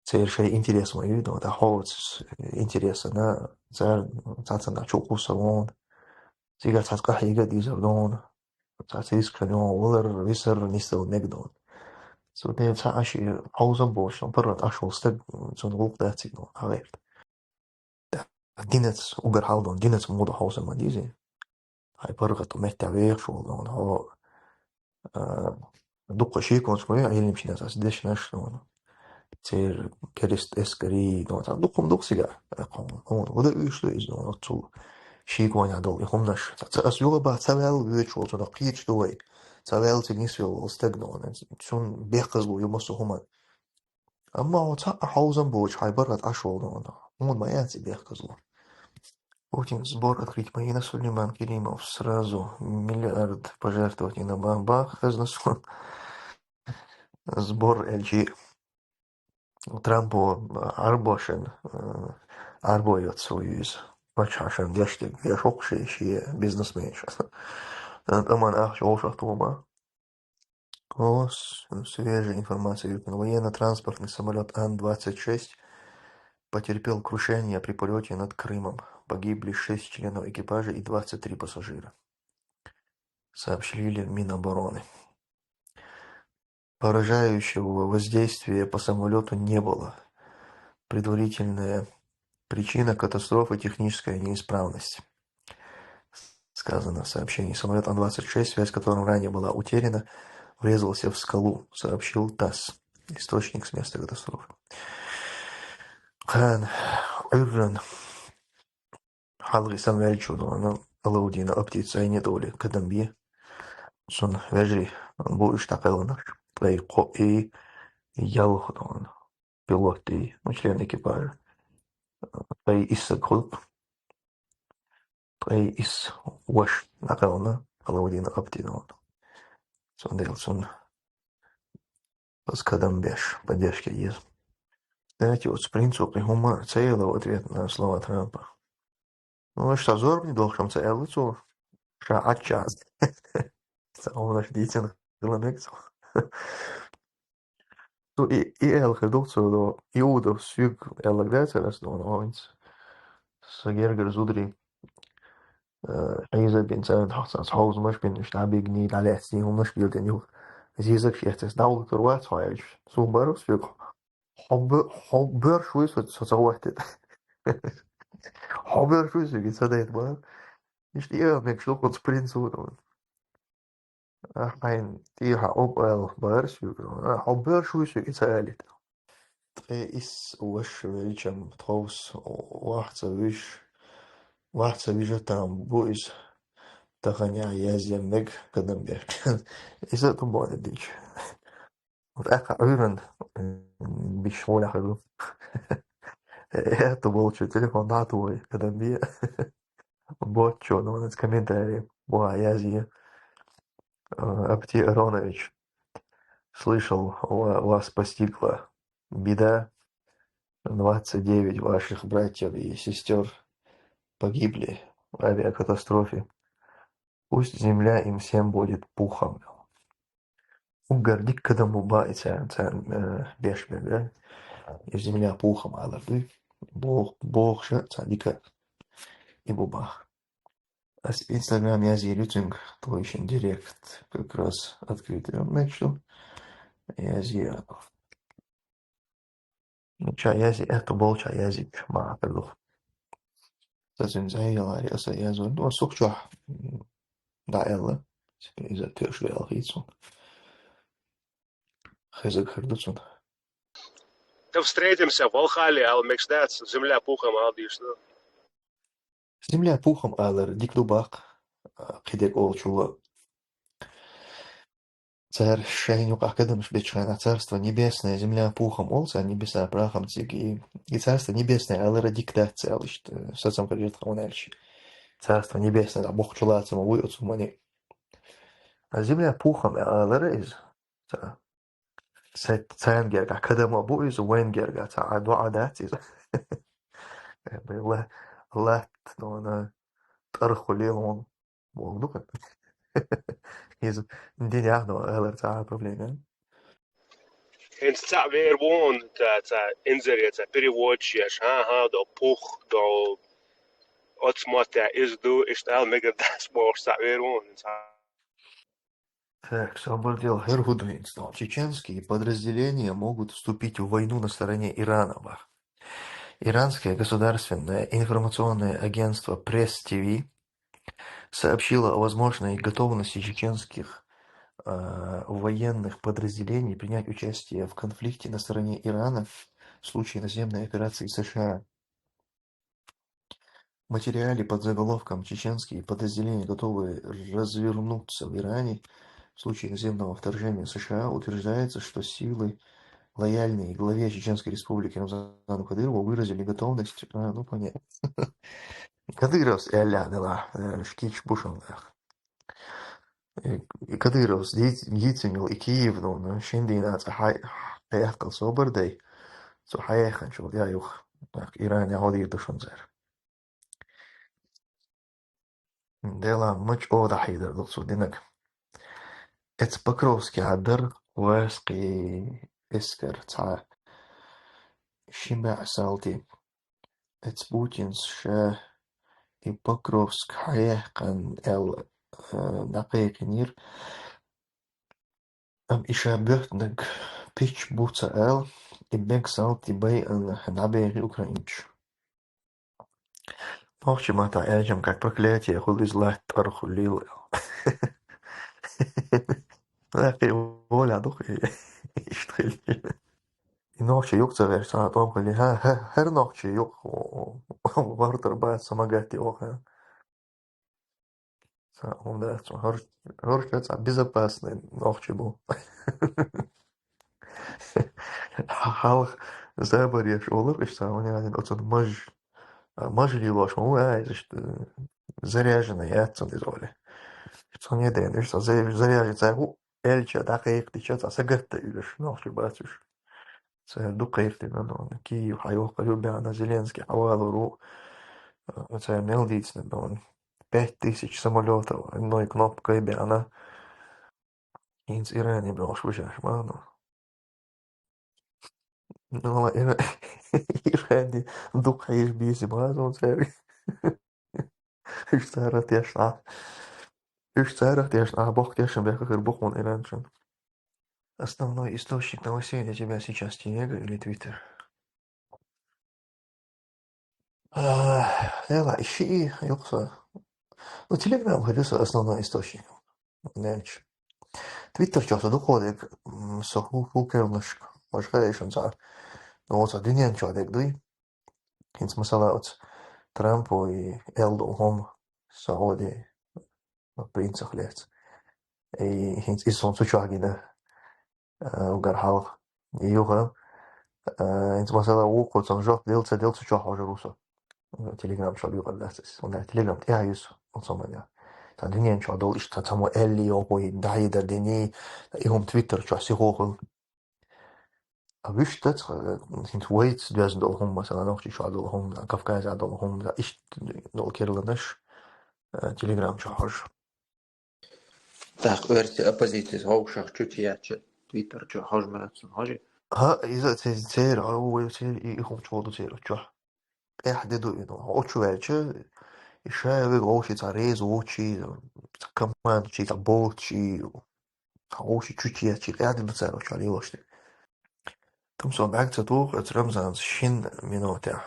Церан шайн интерес ма ю, но, ткъа хьо оцу интересана цара цхьацца чу кхуссур ву хьуна. Цигахь цхьацца къахьега дезар ду хьуна. Цхьацца рискаш ю хьуна, валар, висар нисдала мега ду хьуна. Цу дела цхьа Ӏаш и хьовзам боцуш, паргӀат Ӏаш волу стаг, цунна гӀуллакх дац цига, хьагӀерта. Динца уггар хьал ду хьуна, динца муха ду хьовзам ма дезий. Хьайн паргӀато меттехь вехаш волу хьуна, хьо, а, дуккха шеконаш ма ю Ӏеламчу нахаца дешнаш хьуна. Церан керста эскарий, ну, цхьа дуккха ма ду цигахь, хьуна, хьуна, хӀун дан уьш ду иза, ну, оццул шеконехь долу и хӀуманаш. Цхьа, цхьа ас юха баха ца ваьлла воьдуш волу, цунах кхеташ ду вай. Ца ваьлла цига нисвелла волу стаг, ну, цунна бехказло ю массо а хӀуманна. Амма хьо цхьа а хьовзам боцуш, хьайн паргӀат Ӏаш волу хьуна, хьуна ма яц и бехказло. Путин сбор открыть Маина Сулейман Керимов сразу миллиард пожертвовать и на бах-бах, хезна суна. Сбор аьлчи Трампо Ӏарбошан, э, Ӏарбо йоцу вуьйза. Пачхьашан деш дерг, деш воккхуш шен бизнесменаш. ТӀаман ахча вовшах тома. О, с-, свежая информация. Военно-транспортный самолёт Ан двадцать шесть потерпел крушение при полёте над Крымом. Погибли шесть членов экипажа и двадцать три пассажира, сообщили в Минобороны. Поражающего воздействия по самолёту не было. Предварительная причина катастрофы — техническая неисправность. Сказано в сообщении. Самолёт Ан двадцать шесть, связь с которым ранее была утеряна, врезался в скалу, сообщил ТАСС. Источник с места катастрофы. Кхана Ӏуьйранна хьалхе самаваьллачо, ну, Алауддинов Апти цӀайне тӀе кадам бе. Цунна вежарий бу уьш дӀакхелхинарш. Ткъе кхоъ и ялх, ну, пилот и, ну, член экипажа. Ткъе исс стаг хуьлу. Ткъе исс ваша дӀакхелхина Алауддинов Апти, ну. Цундела цунна аса кадам беш, поддержка еза. Знаете, оцу принцу кхин хӀумма ца элла в ответ на слова Трампа. Ну, аша сан зорбане дохуш-м ца аьлла цо, ша Ӏачча. Сан хӀуманаш дийцина хила мега цо. Цо и, и аьлла хир ду цо, Иудов соьга аьлларг дац аса, ну, хӀинца. Сан гергара зударий, э, хьийзабина царна хьо-, цхьацца хьовзамаш бина, уьш дӀабигний, дӀалаьцний, хӀуманаш бийр дина юха. Зезагаш эццес дӀавалийтур вац хьо аьлча. Цо бара соьга. Хьо бо-, хьо боьрша вуй со, со ца гӀоттийта. Хьо боьрша вуй соьга, ца дайта бара. Иштта и ала мегаш ду кхуьнца принцу. А хьайна тӀехьа оба ала бара соьга. А хьо боьрша вуй соьга, ца алийта. Ткъе исс ваша веллача-м тховса ваха ца вижа, ваха ца вижа там бу иза. Тахана язъян мега кадам беш. Иза а ту боху дича. ТӀаккха Ӏуьйранна, м, биш гӀолехь хир ду. Э, ту болчу телефон дӀа а тухий, кадам бе. Боччо, ну, комментарий боху язъе. Э, Апти Аронович, слышал, ва-, вас постигла беда. Двадцать девять ваших братьев и сестёр погибли в авиакатастрофе. Пусть земля им всем будет пухом. Уггар дика кадам бу боху и царна, царна, э, беш берг, да? И земля пухом алар дуй. Бох-, бохуша цхьа дика и бу боху. Ас Instagram язйийр ю цуьнга, твой шин директ как раз открытый. Мегаш ду? Язйийр. Ну, ша язйи, аьтто болчохь язйича ма хьакхар ду. Сан цуьнан зӀе яларе аса язйо. Ну, ас сухчохь, м, дӀааьлла. Иза тоьаш ваьлла хийцу. Хезаг хир ду цунна. Да встретимся в Валхалле, ала мегаш дац, земля пухом ала дийш ду. Земля пухом алар дика ду баккха, а, кхидерг олучул. Цара шайна юкъахь кадамаш бечу хенахь, Царство Небесное, земля пухом олу цара, небеса прахом цига, и, и Царство Небесное алара дика дац аьлла иштта, сацам хир ю тхуна аьлча. Царство Небесное, да, бохучу лаца ма вуй оцу хӀумане. А земля пухом алара иза цара. Ца-, царна гергахь кадама бу иза, вайн гергахь ца Ӏа-, дуӀа дац иза. Э, бе, ла-, латт, ну, ана, тӀархули лон. Бог дукха. Иза динехь, ну, элар ца Ӏа проблема. ХӀинца цхьаъ вер вон, ца, ца, инзаре, ца, переводчик еш, хӀа, хӀа, до пух, до оцмотя, из ду, иштта ал мегар дас бохуш цхьаъ вер вон, ца. Так, собар дела, хӀара хӀу ду хӀинца? Чеченские подразделения могут вступить в войну на стороне Ирана, бах. Иранское государственное информационное агентство Пресс Т В сообщило о возможной готовности чеченских, э, военных подразделений принять участие в конфликте на стороне Ирана в случае наземной операции С Ш А. В материале под заголовком «Чеченские подразделения готовы развернуться в Иране в случае наземного вторжения С Ш А» утверждается, что силы, лояльные главе Чеченской Республики Рамзану Кадырову, выразили готовность, а, ну, понятно. Кадыровс аьлла дела, э, шкич бушан нах. Э, Кадыровс дийц-, дийцина йолу и Киев, ну, ну, шин дийнахь цкъа хьай-, хьаяккхал собар дай. Цо хьаяхханчул я юха. Так, Иране гӀо дийр ду шун цара. Дела ма чӀогӀа дӀахьийдар ду цу динаг. Эца Покровскехь дар ваьскхий эскар цхьа ши баьӀ салти. Эца Путинс ша и Покровск хьаяьккхина аьлла, э, дӀакхайкхинера. Амма и ша боьттинарг пич бу ца аьлла, и мега салти байина дӀабехи украинчу. Нохчийн маттахь аьлча-м как проклятие хуьлу иза, латта тӀархули лела. Нахе воля ду-кх и, иштта хилча. И нохчи юкъа ца гӀерташ цхьа тӀом хили, хӀа, хӀа, хӀара нохчи юкъа гӀортар бац, ца ма гатде оха. Цхьа хӀума дац, хӀор-, хӀорш цхьа безопасный нохчи бу. Хьалха забар еш олура, иштта цхьа хӀума яьлла, оцунна маж-, а, маж лелош ма ву, а, иза иштта заряженный яц цунна иза олий. Цунна дена, иштта цхьа за-, заряженный цхьа хӀу, элча дӀакхайкхадича, цхьа сагатта уьш, нохчий бац уьш. Цара дукха кхайкхина, ну, Киев хьайохкур ю баьхна, Зеленский хьавалур ву, а, цара мел дийцина, ну, пять тысяч самолётов одной кнопкой баьхна. ХӀинца Иране бохуш бу шаьш, ма, ну. Ну, ла-, Ира-, Иране дукха хьежа беза ма, ну, цара. Уьш царах тешна. Уьш царах тешна, боху тешна бехкахир бу хьуна Иран чу. Основной источник новостей для тебя сейчас телега или Twitter? А, эла, ищи и юкса. Ну, Telegram хӀара ю сан основной источник. Ненч. Twitter чохь со дукхо дерг, м, со хӀу-, хӀу кевнашка. Важа хьаэшан цхьа. Ну, вот со дуьнен чохь дерг дуй. ХӀинца масала оцу Трампо и эл долу хӀума Сауди принцах лаьцна. И хӀинца иза суна цу чохь гина, а, угар хьалха. И юха, а, хӀинца масала вукхо цунна жоп дел, ца дел цу чохь хьожур ву со. Telegram чохь лоькъур дац иза. ХӀунда Telegram тӀехь ю со, оцу хӀуманна. Цхьа дуьнен чохь долу иштта цхьа цхьаммо элли йохуй, дӀахьедар дини, и хӀума Twitter чохь сихо хуьлу. А вуьшта цхьа, хӀинца вайца доьзна долу хӀума, масала, Нохчийчохь долу хӀума, Кавказехь долу хӀума, иштта долу керланаш, а, Telegram чохь хьожу. ТӀаккха оьрсийн оппозицис вовшах чу ца яьчча, Twitter чохь хьожу ма яц цунна хьожи. ХӀаъ, иза ца-, церан, а, вай церан и, и хӀума чӀогӀа ду церан чохь. Къехь де ду и, ну, оцу чу ваьлча, и ша вега вовшийн цхьа реза воцучий, цхьа командачий, цхьа боцучий, цхьа вовшийн чу чечий, къехь де ду цара оцу чохь лелош дерг. Тумсо бӀаьрг ца туху, оцу Рамзанца шина минотехь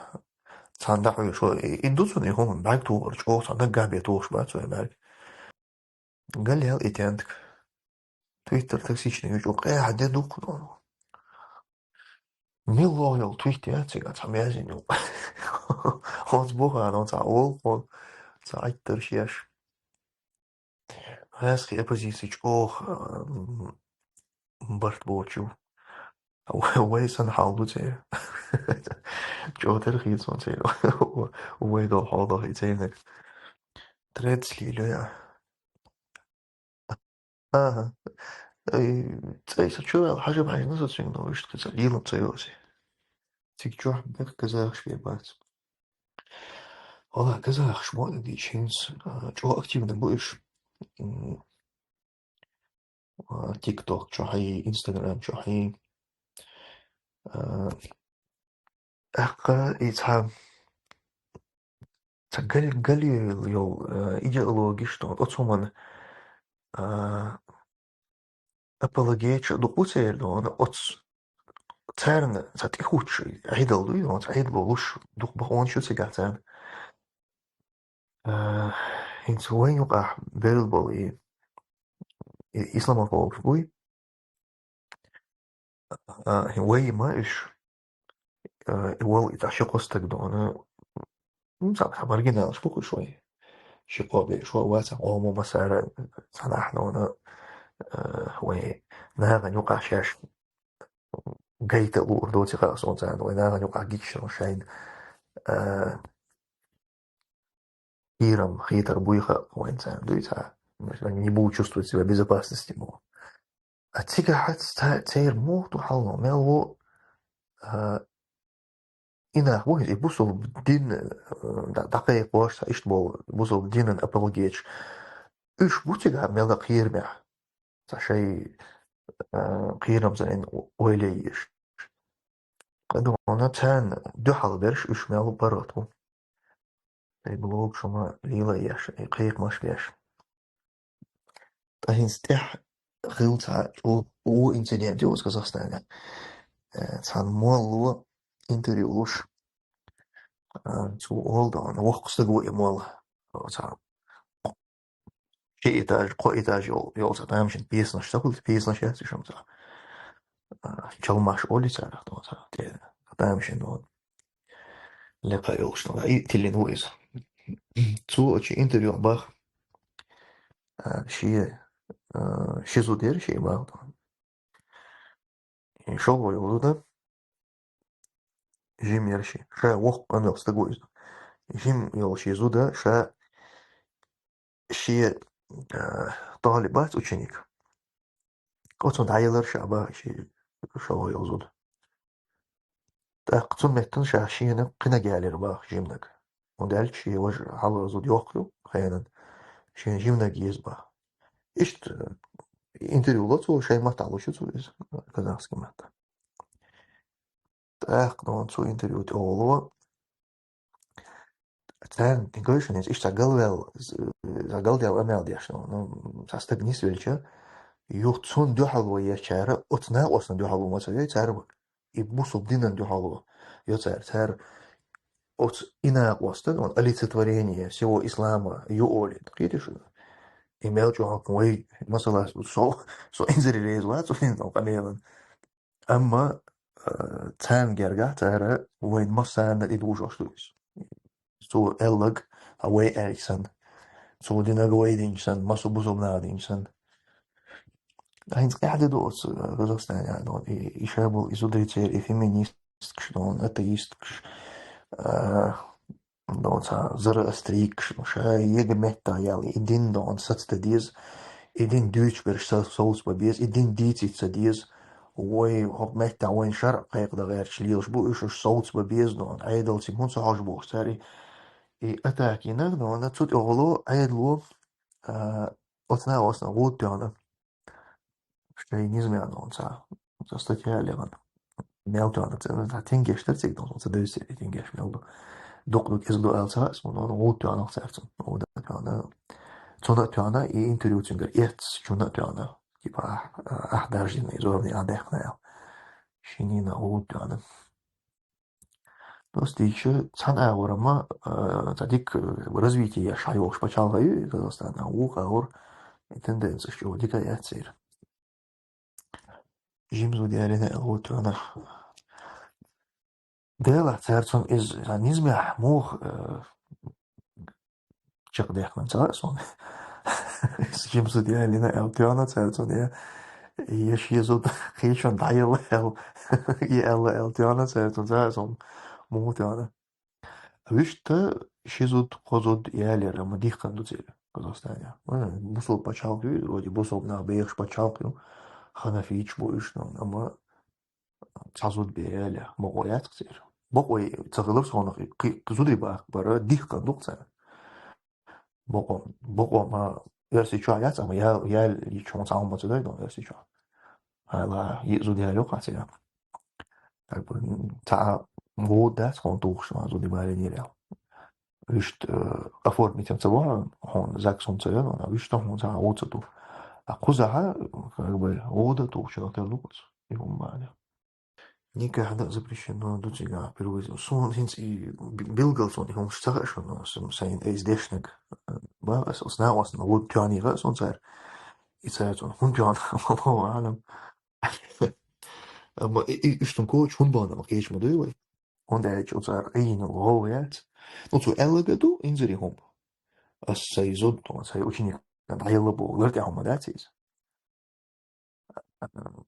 цхьаьна дӀахьоьжуш, и, и ду цунна и хӀума, бӀаьрг тухур чӀогӀа цхьа наггахь бен тухуш бац вай бӀаьрг. Галъяьлла и тентка. Twitter токсичный ю чӀогӀа, къехь де дукха долу. Милла йолу твит яц цигахь цхьа мязень ю. Оцу бухана цхьа олу, цхьа Ӏиттарш еш. Гьаьскхи оппозици чӀогӀа, м, барт боцу. Вай, вай санна хьал ду церан. ЧӀогӀа тера хийца ван церан. Вай долу хьал ду хи церниг. Трец лийла я. Ага. Ай, цӀай са чура хьажа хьажна со цуьнга, но иштта кхин ца лелам ца йоси. Цига чохь бех казахаш бе бац. Вала казахаш мо дичинс, а, чӀо активно бу уьш. М, а, TikTok чохь, Instagram чохь. А, тӀаккха и цхьа, цхьа гал-, галъяьлла йолу, а, идеологиш ду, оцу хӀуманна, а, апологеташ а дукха бу церан, оцу царна цхьа тӀехӀуттуш Ӏедал дуй, оцу Ӏедало луш дукха бахьанаш ю цигахь царна. А, хӀинца вайн юкъахь берла болу и, и исламофобаш буй. А, вай ма уьш, а, и вал и цхьа ши-кхо стаг ду, ну, цхьа, цхьа маргиналаш бу-кх уьш вай. Ши-кхо бен, шо вац, гӀома массара цхьанахьа ду, а, вай нахана юкъахь шаьш гайта луур доций хаьа суна царна, вай нахана юкъахь гича шайна, а, кхерам хетар буй хаьа вайн царна, дуй цхьа. Они не будут чувствовать себя в безопасности, боху. А цигахь ца-, церан муха ду хьал, мел ву, а, и нах бу, и бусулба дин, а, дӀа-, дӀакхайкхош, цхьа иштта болу бусулба динан апологеташ. Уьш бу цигахь мел а кхерамехь, цхьа шайн, а, кхерамзаллин ойла еш. Ткъа дуьхьал царна дуьхьал берш уьш мел паргӀат бу. Шайн блог шу ма лела еш, и кхайкхамаш беш. Ткъа хӀинца тӀехь хилла цхьа чӀогӀа ву инцидент ю оцу Казахстанехь. Э, цхьана молло интервью луш, а, цо олу, воккха стаг ву и молла. Цхьа ши этаж, кхо этаж йол-, йолу цхьа тамашийна пьесанаш ца хуьлу, пьесанаш яц уьш, амма цхьа, а, чалмаш олу царах, цхьа тӀе тамашийна лекха йолуш, и тиллина ву иза. Цо оцу интервьюхь бах, а, шен, а, ши зуда яра шен бах. И шолгӀа йолу зуда жима яра шен. Ша воккха къамел стаг ву иза. Жима йолу шен зуда, ша шен, а, талиб вац, ученик. Оцунна дӀаелира ша бах шен шолгӀа йолу зуда. ТӀаккха цу меттана ша шена кхинаг ялийра бах жиманаг. ХӀунда аьлча шен важа хьалха зуда йоккха ю хенан, шена жиманаг еза бах. Иштта интервью ло цо, шайн маттахь луш ю цо иза, казахский маттахь. ТӀаккха, ну, цу интервью тӀе олу, царна тӀе гайшина иза иштта галвел, галдаьлла амел деш, ну, ну, цхьа стаг нисвелча, юха цунна дуьхьал ву ечара, оцу накъостана дуьхьал ву ма ца вей, цара и бусулба динан дуьхьал ву йо цара, цара оцу и накъостан, он олицетворение всего ислама ю олий, кхетий шу? И мел чӀогӀа вай, масала, со, со инзаре реза вац цу динан къамелан. Амма, а, царна гергахь цара вайн массарна тӀедужош ду иза. Цо аьлларг, а, вай аьлча санна. Цо динарг вай динча санна, массо бусулба наха динча санна. ХӀинца къаьхьа де ду оцу, а, Казахстанехь, ну, и, и ша болу и зударий церан, и феминисткаш, ну, атеисткаш, а, ну, цхьа зороастрийкаш, ну, ша ега меттахь яьлла, и дин, ну, саца дан деза, и дин дуьйцуш берш со-, совца бан беза, и дин дийцийта ца деза. Вай хӀокху меттехь вайн шарӀ кхайкхадан гӀерташ лелаш бу уьш, уьш совца бан беза, ну, Ӏедалца хӀунда ца хьожу бохуш цара и, и атака йинарг, ну, цу тӀехула Ӏедало, а, оцу накъостана гӀуда тоьхна. Шайн низамехь, ну, цхьа, цхьа статья лехна. Мел тоьхна, ца, цхьа тенгеш дара цига, ну, ца девза и тенгеш мел ду. Дукха ду, кӀезиг ду аьлла ца хаьа суна, ну, гӀуда тоьхна цара цунна, гӀуда тоьхна. Цунна а тоьхна, и интервью цуьнгара эцна, чунна а тоьхна. Типа, ахь, ахь даржийна, иза уровне ахь даьккхина аьлла. Шинна а гӀуда тоьхна. Просто дийцича, цхьана агӀор-м, а, цхьа дика развитие еш хьайогӀуш пачхьалкх ю и Казахстан, а вукху агӀор и тенденцеш чӀогӀа дика яц церан. Жима зуда ялийна аьлла гӀуда тоьхна. Делахь цара цунна иза, а, низамехь муха, а, чекхдаьккхина ца хаьа суна. Иза жима зуда ялийна аьлла тоьхна цара цунна, я, я шен зуда кхечунна дӀаелла аьлла, и аьлла аьлла тоьхна цара цунна, ца хаьа суна, муха тоьхна. Вуьшта ши зуда, кхо зуда ялийра, амма дихкина ду церан Казахстанехь. М, бусулба пачхьалкх ю, вроде бусулба нах бехаш пачхьалкх ю. ханафиташ бу уж, ну, амма цхьа зуда бе яьлча, бокъо яц-кх церан. Бокъо ца хилар сона, кхы-, кхы зударий баккха бар дихкан ду-кх царна. Бокъо, бокъо-м Оьрсийчохь яц, амма я-, яьлча хьуна цхьа хӀума ца дойду Оьрсийчохь. Хьайла, йиъ зуда яьлча йоах церан. Как бы, м, цхьа гӀуда дац хьуна тухуш, ма зударий балийна йир аьлча. Вуьшта, э, оформить ца во хьуна, ЗАГС хӀума ца йо, вуьшта хьуна цхьа гӀуда ца ду. А кхузахь, как бы, гӀуда тухуш хилар ду-кх оцу, и хӀума бахьан. Никахь дан запрещено ду цигахь, впервые. Суна хӀинца и б-, билггал суна и хӀумаш ца хаьа шуна, сан, сайн эздешнаг, э, бах ас, ас накъостна гӀуда тоьхний хаьа суна цара. И цара цунна хӀунда тоьхна, Аллаху аӀлам. Амма и, и, уьш цунна коча хӀунда бахна, ма кхеташ ма дуй вай. ХӀунда аьлча оцара Ӏийна гӀов яц. Ну, цо аьлларг ду, инзаре хӀума. Ас сайн зуда, сайн ученик дӀаелла боху, лар тӀехь хӀума дац иза.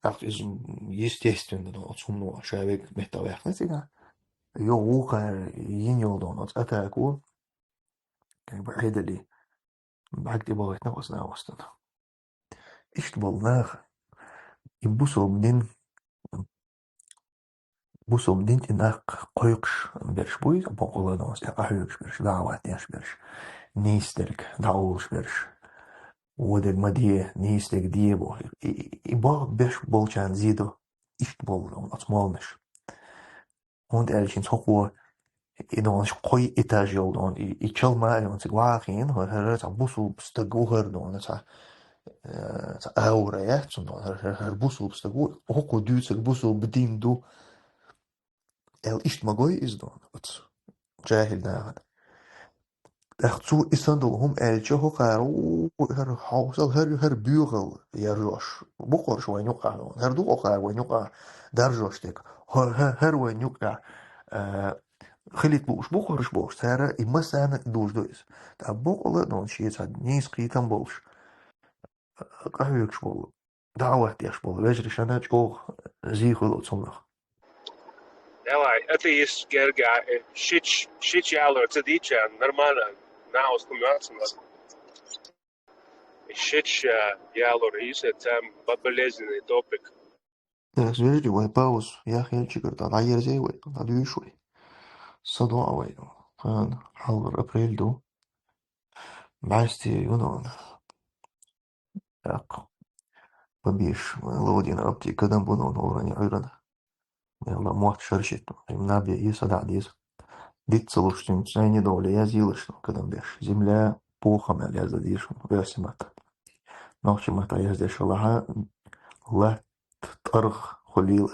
ТӀаккха иза, естественно, ду, оцу хӀумано ша вега меттах ваьккхина цигахь. Йо, вукхара йина йолу ду оцу атако, как бы, Ӏедале бӀаьрг тӀебахийтина оцу накъостана. Иштта болу нах, и бусалба дин, бусалба дин тӀе нах кхойкхуш берш бу иза, бакъалла а, и къахьоьгуш берш, даӀват деш берш, нийса дерг дӀаолуш берш, вон дерг ма де, нийса дерг де боху. И, и, и боху берш болчарна зе до, иштта болу оцу молланаша. ХӀунда аьлча хӀинца хӀокхо и донаш кхо этаж йолу дона, и, и чалма а йолу цига вахийна, хӀара, хӀара цхьа бусулба стаг ву хӀара дона, цхьа, э, цхьа аура яц цунна дона, хӀара, хӀара, хӀара бусулба стаг ву, хӀокхо дуьйцург бусулба дин ду, аьлла иштта ма гой иза дона оцу жаьхӀил нахана. ТӀаккха цо и санна долу хӀума аьлча, хӀокхара, у, хӀара хьовсал, хӀара, хӀара боьхал яржош. Бу-кх хӀорш вайн юккъехь, хӀара ду-кх хӀокхара вайн юккъехь даржош дерг. ХӀо-, хӀа-, хӀара вайн юккъехь, а, хилийта лууш бу-кх хӀорш бохуш, цара и массарна а дуьйцуш ду иза. ТӀаккха бакъалла а дона шен цхьа нийса кхетам болуш, къахьоьгуш болу, даӀват деш болу вежарий шайна чӀогӀа зе хуьлу цунах. Давай, атеист герга, э, шич, шич ялор ца дийча, нормально, наус хӀума яц ма. Шич, э, ялор, и се там болезненный топик. Эх, вежарий, вай пауза яхъелчигара дӀаерзий вай, дӀадуьйш вай. Са доӀа вай. Хан, хьалхара апрель ду. БӀаьсте ю нуна. ТӀаккха. Бабиш, Лодин апти кадам бу нуна, орани Ӏуьйрана. Мелла мотт шаршитта. Им набе и садаӀа деза. Диц ца луш цуьнца, сайн недовле язйийлаш, кадам беш. Земля пухом аьлла язда дезаш, оьрсийн матта. Нохчийн матта яздеш валахьа, латта тӀаргӀа хуьлийла.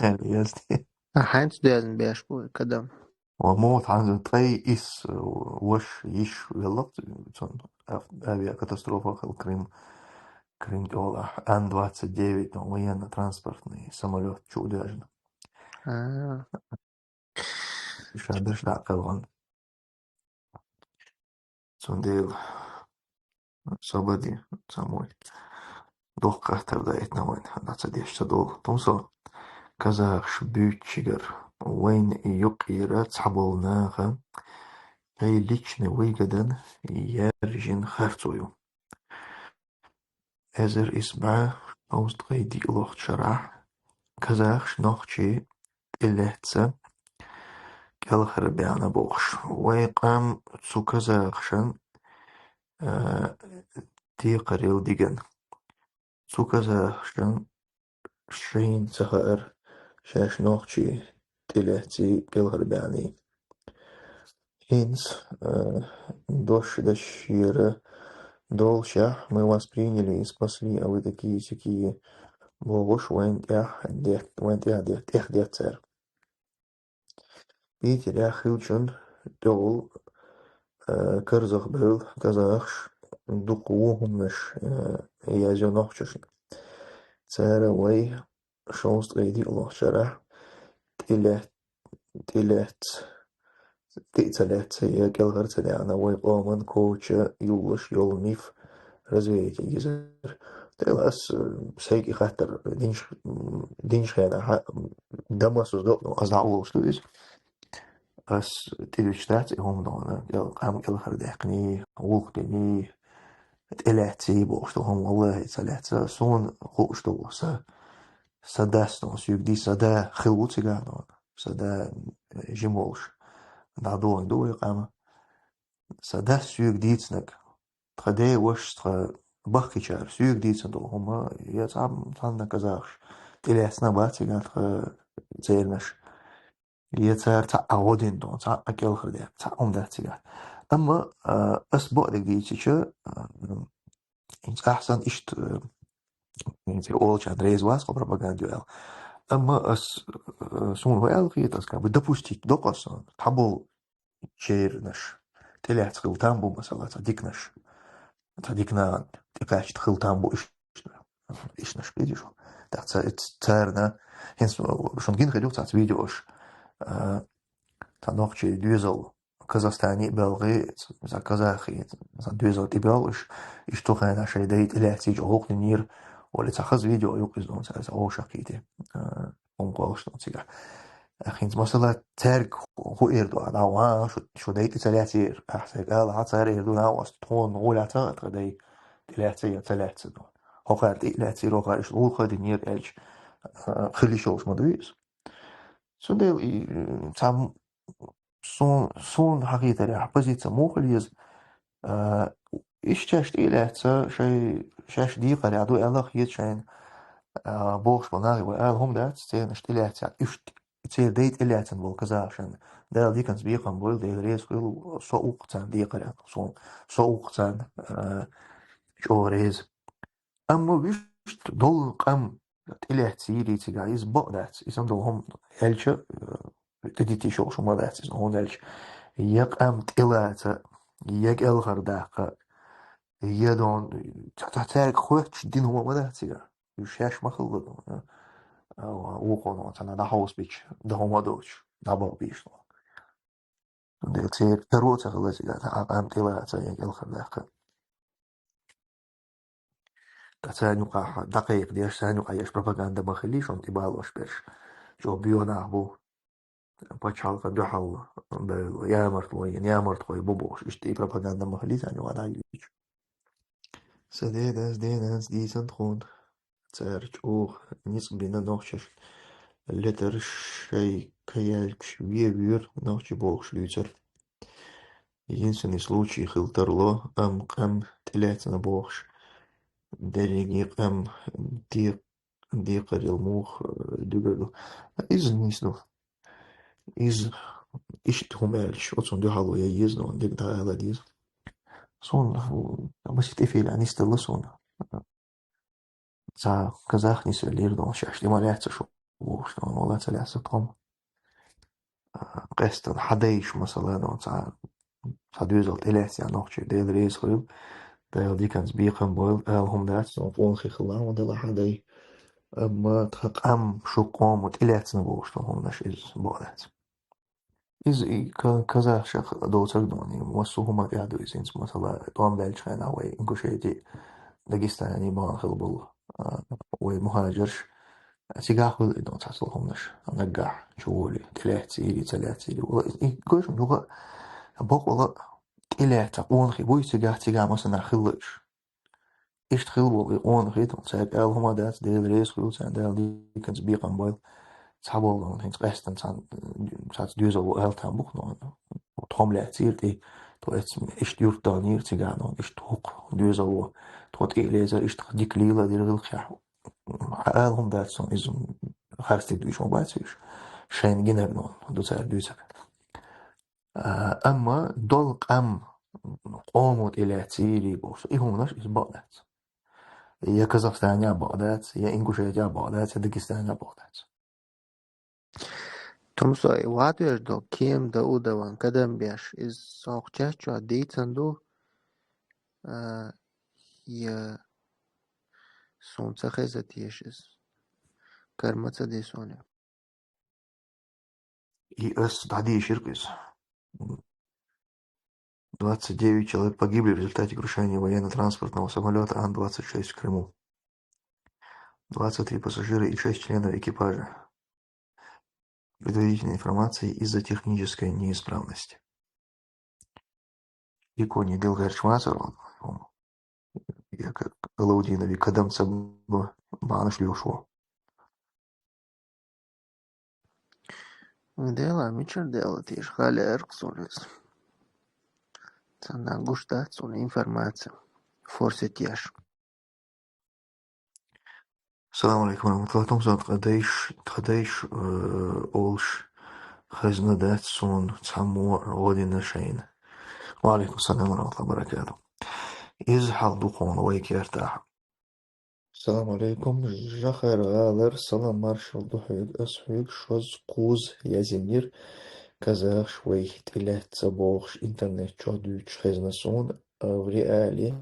Аьлла язде. А хьаьнца доьзна беш бу кадам? Ва муха хьанза ткъе исс, э, ваш йиш велла-кх цунна ав-, авиакатастрофа хилла Крым, Крым тӀехула Ан двадцать девять, ну, военно-транспортный самолёт чу а доьжна. А. Ша берш дӀа а кхелхина. Цундела. Собади, самой. Доккха хаттар даийтина вайна, дӀа ца деш ца долу. Тумсо, казахаш буьйцучигара вайна юкъера цхьаболу наха шайн личный выгодан яьржина харцо ю. Эзар исс бӀе шовзткъе диъ лохчу шарахь казахаш нохчий тӀелаьцна кӀелхьарбаьхна бохуш. Вайн къам цу казахашан, а, декхарел диган. Цу казахашан шайна ца хаьара, шаьш нохчий тӀелаьцний, кӀелхьарбаьхний. ХӀинца, а, дош дашера долушехь, мы вас приняли и спасли, а вы такие-сякие бохуш, вайн тӀехь дет-, вайн тӀехь дет-, тӀехдеттара. Питерехь хиллачун тӀехула, а, карзахбевлла казахаш дукха вон хӀуманаш, а, язйо нохчашна. Цара вай шовзткъе диъ лохчу шарахь тӀелаьц-, тӀелаьц-, тӀе а ца лаьцна, я кӀелхьара ца даьхна, вай къоман коча йолуш йолу миф развеять йира. Тела ас, э, сайга и хаттар динчу, м, динчу хенахь, м, Дамасус докъа, ас дӀаолуш ду иза. Ас тӀедуьтуш дац и хӀума дона, кӀел-, къам кӀелхьардаьккхиний, гӀуллакх диний, тӀелаьцций бохуш долу хӀума, валлахӀи, ца лаьцна, суна хууш долу, са, са дас, ну, соьга дийца, са да хилла ву цигахь, ну, са да жима волуш, дӀадоьлхуш ду вай къам. Сан дас соьга дийцинарг, тхан ден вашас, тхан бахкичара соьга дийцина долу хӀума, я цхьа, цхьанна казахаш тӀелаьцна бац цигахь тхан цернаш, я цара цхьаъ гӀо дина долу, цхьаъ кӀелхар даьккхина, цхьа хӀума дац цигахь. Амма, а, ас бакъдерг дийцича, а, хӀинца ахь санна иштта, а, хӀинца олучарна реза вац хьо пропаганда ю аьлла. Амма ас, а, суна хӀун аьлла хета, ас как бы допустить до-кх ас, цхьаболу чернаш тӀелаьцна хила там бу, масала, цхьа диканаш, цхьа дика нахана тӀекхаьчна хила там бу иштта, иштанаш кхетий шу. ТӀаккха ца-, ц-, царна, хӀинца шуна гина хир ю цхьацца видеош, а, цхьа нохчийн доьзал Казахстане а белхий, цхьа казахи, цхьа доьзал тӀебоьлху уьш, иштта хенахь шайн дай тӀелаьцча гӀуллакх динера, олий цхьа хаза видео ю-кх иза, цхьа, цхьа вовшах кхетий, а, хӀума кхоллуш ду цигахь. ХӀинца, масала, цаьрга хӀу-, хӀун эр ду, а, дӀа ван, шу, шу дай тӀе ца лаьцира, ахь сайга ала, хьан цара эр ду, нагӀа ас тхуна гӀолехь ца хаьа тхан дай тӀелаьцна я ца лаьцна ду. ХӀокхара тӀе а лаьцира, хӀокхара иштта гӀуллакх динера аьлча, а, хила йиш йолуш ма дуй иза. Цундела и, цхьа м-, сун-, суна хьахийтарехь, позиция муха хила еза, а, иштта шаьш тӀе а лаьцна, шай-, шаьш декхарехь ду аьлла а хета шайна, а, бохуш болу нахе вай ала хӀума дац, цернаш тӀелаьцна, уьш т-, церан дай тӀелаьцна болу казахашна Дала диканца бекхам бойла, Дела реза хуьлда, со ву-кх царна декхарехь, суна, со ву-кх царна, а, чӀогӀа реза. Амма вуьшта долу къам тӀелаьцна йийрий цигахь, иза бакъ дац. Иза долу хӀума аьлча, э, тӀедитта йиш йолуш хӀума дац иза, хӀунда аьлча я къам тӀелаца, я кӀелхардаккха, я дон, ца-, ца-, цаьрга хоьттуш дина хӀума ма дац цигахь. Уьш шаьш ма хилла ду, а, а, вукхунна цхьана дӀахьовсабича, дан хӀума доцуш, дӀабахбийш ду. Цундела церан таро а ца хилла цигахь, цхьа а къам тӀелаца, я кӀелхардаккха. Ткъа царна юкъахь дӀакхайкхадеш, царна юкъахь еш пропаганда ма хилий шуна тӀебалош берш. Чо боьха нах бу, пачхьалкхан дуьхьал бевлла, ямартло йина, ямартхой бу бохуш. Иштта и пропаганда ма хилий царна юкъахь дӀайоьдуш. Сан ден-нанас, ден-нанас дийцина тхуна. Цара чӀогӀа ницкъ бина нохчашна. Летарш шайн каяьлча вен воьду нохчи бохуш дуьйцура. Единственный случай хила тарло, амма къам тӀелаьцна бохуш, дерриге къам де-, декхарел муха, э, дуьгур ду. Иза нийса ду. Иза иштта хӀума аьлча, оцунна дуьхьало ян еза, но дерг дӀаала деза. Суна, м, масех тӀе фийла нисделла суна. Цхьа казах нисвеллера, но шаьш тӀе ма лаьцна шу бохуш, но вала ца лаьцна тхо-м. А, къаьстина хьан дайша, масала, но цхьа, цхьа доьзал тӀелаьцна нохчий, Дела реза хуьлда, Дала диканца бекхам бойла, ала хӀума дац, но къонахий хилла хӀума делахь хьан дай. Амма тхан къам, шу къомо тӀелаьцна бохуш, тхан хӀуманаш иза бакъ дац. Иза и ка-, казахашах доцург ду, и массо а хӀума тӀехь ду иза, хӀинца, масала, тӀом баьллачу хенахь вай Ингушети, Дагестани бахана хилла болу, а, вай мухӀажарш, цигахь хуьлу и ду цхьацца хӀуманаш, наггахь чу волий, тӀелаьцийрий, ца лаьцийрий. Вала и, и гойшам юха бакъвала тӀелаьцна къонахий буй цигахь, цигахь массанахь хилла уьш. Иштта хилла болу и къонахий, цаьрга ала хӀума дац, Дела реза хуьлда царна, Дала диканца бекхам бойла. Цхьаболу хӀинца къаьстина цхьаъ, цхьацца доьзал ву аьлла там бу-кх, но тхо-м лаьцийра тӀе, тхо эцна иштта юрт дахнийра цигахь, но иштта хӀокху доьзал ву, тхо тӀе а лецира, иштта дика лела а дира гӀиллакхехь. Ала хӀума дац суна иза, харцдерг дуьйцуш ма бац уьш. Шайна гинарг, но ду цара дуьйцург. А, амма долу къам къомо тӀелаьцийрий бохуш, и хӀуманаш иза бакъ дац. Я Казахстанехь бакъ дац, я Ингушетехь бакъ дац, я Дагестанехь бакъ дац. Тумсой, ватвеш до Кем Даудован кадам беш, иза сох чаччо дийцан ду, а, я суна ца хеза теш иза. Карма ца дисуна. И ас дӀадийшира иза. Двадцать девять человек погибли в результате крушения военно-транспортного самолёта Ан двадцать шесть в Крыму. Двадцать три пассажира и шесть членов экипажа. Предварительной информации из-за технической неисправности. И кони дилгерчмасар, я К-, Калаудинови кадамца б-, баӀанаш лоьшуш ва. Дела, мичара дела теша, хала аьркх суна иза. Цхьанна гуш дац суна информация. Форсить еш. Салам алейкум ва рахматуллах. Тумсо, тха дайш, тха дайш, э, олуш хезна дац суна цхьаммо а гӀо дина шайна. Ва алейкум салам ва рахматуллах ва баракатух. Иза хьал ду хьуна вай кертахь. Салам алейкум, Жахар гӀалара салам маршалла ду хьоьга, ас хьоьга шозза кхузза язйинера, казахаш вай тӀелаьцна бохуш интернет чохь дуьйцуш хезна суна, а в реале,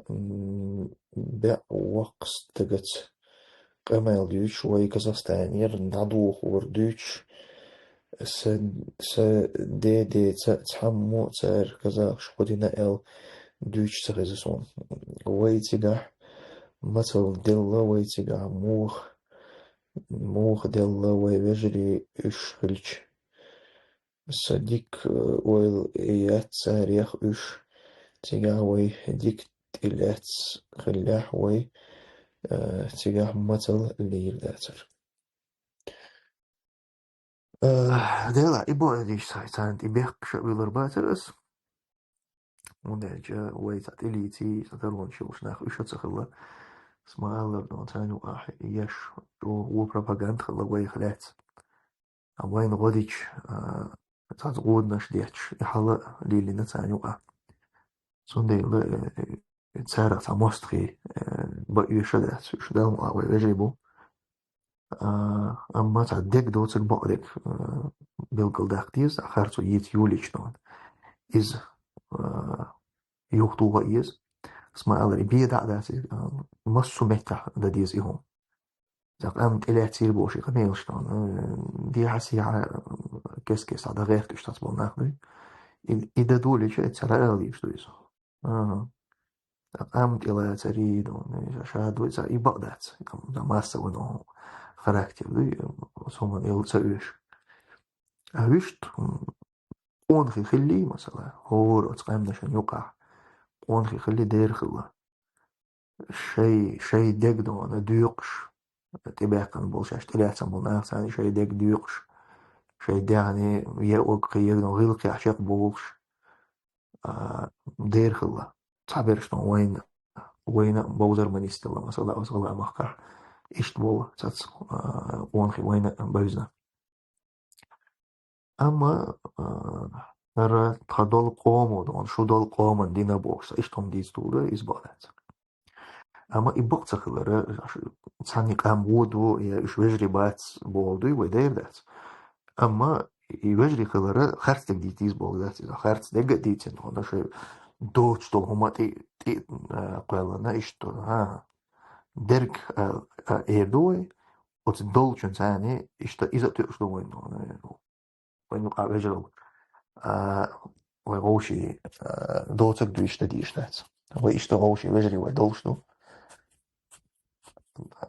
м, баьӀ воккха стагаца къамел дуьйцуш, вай Казахстанера дӀадохор дуьйцуш, сан, сан де-деца цхьаммо а цара казахаш гӀо дина аьлла дуьйцуш ца хеза суна. Вай цигахь мацалла делла, вай цигахь муха, муха делла вай вежарий уьш хилча. Сан дика, э, ойла яц царех уьш. Цигахь вай дика тӀелаьцна хиллехь вай, э, цигахь мацалла лийр дацара. Э, дела, и боху дийша ца, царна тӀе бехкаш а вуьлур бацара ас. ХӀунда аьлча вай цхьа тӀелийций, цхьа таронаш йолуш нах уьш а ца хилла. Ас ма-аллара, дон царна юкъахь еш чӀогӀа вон пропаганда хилла вайх лаьцна. А вайна гӀо дича, а, цхьацца гӀоданаш детташ, и хьала лелийна царна юкъахь. Цундела, э, царах цхьа мостагӀий, э, бан оьшуш а дац, уьш Далла мукъ лахь вай вежарий бу. А, амма цхьа дерг доцург бакъдерг, э, билгалдаккха деза, цхьа харцо йийца йолийча дон. Иза, э, юхатоха а еза. Ас ма-аллара, и бен дӀа а дац, э, массо а меттехь дан деза и хӀума. Цхьа къам тӀелаьцнера бохуш и къамелаш дон, э, дехьа-сехьа, э, кест-кеста дӀагӀерта уьш цхьацца болу нах дуй. И, и дан долийча, цара ала дезаш ду иза. Ага. Цхьа къам тӀелацарий дон, ша дуй, цхьа и бакъ дац, и къам, цхьа массовый дон характер дуй, ас хӀуманна ала ца оьшу. А вуьшта, м, къонахий хиллий, масала, хӀора оцу къаьмнашна юкъахь къонахий хиллий, дера хилла. Шай, шай дегнона доькъуш, тӀебаьккхина болу шаьш тӀелаьцна болу нах, царна шай дег доькъуш, шай дегӀне е ог кхин егнон гӀиллакхехь чекхболуш, а, дера хилла. Цхьаберш дон вайна, вайна бовзар ма нисделла, масала, оцу гӀалгӀай махкахь иштта болу цац, а, къонахий вайна бевзина. Амма, а, хӀара тхан долу къомо дон, шу долу къоман дина бохуш, сан иштта хӀума дийца долу ду, иза бакъ дац. Амма и бакъ ца хилара, ш-, цхьанна къам вон ду, я уьш вежарий бац боху дуй, вай дайр дац. Амма и вежарий хилара харц дерг дийца деза боху дац иза. Харц дерг а дийцина, тхуна шайн доцуш долу хӀума тӀе, тӀе, а, кхоьллина, иштта, а, дерг, а, а, эр ду вай, оцу долчун царна иштта иза а тоьуш ду вайн, вайн юкъахь вежарий. А, вай вовший, а, доцург дуьйцуш дан дийш дац. Вай иштта вовший вежарий вай долуш ду.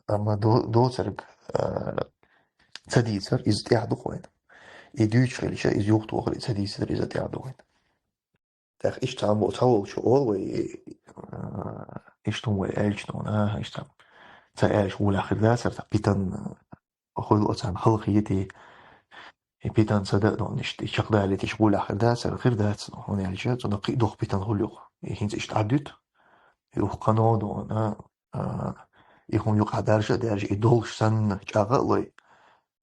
Амма до-, доцург, а, ца дийцар, иза тӀехь ду вайна. И дуьйцуш хилча, иза юхатохар, и ца дийцар, иза тӀехь ду вайна. ТӀаккха иштта цхьа бо-, цхьа волчу олу вай, а, иштта вай аьлча, ну, а, иштта ца аьлча гӀолехь хир дацара, цхьа питан, а, хуьлу оцарна халахетий, и питан ца дан, ну, иштта и чекхдалийтича гӀолехь хир дацара, хир дац, ну, хӀунда аьлча цунах кхин а доккха питан хуьлу юха. И хӀинца иштта Ӏадуьту, юха кхано, ну, а, а, и хӀума юкъахь даржа а даьржа, и долуш санна чӀагӀа а лой.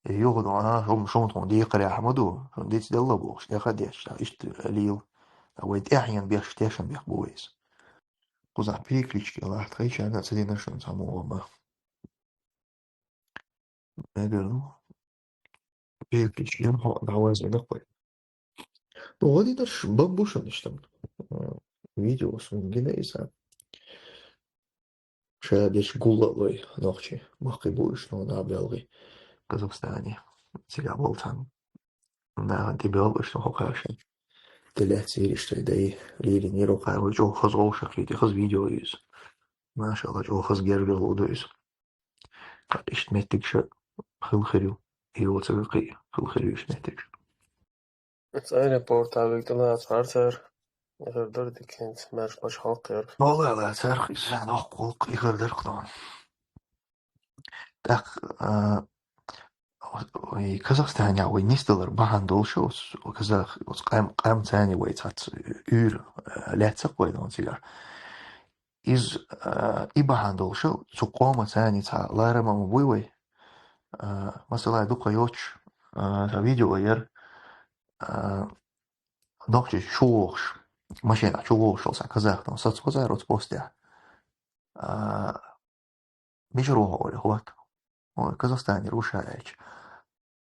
И юха, ну, а, шун, шуна тхуна декхарехь ма ду, шуна дицделла бохуш, тӀеха а детташ, иштта лела. Ткъа вай тӀаьхьенан беш, тешнабехк бу вай иза. Кхузахь перекличка лахь тхайчарна а ца дина шуна цхьаммо а ма. Мегар ду. Перекличка ен хьо дӀавазйина кхой. Ну, гӀо динарш бан бу шуна иштта. Э, видео суна гина иза. Ша дечу гулла а лой нохчий. Махкий бу уьш, ну, набелгӀий. Казахстане. Цигахь болу цхьана. Нахана тӀебелла уьш, ну, хӀокхаьршина. ТӀелаьцнера иштта дай. Лелийнера хӀокхара, вай чӀогӀа хаза вовшахкхетий, хаза видео ю иза. Машалла, чӀогӀа хаза гергарло ду иза. Кхин иштта меттигаш а хила хир ю. И йоцург кхин хила хир ю иштта меттигаш. Ас аэропортехь вигна тӀелацахьара цара. Ихар дар диканц, марш паш халкъ яр. Валла, ла царх изан охкулк ихар дар хтон. Так, а, ой, Казахстане ой нисталар бахан долша, ос казах, ос къам, къам цани ой цац уйр, а, лятсак ой дон цигар. Из, а, и бахан долша, цу къома цани ца ларама ма буй ой. А, масала, дукха йоч, а, ца видео яр, а, нохчи чувохш, машина чувохш, са казах, там, соцхозар, оц постя. А, мишер вохо оли, хват. Ой, Казахстане руша эч.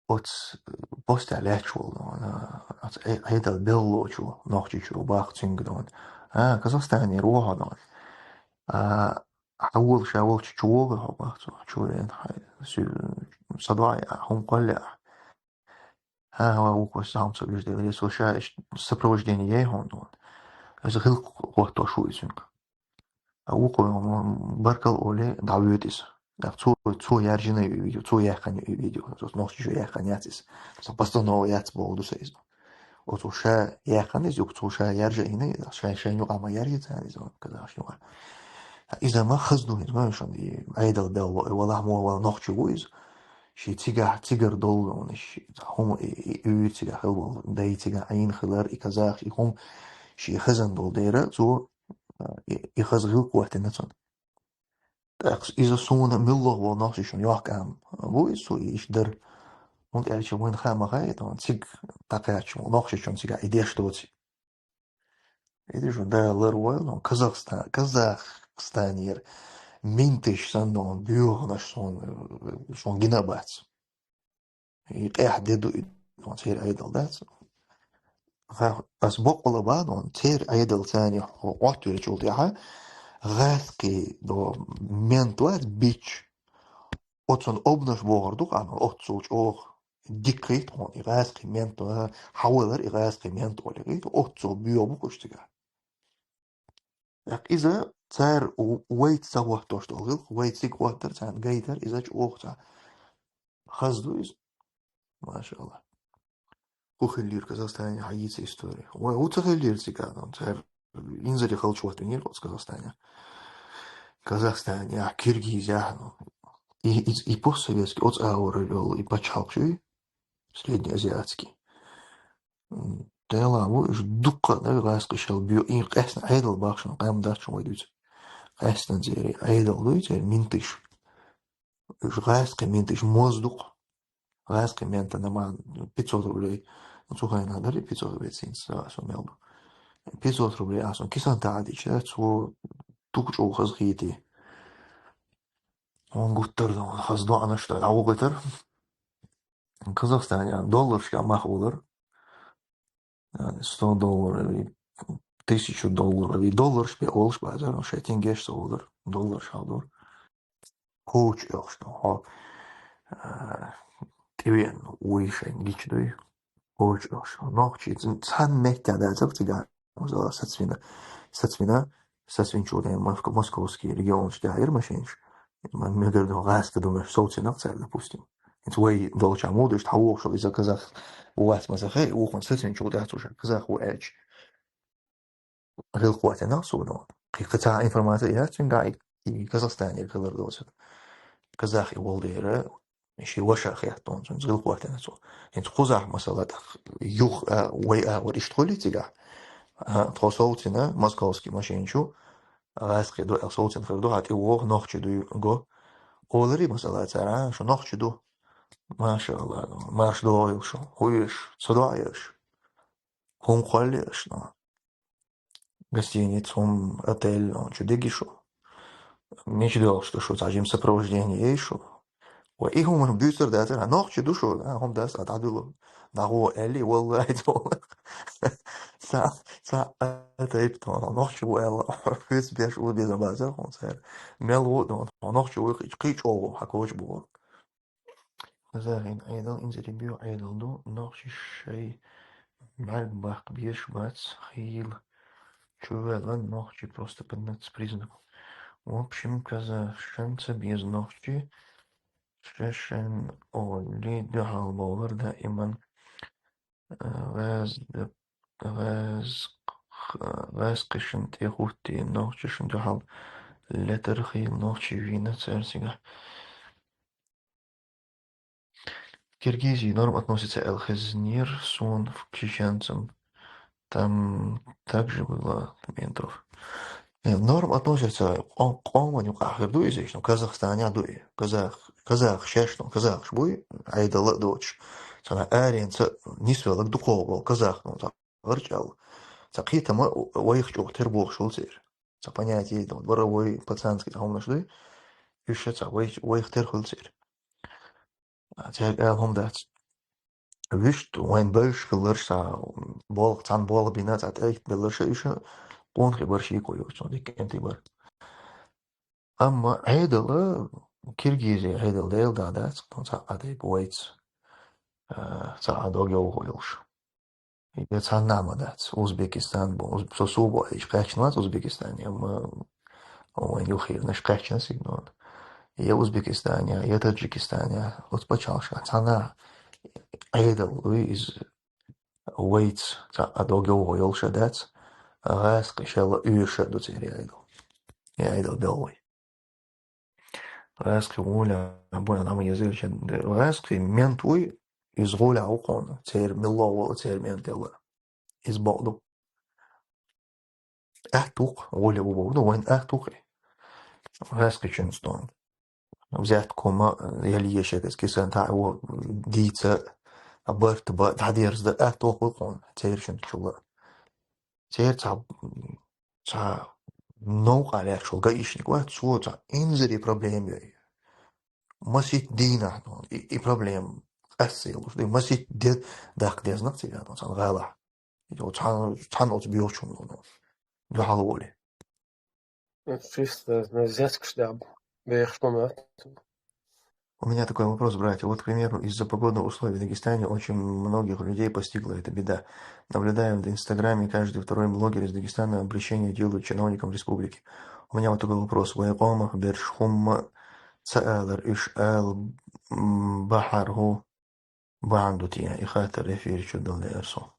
Оц, э, постя лячвол, но, а, оц, э, айдал беллочу, нохчи чу, бах цинг, дон. А, Казахстане рохо, дон. А, хавол шавол чу, чувохо, бах цу, чу, эн, хай, су, садвай, а, хум колля. Ха, ха, укос сам со виждели, со ша иш-, сопровождение ей хон, дон. Аз хил хото шуй цинг. А уко баркал оли давидис. Так, цу, цу яржина видео, цу яхани видео, цу нохчи шо яхани яцис. Со постанова яц болду со из. О цу ша яхани из, цу ша яржа ини, ша, ша ню ама яржи цани из, казах ню. Из ама хазду из, ма шон и айдал белло, и вала мо вала нохчи вуй из. Ши цига, цигар долду, он ши, хум и, и, и цигар хил бол, дай цига айн хилар, и казах, и хум, ши хазан дол дера, цу, а, и, и хаз гил куатина цун. Так, из-за суна милло вол нохчи шун йохкам. Вуй из цу иш дар. Он кача вон хама хай, там циг такач, нохчи шун цига идеш доци. Иди жу да лар вол, но Казахстан, Казахстанер минтиш сан, но бюгнаш сон, сон гинабац. И къяхь деду, и, дон, цер айдал дац. Ха, ас бокъула ба, дон, цер айдал цани хо-, отвечул тяха, гъаски, дон, мент вац бич. Оцун обнаш богъар ду, ан оцул чох диккит, дон, и гъаски мент, а, хавалар и гъаски мент оли, оцул био бу куштига. Так, иза цар у-, вайт сагъвахтош долгил, вайт сиг вахтар цан гайтар, иза чу охта. Хазду из. Машалла. Ху хиллир Казахстане хайица история. Вай, у ца хиллир цикадон, цар инзари халч вахтунир коц Казахстане. Казахстане, а, Киргизия, ну. И, и, и постсоветский, оц аура вел, и пачхалк шуй. Среднеазиатский. М, тела ву, иш дукка, да, гъаски шел био, и къесна айдал бахшна, къам дачу вайдуц. Къесна зери айдал дуй, зери минтиш. Иш гъаски минтиш моздук. Гъаски мента наман пятьсот рублей. Ну, цухай надо ли пятьсот рублей цин, са, со мелду. Пятьсот рублей, а сон кисан таадич, да, цу тук чу хаз хити. Он гуттар, да, он хаз дуана, что, а угутар. Казахстане доллар шка мах улар. Яни сто доллар или тысячу доллар. И доллар шпе олш базар, но шетин геш со улар. Доллар шалдур. Коуч охш, но, хо, а, тивен уй шен гич дуй. Коуч охш. Нохчи цан метта да зап тига. Мазала сацвина. Сацвина. Сацвин чудай Моск-, московский регион шта ир машинш. Ма мегер до гъаска думаешь, соуцинак цар, допустим. Инц вай долча мудыш, тхаво шо из-за казах. У вас мазахе, у хун сацвин чудай цуша казах у эч. Гил куатина судо. Кы-, кыца информация я цинга и, и Казахстане кылыр досет. Казах и волдера, ши ваша хяхтон, цун зил куатина цу. Инц кузах масала так, юх, а, вай, а, вот иштхоли цига. А, тхо соуцина, московский машинчу, гъаски ду, а, соуцин хыр ду, хати вох нохчи ду го. Олари масала цара, шо нохчи ду. Машалла, марш дойл шо, хуеш, цудоеш. Хум холлеш, но. Гостиниц, хум отель, но, чу деги шо. Меч дол, что шо, цажим сопровождение ей шо. Ва и хум бюцер датер, а нохчи ду шо, а хум дас а дадуло. Наго эли, валлахи, то. Са, са, а тайп то, нохчи ву эла. Фиц беш у беза база, хум сэр. Мел ву, но, нохчи ву кыч, кыч о, хакоч бу. Казахин айдал, инзери био айдал ду, нохчи шай, маль бах беш бац, хил. Чувела нохчи просто пятнадцать признаков. В общем, казахшанца без нохчи, шешен оли дюхал болар да иман, э, вез, вез, гӀаскхи-, гӀаскхишна тӀехӀуттийна нохчашна дуьхьал летар хийла нохчий вийна церан цигахь. Киргизии норм относится аьлла хезнера суна, к чеченцам там также было, Дмитров. Э, норм относится къо-, къоман юкъахь хир ду иза, ну, Казахстанехь ду и. Казах-, казах шаьш, ну, казахаш буй, Ӏедал а доцуш. Цхьана аренца нисвелларг дукхагӀа болу казах, ну, цхьа гӀарчӀ аьлла. Цхьа кхетам а вайх чӀогӀа тера бохуш хуьлу церан. Цхьа понятие, ну, дворовой, пацанский цхьа хӀуманаш дуй. Уьш цхьа вай-, вайх тера хуьлу церан. А, цаьрга ала хӀума дац. Вуьшта вайн бевзаш хилларш, цхьа болх, цхьана болх бина, цхьа тӀехӀиттабелларш а уьш, къонахий бара, шеко йоцу, дика кӀентий бара. Амма Ӏедал, Киргизия Ӏедал Делан да дац, цхьа а тайпа вайца, а, цхьа а дог йовхо йолуш. Я цхьанна а ма дац. Узбекистан бу-, уз-, со субо айча кхаьчна вац Узбекистане, амма вайн юххернаш кхаьчна сигнон. Я Узбекистане, я Таджикистане, оцу пачхьалкхашкахь цхьанна а Ӏедал вуй иза вайца цхьа а дог йовхо йолуш а дац, гӀаскхи шелла оьшуш а ду церан Ӏедал. Я Ӏедал бел вай. ГӀаскхи гӀолехь бу аьлла, хӀама еза, гӀаскхи мент вуй, иза гӀолехь ву кхунна, церан милла а ву, церан мент а ву. Иза бакъ ду. Атта ву-кх, гӀоле ву боху, ну, вайн атта ву-кх и. ГӀаскхичун стон. Взятка хӀума, ял ешек, иза кисана таӀа ву, дийца, барт бан, дӀадерза дан атта ву-кх кхунна, церан шина чула. Церан цхьа, цхьа новкъа лаьтташ волу гаишник вац, цо цхьа инзаре проблема йой. Масийтта дийнахь, ну, и, и проблема къаьстина луш ду, масийтта де даккха дезна-кх цигахь, ну, цхьана гӀалахь. Цхьана, цхьана оцу боьхачун, ну, дуьхьал волий. Чисто, ну, взяткаш даб. Бехаш хӀума. У меня такой вопрос, братья. Вот, к примеру, из-за погодных условий в Дагестане очень многих людей постигла эта беда. Наблюдаем в Инстаграме, каждый второй блогер из Дагестана обращение делают чиновникам республики. У меня вот такой вопрос. Вай къомах берш хӀумма ца алар, уьш ала, м, бахьар хӀу бахьана ду те, и хаттар эфир чу дала лаьара со.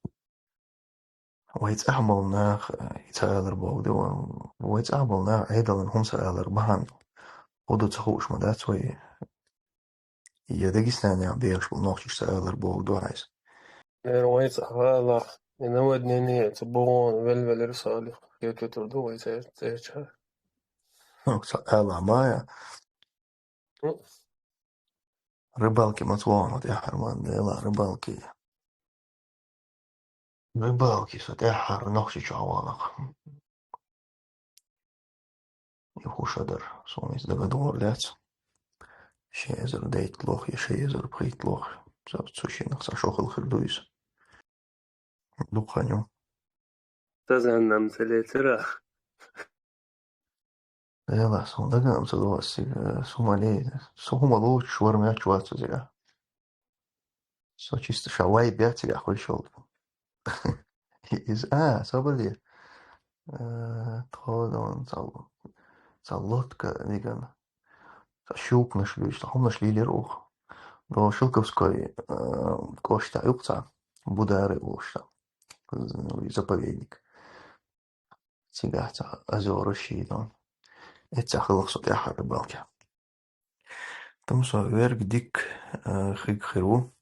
Вай цӀахь болу нах, и ца алар боху де, вай цӀахь болу нах Ӏедалан хӀума ца алар бахьана ду. ХӀу ду ца хууш ма дац вай. Я Дагестанехь бехаш болу нохчаш ца алар боху ду хьайса. Эр вай цӀахь алахь, и наводнение, цу богӀун велвелира Салих, кечуьйтур ду вай цӀе-, цӀеча. Ца алахь ма я. Рыбалки ма ца вахана тӀаьххьара, ма дела, рыбалки. Рыбалки со тӀаьххьара Нохчийчохь вахана. И хӀуша дара, суна иза дагадогӀур дац. Ши эзар дейтталгӀа я ши эзар пхийтталгӀа. Со цу шиннах цхьа шо хила хир ду иза. Дукха хан ю. Сазаннам ца лецира. Эла, сон дагам ца доссиг, э, сумали, су хӀума лоцуш вара меч вац цигахь. Со чисто ша вай бя цигахь хуьлуш волу. Из, а, собар де. Э, тхо дон цал, цал лодка диган. Цал щукнаш дуьйш, цал хӀумнаш лийлира ух. До Шелковской, э, кӀошта юкъа цхьа, Будары олуш цхьа, заповедник. Цигахь цхьа озёра шийдон. Эццахь хилла со тӀаьххьара рыбалке. Тумсо верг дик, э, хиг хир ву.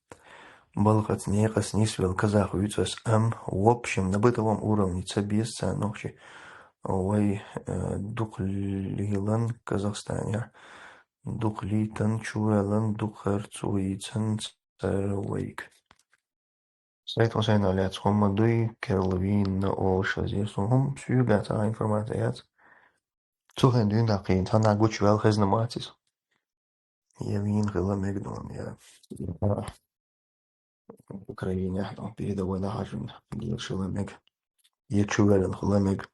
Балхаца некъаца нисвелла казах вуьйцу ас, ам, в общем, на бытовом уровне ца беза царна нохчий. Вай, э, дукха лелан Казахстанехь, дукха лийтан, чувеллан, дукха харцо йийцан цара вайга. Сайт Хусайна лаьцна хӀума дуй, керла вийна олуш азир. Суна хӀума соьга цхьа информация яц. Цу хенахь дуьйна даккхийна, цхьанна гучуваьлла хезна ма вац иза. Я вийна хила мега дона, я Украинехь, ну, передовой нахьажна, гилшила мега. Я чувеллан хила мега.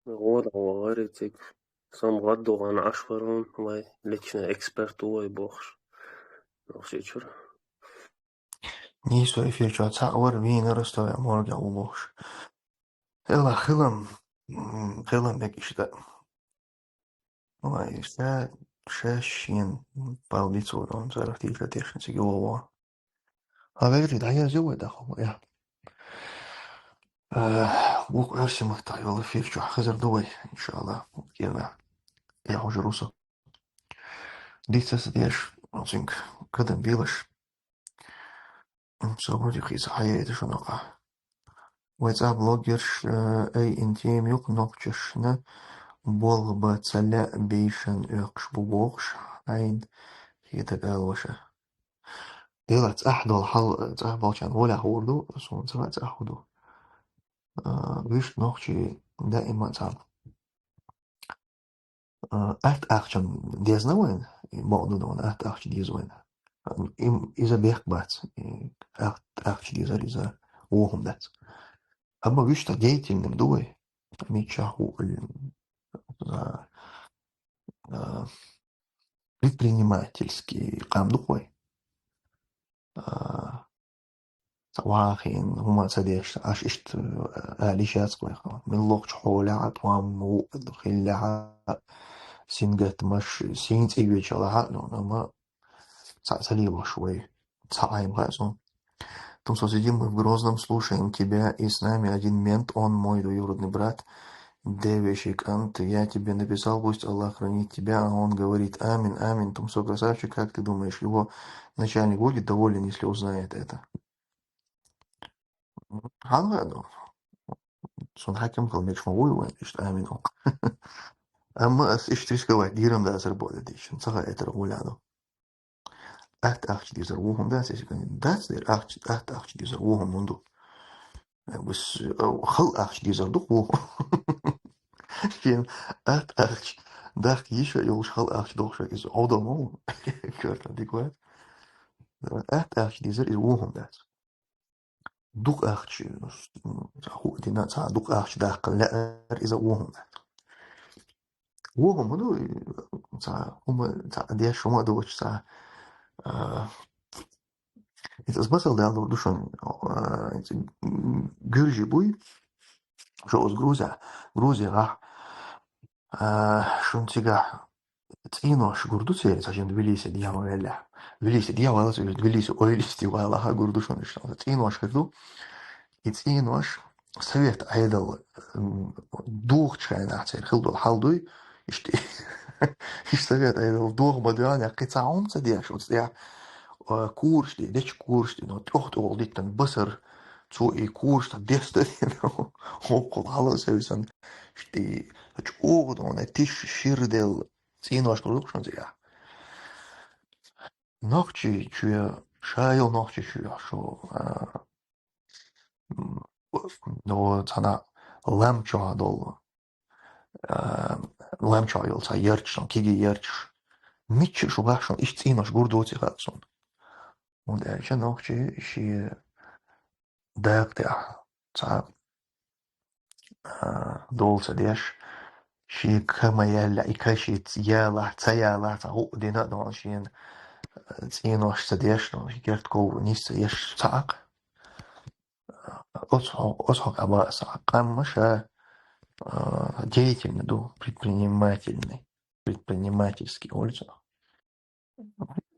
ГӀора вари цига. Сом гӀаддугӀан Ӏаш варон вай, личный эксперт ву вай бохуш. Нохчийчуьра. Нийсо эфир чохь цхьаъ вара, вийна Ростове морге ву бохуш. Эла хилам, м, хилам мега иштта. Вай, ша, ша шен пал дицо дон, царах тийша тешна цига вогӀо. Хьан вегри дӀаерза вай даха, я. Э, вукху оьрсийн маттахь йолу эфир чохь хезар ду вай, иншалла. КӀира, я хьожа русу. Дицца ца деш, оцуьнга кадам белаш. М, со вроде хица хьаеда шуна къа. Вай цӀа блогерш, э, ай интим юкъа нохчашна болх бан ца лаьа бийшан оьккхуш бу бохуш, хьайна хетарг ала ваша. Делахь цӀахь долу хьал, цӀахь болчарна гӀолехь хуур ду, суна ца хаьа цӀахь хӀун ду. А, вуьшта нохчий даима а цхьаьна. А, атта ахча дезна вайна, и бакъ ду вайна, атта ахча деза вайна. Им, иза бехк бац, и атта ахча дезар иза вон хӀума дац. Амма вуьшта деятельным ду вай. Миччахь хӀу, а, а, предпринимательский къам ду вай. А, ца вахийна, хӀума ца деш, аш иштта, а, али шац вай хьо. Миллахчу хьолехь а, тхьамма ву хиллехь а, сингаттамаш, сийна цӀе вечалахь а, ну, амма цхьаъ ца лелош вай, цхьаъ Ӏайма хаьа суна. Тумсо, сидим мы в Грозном, слушаем тебя, и с нами один мент, он мой двоюродный брат, девеший кант, я тебе написал, пусть Аллах хранит тебя, а он говорит: «Амин, амин». Тумсо, красавчик, как ты думаешь, его начальник будет доволен, если узнает это? Хьан ваьду? Цунна хьаькам хила мегаш ма вуй вайн, иштта амин оху. Амма ас иштта рисковать дийрам дацар боху дийшина, ца хаьа этара гӀуляну. Атта ахча дезар ву хӀума дац, если дац дер, ахча, атта ахча дезар ву хӀума ду. Э, бус, э, хала ахча дезар ду ву. Шен атта ахча, дахка йиша йолуш хала ахча дохуш иза гӀовдал ма ву. Чёрт, адекват. Атта ахча дезар иза ву хӀума дац. Дукха ахча, м, цхьа хӀуъа дина, цхьа дукха ахча даккха лаьара иза ву хӀума дац. Ву хӀума ду, цхьа хӀума, цхьа деш хӀума а доцуш, цхьа, а, иза ас масал далур ду шуна, а, иза, м, гуьржи буй, шо оцу Грузия, Грузия гӀахь, а, шуна цигахь цӀенош гур ду церан, цхьа жимма Тбилиси дехьа ваьллехь. Тбилиси дехьа валлалц, Тбилиси ойлисте валахь гур ду шуна иштта. ЦӀенош хир ду. И цӀенош совет Ӏедал, м, духучу хенахь церан хила долу хьал дуй. Иштта, иштта совет Ӏедал доху ма дуьйна, кхин цхьа хӀума ца деш, оцу тӀехь, а, кураш де, дечу кураш де, но тӀох-тӀох диттан басар, цо и кураш цхьа дестар, хӀокхул хьала а севсан, иштта, чӀогӀа дона, тиш шира делла, цӀенош гур ду шуна цигахь. Нохчийчоь, ша йолу Нохчийчоь шу, а, м, ну, цхьана лам чохь долу, а, лам чохь йолу цхьа ярташ, кегий ярташ. Мичча шу бахьа шуна иштта цӀенош гур доций хаьа суна. ХӀунда аьлча нохчий шен дакъа тӀехь цхьа, а, дола ца деш, шен ка ма яьлла, и ка шица ялахь, ца ялахь, цхьа хӀуъа дина а дона шена, а, цӀенош ца деш, дона шен керта ков нийса ца еш цхьа Ӏакх. Оцу хьо-, оцу хьо къаба а цхьа къамма ша, а, деятельный ду, предпринимательный, предпринимательский олу цунах.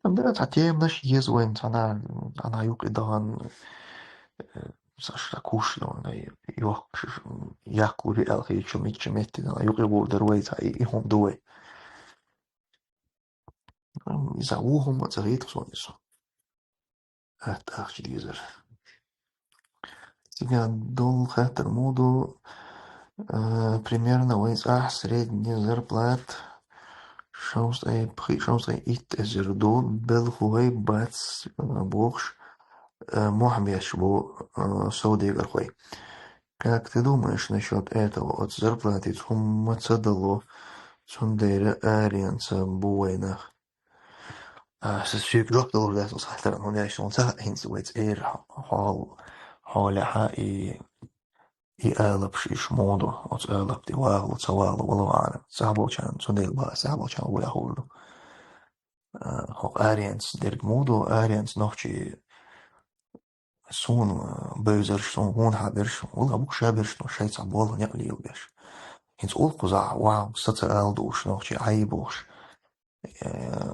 Да, цхьа теманаш еза вайн, цхьана, цхьана юкъа и дахан, э, сан ша куш, ну, йохкуш, яккхури аьлла хетачу мичча метте, цхьана юкъа гӀур дара вай, цхьа и, и хӀума ду вай. М, иза ву хӀума ца хета суна иза. Атта ахча дезар. Цигахь долу хаттар муха ду, э, примерно вай цӀахь средний зарплат шовзткъе пхи, шовзткъе итт эзар ду, белхалой бац, э, бохуш, э, мохь беш бу, э, совдегархой. Как ты думаешь насчёт этого? Оцу зарплатица хӀумма ца дало, цундела аренца бу вайнах. А, со соьга жоп далур дац оцу хаттарна, хӀунда аьлча суна ца хаьа хӀинца вай цӀера хьо-, хьол-, хьолехьа и, и алапаш иш муха ду, оцу алапа тӀе вагӀало, ца вагӀало, валлахӀу аӀлам. Сахьаболчарна, цундела бахьа сахьаболчарна гӀолехь хуур ду. А, хӀокху аренца дерг муха ду, аренца нохчий суна, а, бевзарш, суна гонахьа берш, валлахӀи, бу ша берш, но шайца болх некъ лелабеш. ХӀинца уллохь кхузахь ван социал дууш нохчий Ӏай бохуш. Э,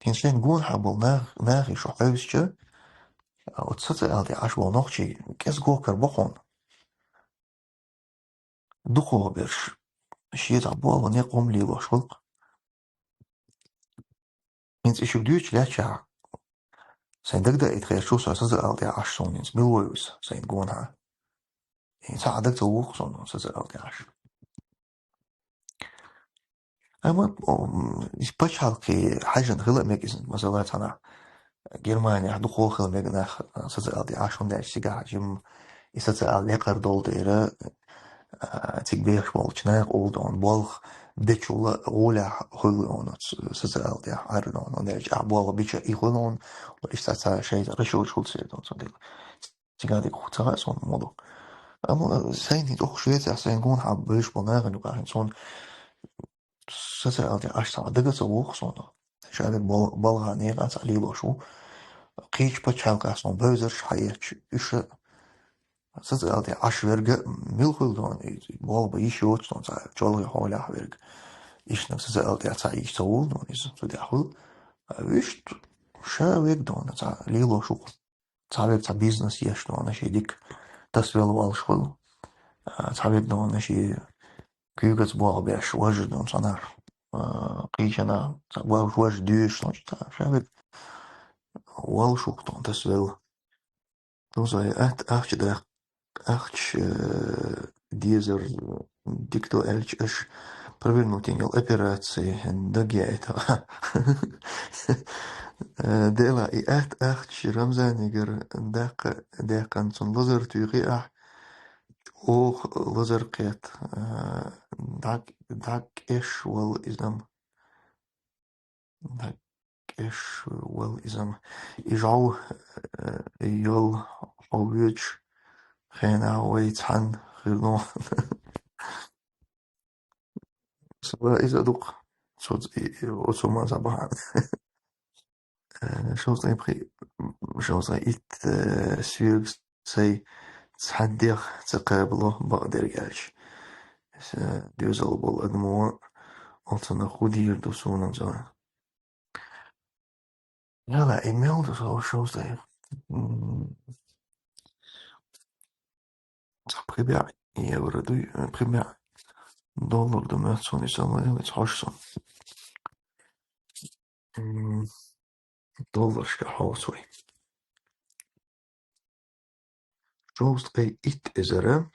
хӀинца шайна гонахьа болу нах-, нахе шу хьевсича, а, оцу социал тӀе Ӏаш болу нохчий кӀезиг кхоккар бо хьуна. дукхагӀберш шен цхьа болх, некъ, хӀума лелош хул-кх. ХӀинца и шуьга дуьйцуш лаьттача, сайна дагадоуьйтур яц, социал тӀехь Ӏаш суна хӀинца мила ву иза сайна гонахьа. И цхьа а дага ца воьду-кх суна социал тӀехь Ӏаш. Амма, о, м, иза пачхьалкхе хьаьжжина хила а мега иза, масала, цхьаннахьа Германехь дукхагӀа хила мега нах, а, социал тӀехь Ӏаш, хӀунда аьлча цигахь жимма и социал лекхар долу дера, а, цига бехаш болчу наха олу дона болх бечул а гӀолехь хуьлу хьуна социал тӀехь Ӏар дона, хӀунда аьлча ахь болх бича и хуьлу хьуна, иштта цхьа шайн ресурс хуьлу церан дона цундела. Цигахь дика хӀума ца хаьа суна муха ду. Амма сайна хӀинца оху Швецехь сайна гонахьа бевзаш болу нахана юкъахь хӀинца суна социал тӀехь Ӏаш цхьа дага ца воьду-кх суна. Ша верг бал-, балхахь, некъахь цхьа лелош ву. Кхечу пачхьалкхехь суна бевзарш хьаэцча, уьш а социал тӀехь Ӏаш верг а мила хуьлу дона, и болх бан йиш йоцу дона, цхьа чолхе хьолехь верг. Иштта социал тӀехь цхьа йиш ца волу дона иза, цу тӀехь хуьлу. А вуьшта ша верг дона цхьа лелош ву-кх. Цхьа верг цхьа бизнес еш дона, шен дика тасавелла волуш хуьлу. А, цхьа верг дона, шен куьйгаца болх беш, важа дона цхьаннахьа, а, кхечанхьа, цхьа вож-, важа доьшуш дона, цхьа ша верг волуш ву-кх дона тасавелла. Тузай атта ахча даккха, ахча, э, дезар дика ду аьлча, аша провернуть йина йолу операци дага яийта. Э, дела, и атта ахча Рамзанигара даккха даьккхина, цунна лазар туьйхи ахь, оха лазар кхетта, э, дӀа-, дӀакӀеш вала иза-м. ДӀакӀеш вала иза-м. И жӀов, э, йолу хьо воьдучу хенахь вай цхьаьна хир ду. Сала иза а ду-кх. Цо ц-, и, и, оцо ма ца бахьана. Э, шовзткъе пхи-, шовзткъе итт, э, соьга сайн цхьа дегӀ ца кхабало, бакъдерг аьлча. Аса доьзал болу адамо, оцунах хӀун дийр ду суна-м цунах? Яла, и мел ду со шовзткъе? М, цхьа пхи бӀе евро дуй, э, пхи бӀе доллар ду моьтту суна, и самое, вец хьожу со. М, долларшка хьовсу вай. Шовзткъе итт эзар,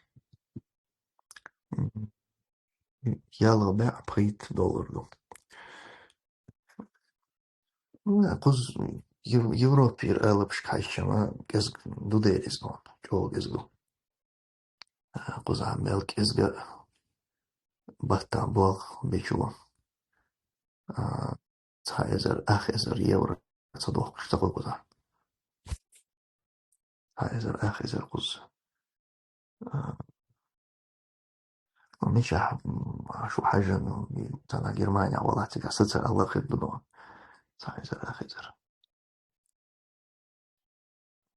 м, ялх бӀе пхийтта доллар ду. М, кхуза Ев-, Европера алапашка хьаьжча-м кӀезиг ду дера иза, чӀогӀа кӀезиг ду. А, кхузахь мел кӀезга баттахь болх бечу. А, цхьа эзар, ах эзар евро ца дохкуш ца хуьлу кхузахь. Цхьа эзар, ах эзар кхуза. А, ну, мичахь, м, шу хьаьжжина, цхьана Германехь валахь, цигахь социал хир ду дона. Цхьа эзар, ах эзар.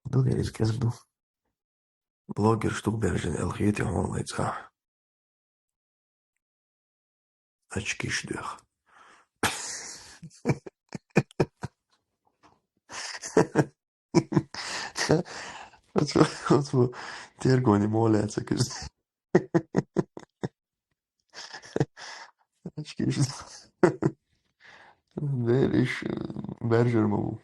Ду дера иза кӀезиг ду. Блогерш ду баьржина аьлла хетий хьуна вайн цӀахь? Очкиш доьху. Оцу, оцу тергоне молаьца куьза. Очкиш. Берриш, э, баьржар ма бу.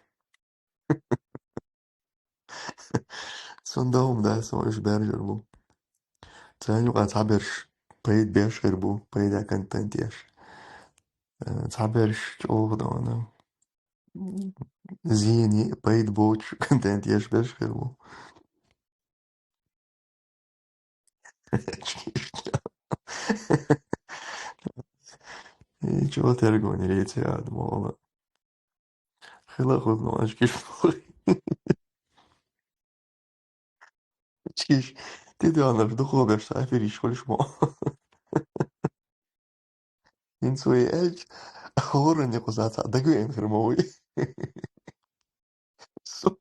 Цундела ма дац, ма уьш баьржар бу. Царна юкъа цхьаберш пайда беш хир бу, пайда контент еш. Э, цхьаберш чӀогӀа дона. Зене пайда боцуш контент еш берш хир бу. Ничего, тергонера яц и адам, ола. Хила хуьлу, но очкиш. Очкиш. Ти дуьхьал дукхо беш, цхьа эфир йиш хуьлуш мо. ХӀинца вай аьлча, хӀоранна кхуза цхьа дагавеана хир ма вуй. Со-,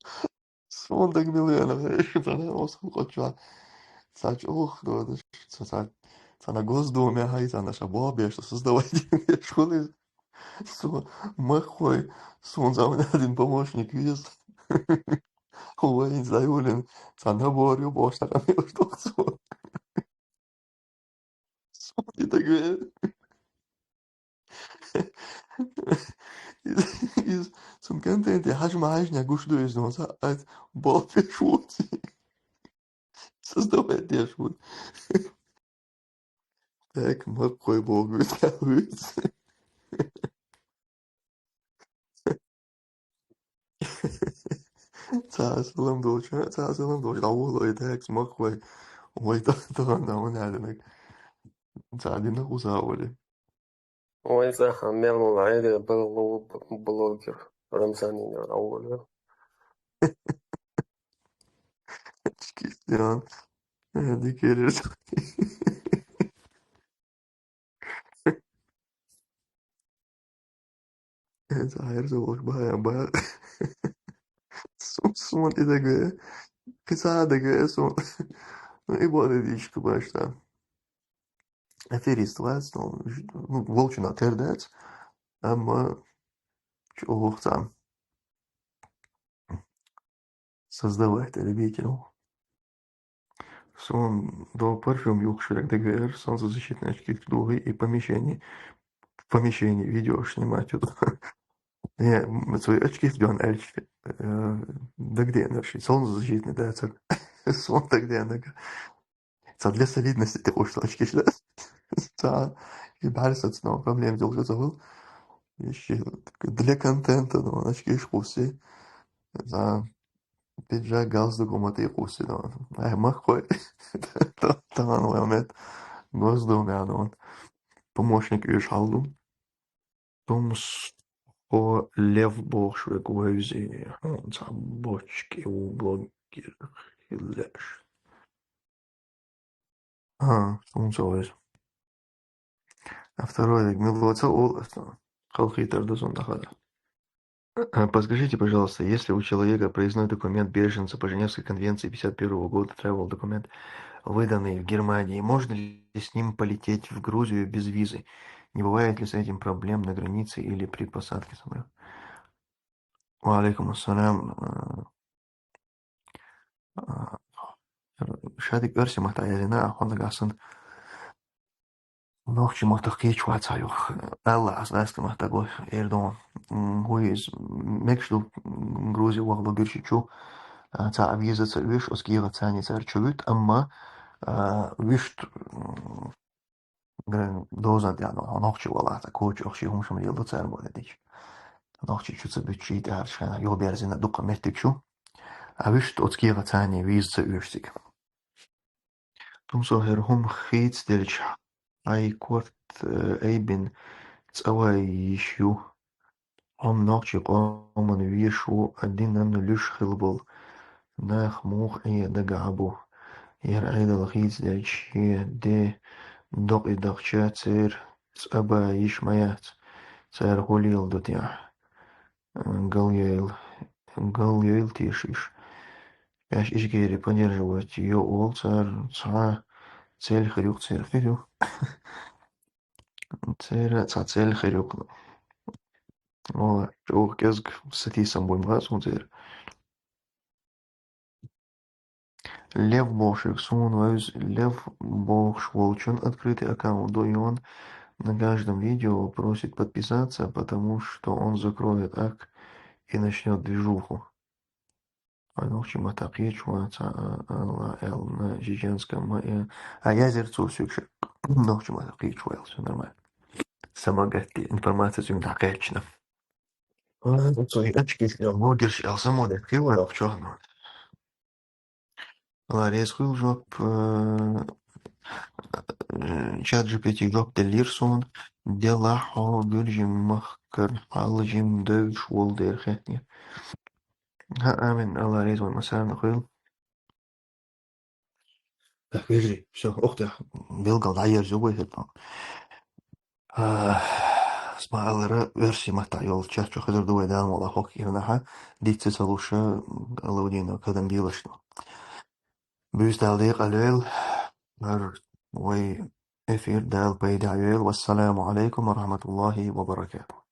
суна дага мила веана хир, шу цхьана осал кхоччохь. Цхьа чӀогӀа додуш, цхьа, цхьа, цхьана Госдуме хьай, цхьана ша боху беш, создавать деш хуьлу иза. Со махкой, суна цхьа ванадин помощник веза. Вайна зайвулин, цхьа набор ю бохуш, цхьа къамелаш доху цо. И так, э, из, из, цун контенте хьажа ма хьажнехь гуш ду иза, но ца, ай, болх беш ву. Создавать деш ву. Так, ма кхой боху вуьйцу, вуьйцу. Цхьа а салам долчу, цхьа а салам долчу, дӀаволавелла, так, ма кхой. Вай та-, тахана дан ван аьллинарг. Цхьа а дина кхуза а вали. Вай цхьа а мел волу Ӏедал бал-, блогер Рамзанин дӀаволавелла. Очки снял. Э, дикерер. Э, цхьа а хьерзо волуш бахьа, бахьа. Су-, суна и дага, кхин цхьа а дага, суна. Ну, и боху дийшка баш там. Аферист вац, ну, ж-, ну, волчунах тера дац, амма чӀогӀа цхьа создавать любитель. Суна до парфюм юхуш верг дагавеара, солнцезащитные очки духи и помещение, в помещении видео снимать. Не, м, свои очки дон аьлча, э, дагадеанарш, солнцезащитный дацара. Суна дагадеанарг. Цхьа для солидности тӀе къуьйсуш очкиш дац. Цхьа, и бӀаьрса цхьа проблема долуш ца хуьлу. И ши для контента, ну, очкиш кхуссий. Цхьа пиджак, галстук хӀума тӀе кхуссий, ну. Ай, ма кхой. Тахана вай мет Госдуме, ну. Помощник оьшу хьал ду. Тумсхо Лев бохуш верг вевзий, хьуна цхьа бочки ву блогер хила лаьаш. А, хӀунда ца вайза? А второй век, мила ца ол, халхитар ду зун дахада. А, подскажите, пожалуйста, если у человека проездной документ беженца по Женевской конвенции пятьдесят первого года, travel документ, выданный в Германии, можно ли с ним полететь в Грузию без визы? Не бывает ли с этим проблем на границе или при посадке самолёта? Ва алейкум ассалам. А, а, шадик оьрсийн маттахь яздина, а хьо нагахь санна нохчийн маттах кхечу вац хьан юха. Алла, ас аьсла маттахь гой, эр дон. М, хӀун иза, мегаш ду, м, Грузи ваха лагуьршичу, а, цхьа а виза ца оьшу, оцу кехат царний цара чу вуьту, амма, а, вуьшта, м, гра-, дозан тӀехь нохчи валахь, цхьа коча охший хӀума шуна лело цара ма дича. Нохчи чу ца буьту ший тӀаьхьарчу хенахь, юхаберзина дукха меттиг чу. А вуьшта оцу кехат царний виза ца оьшу цига. Тумсо хӀара хӀума хийцаделча, хьайн корта, э, айбина цӀа вай йиш ю. Хьо нохчийн къоман веш ву, а динан луьш хила болу нах муха Ӏен дагахь бу. ХӀара Ӏедал хийцаделча, шен де докъий дахча, церан цӀа бан йиш ма яц. Цара хӀун леладо техьа? Галъяйла, галъяйла теша уьш. Шаьш Ичкери поддерживать йо олу цара, цхьа цель хир ю-кх церан, хир ю. Церан цхьа цель хир ю-кх. О, чӀогӀа кӀезиг сатийсам буй ма суна церан. Лев бохуш верг суна вевза, Лев бохуш волчун открытый аккаунт ду, и он на каждом видео просит подписаться, потому что он закроет акк и начнёт движуху. Ай, нохчийн маттахь кхечу вац, а, а, ла, эл, на, чеченском, ма, э, а, язер цо соьгаш. Нохчийн маттахь кхечу вац, всё нормально. Самогатти, информация цуьнга дӀакхаьчна. А, цо и очкиш, я блогерш, я самодер, кривой, а чё оно? Ла, реза хуьлу жоп, э, э, чат джи пи ти жоп деллера суна, делахь хьо гуьржийн махкара хьал жима девзаш волу дера хетне. ХӀа, амин, Алла реза ван массарна хуьлу. Так, вежарий, всё, ох, да, билггал дӀаерза ю вай хӀетахь. А, ас ма-аллара, оьрсийн маттахь йолу чат чу хилар ду вай Дала мукъалахь хӀокху кӀирнахьа, диц ца луш, Алладина кадам дийлаш ду. Буьйса Дала декъал йойла, хӀара вай эфир Дала пайда йойла. Вассаламу алейкум ва рахматуллахи ва баракатух.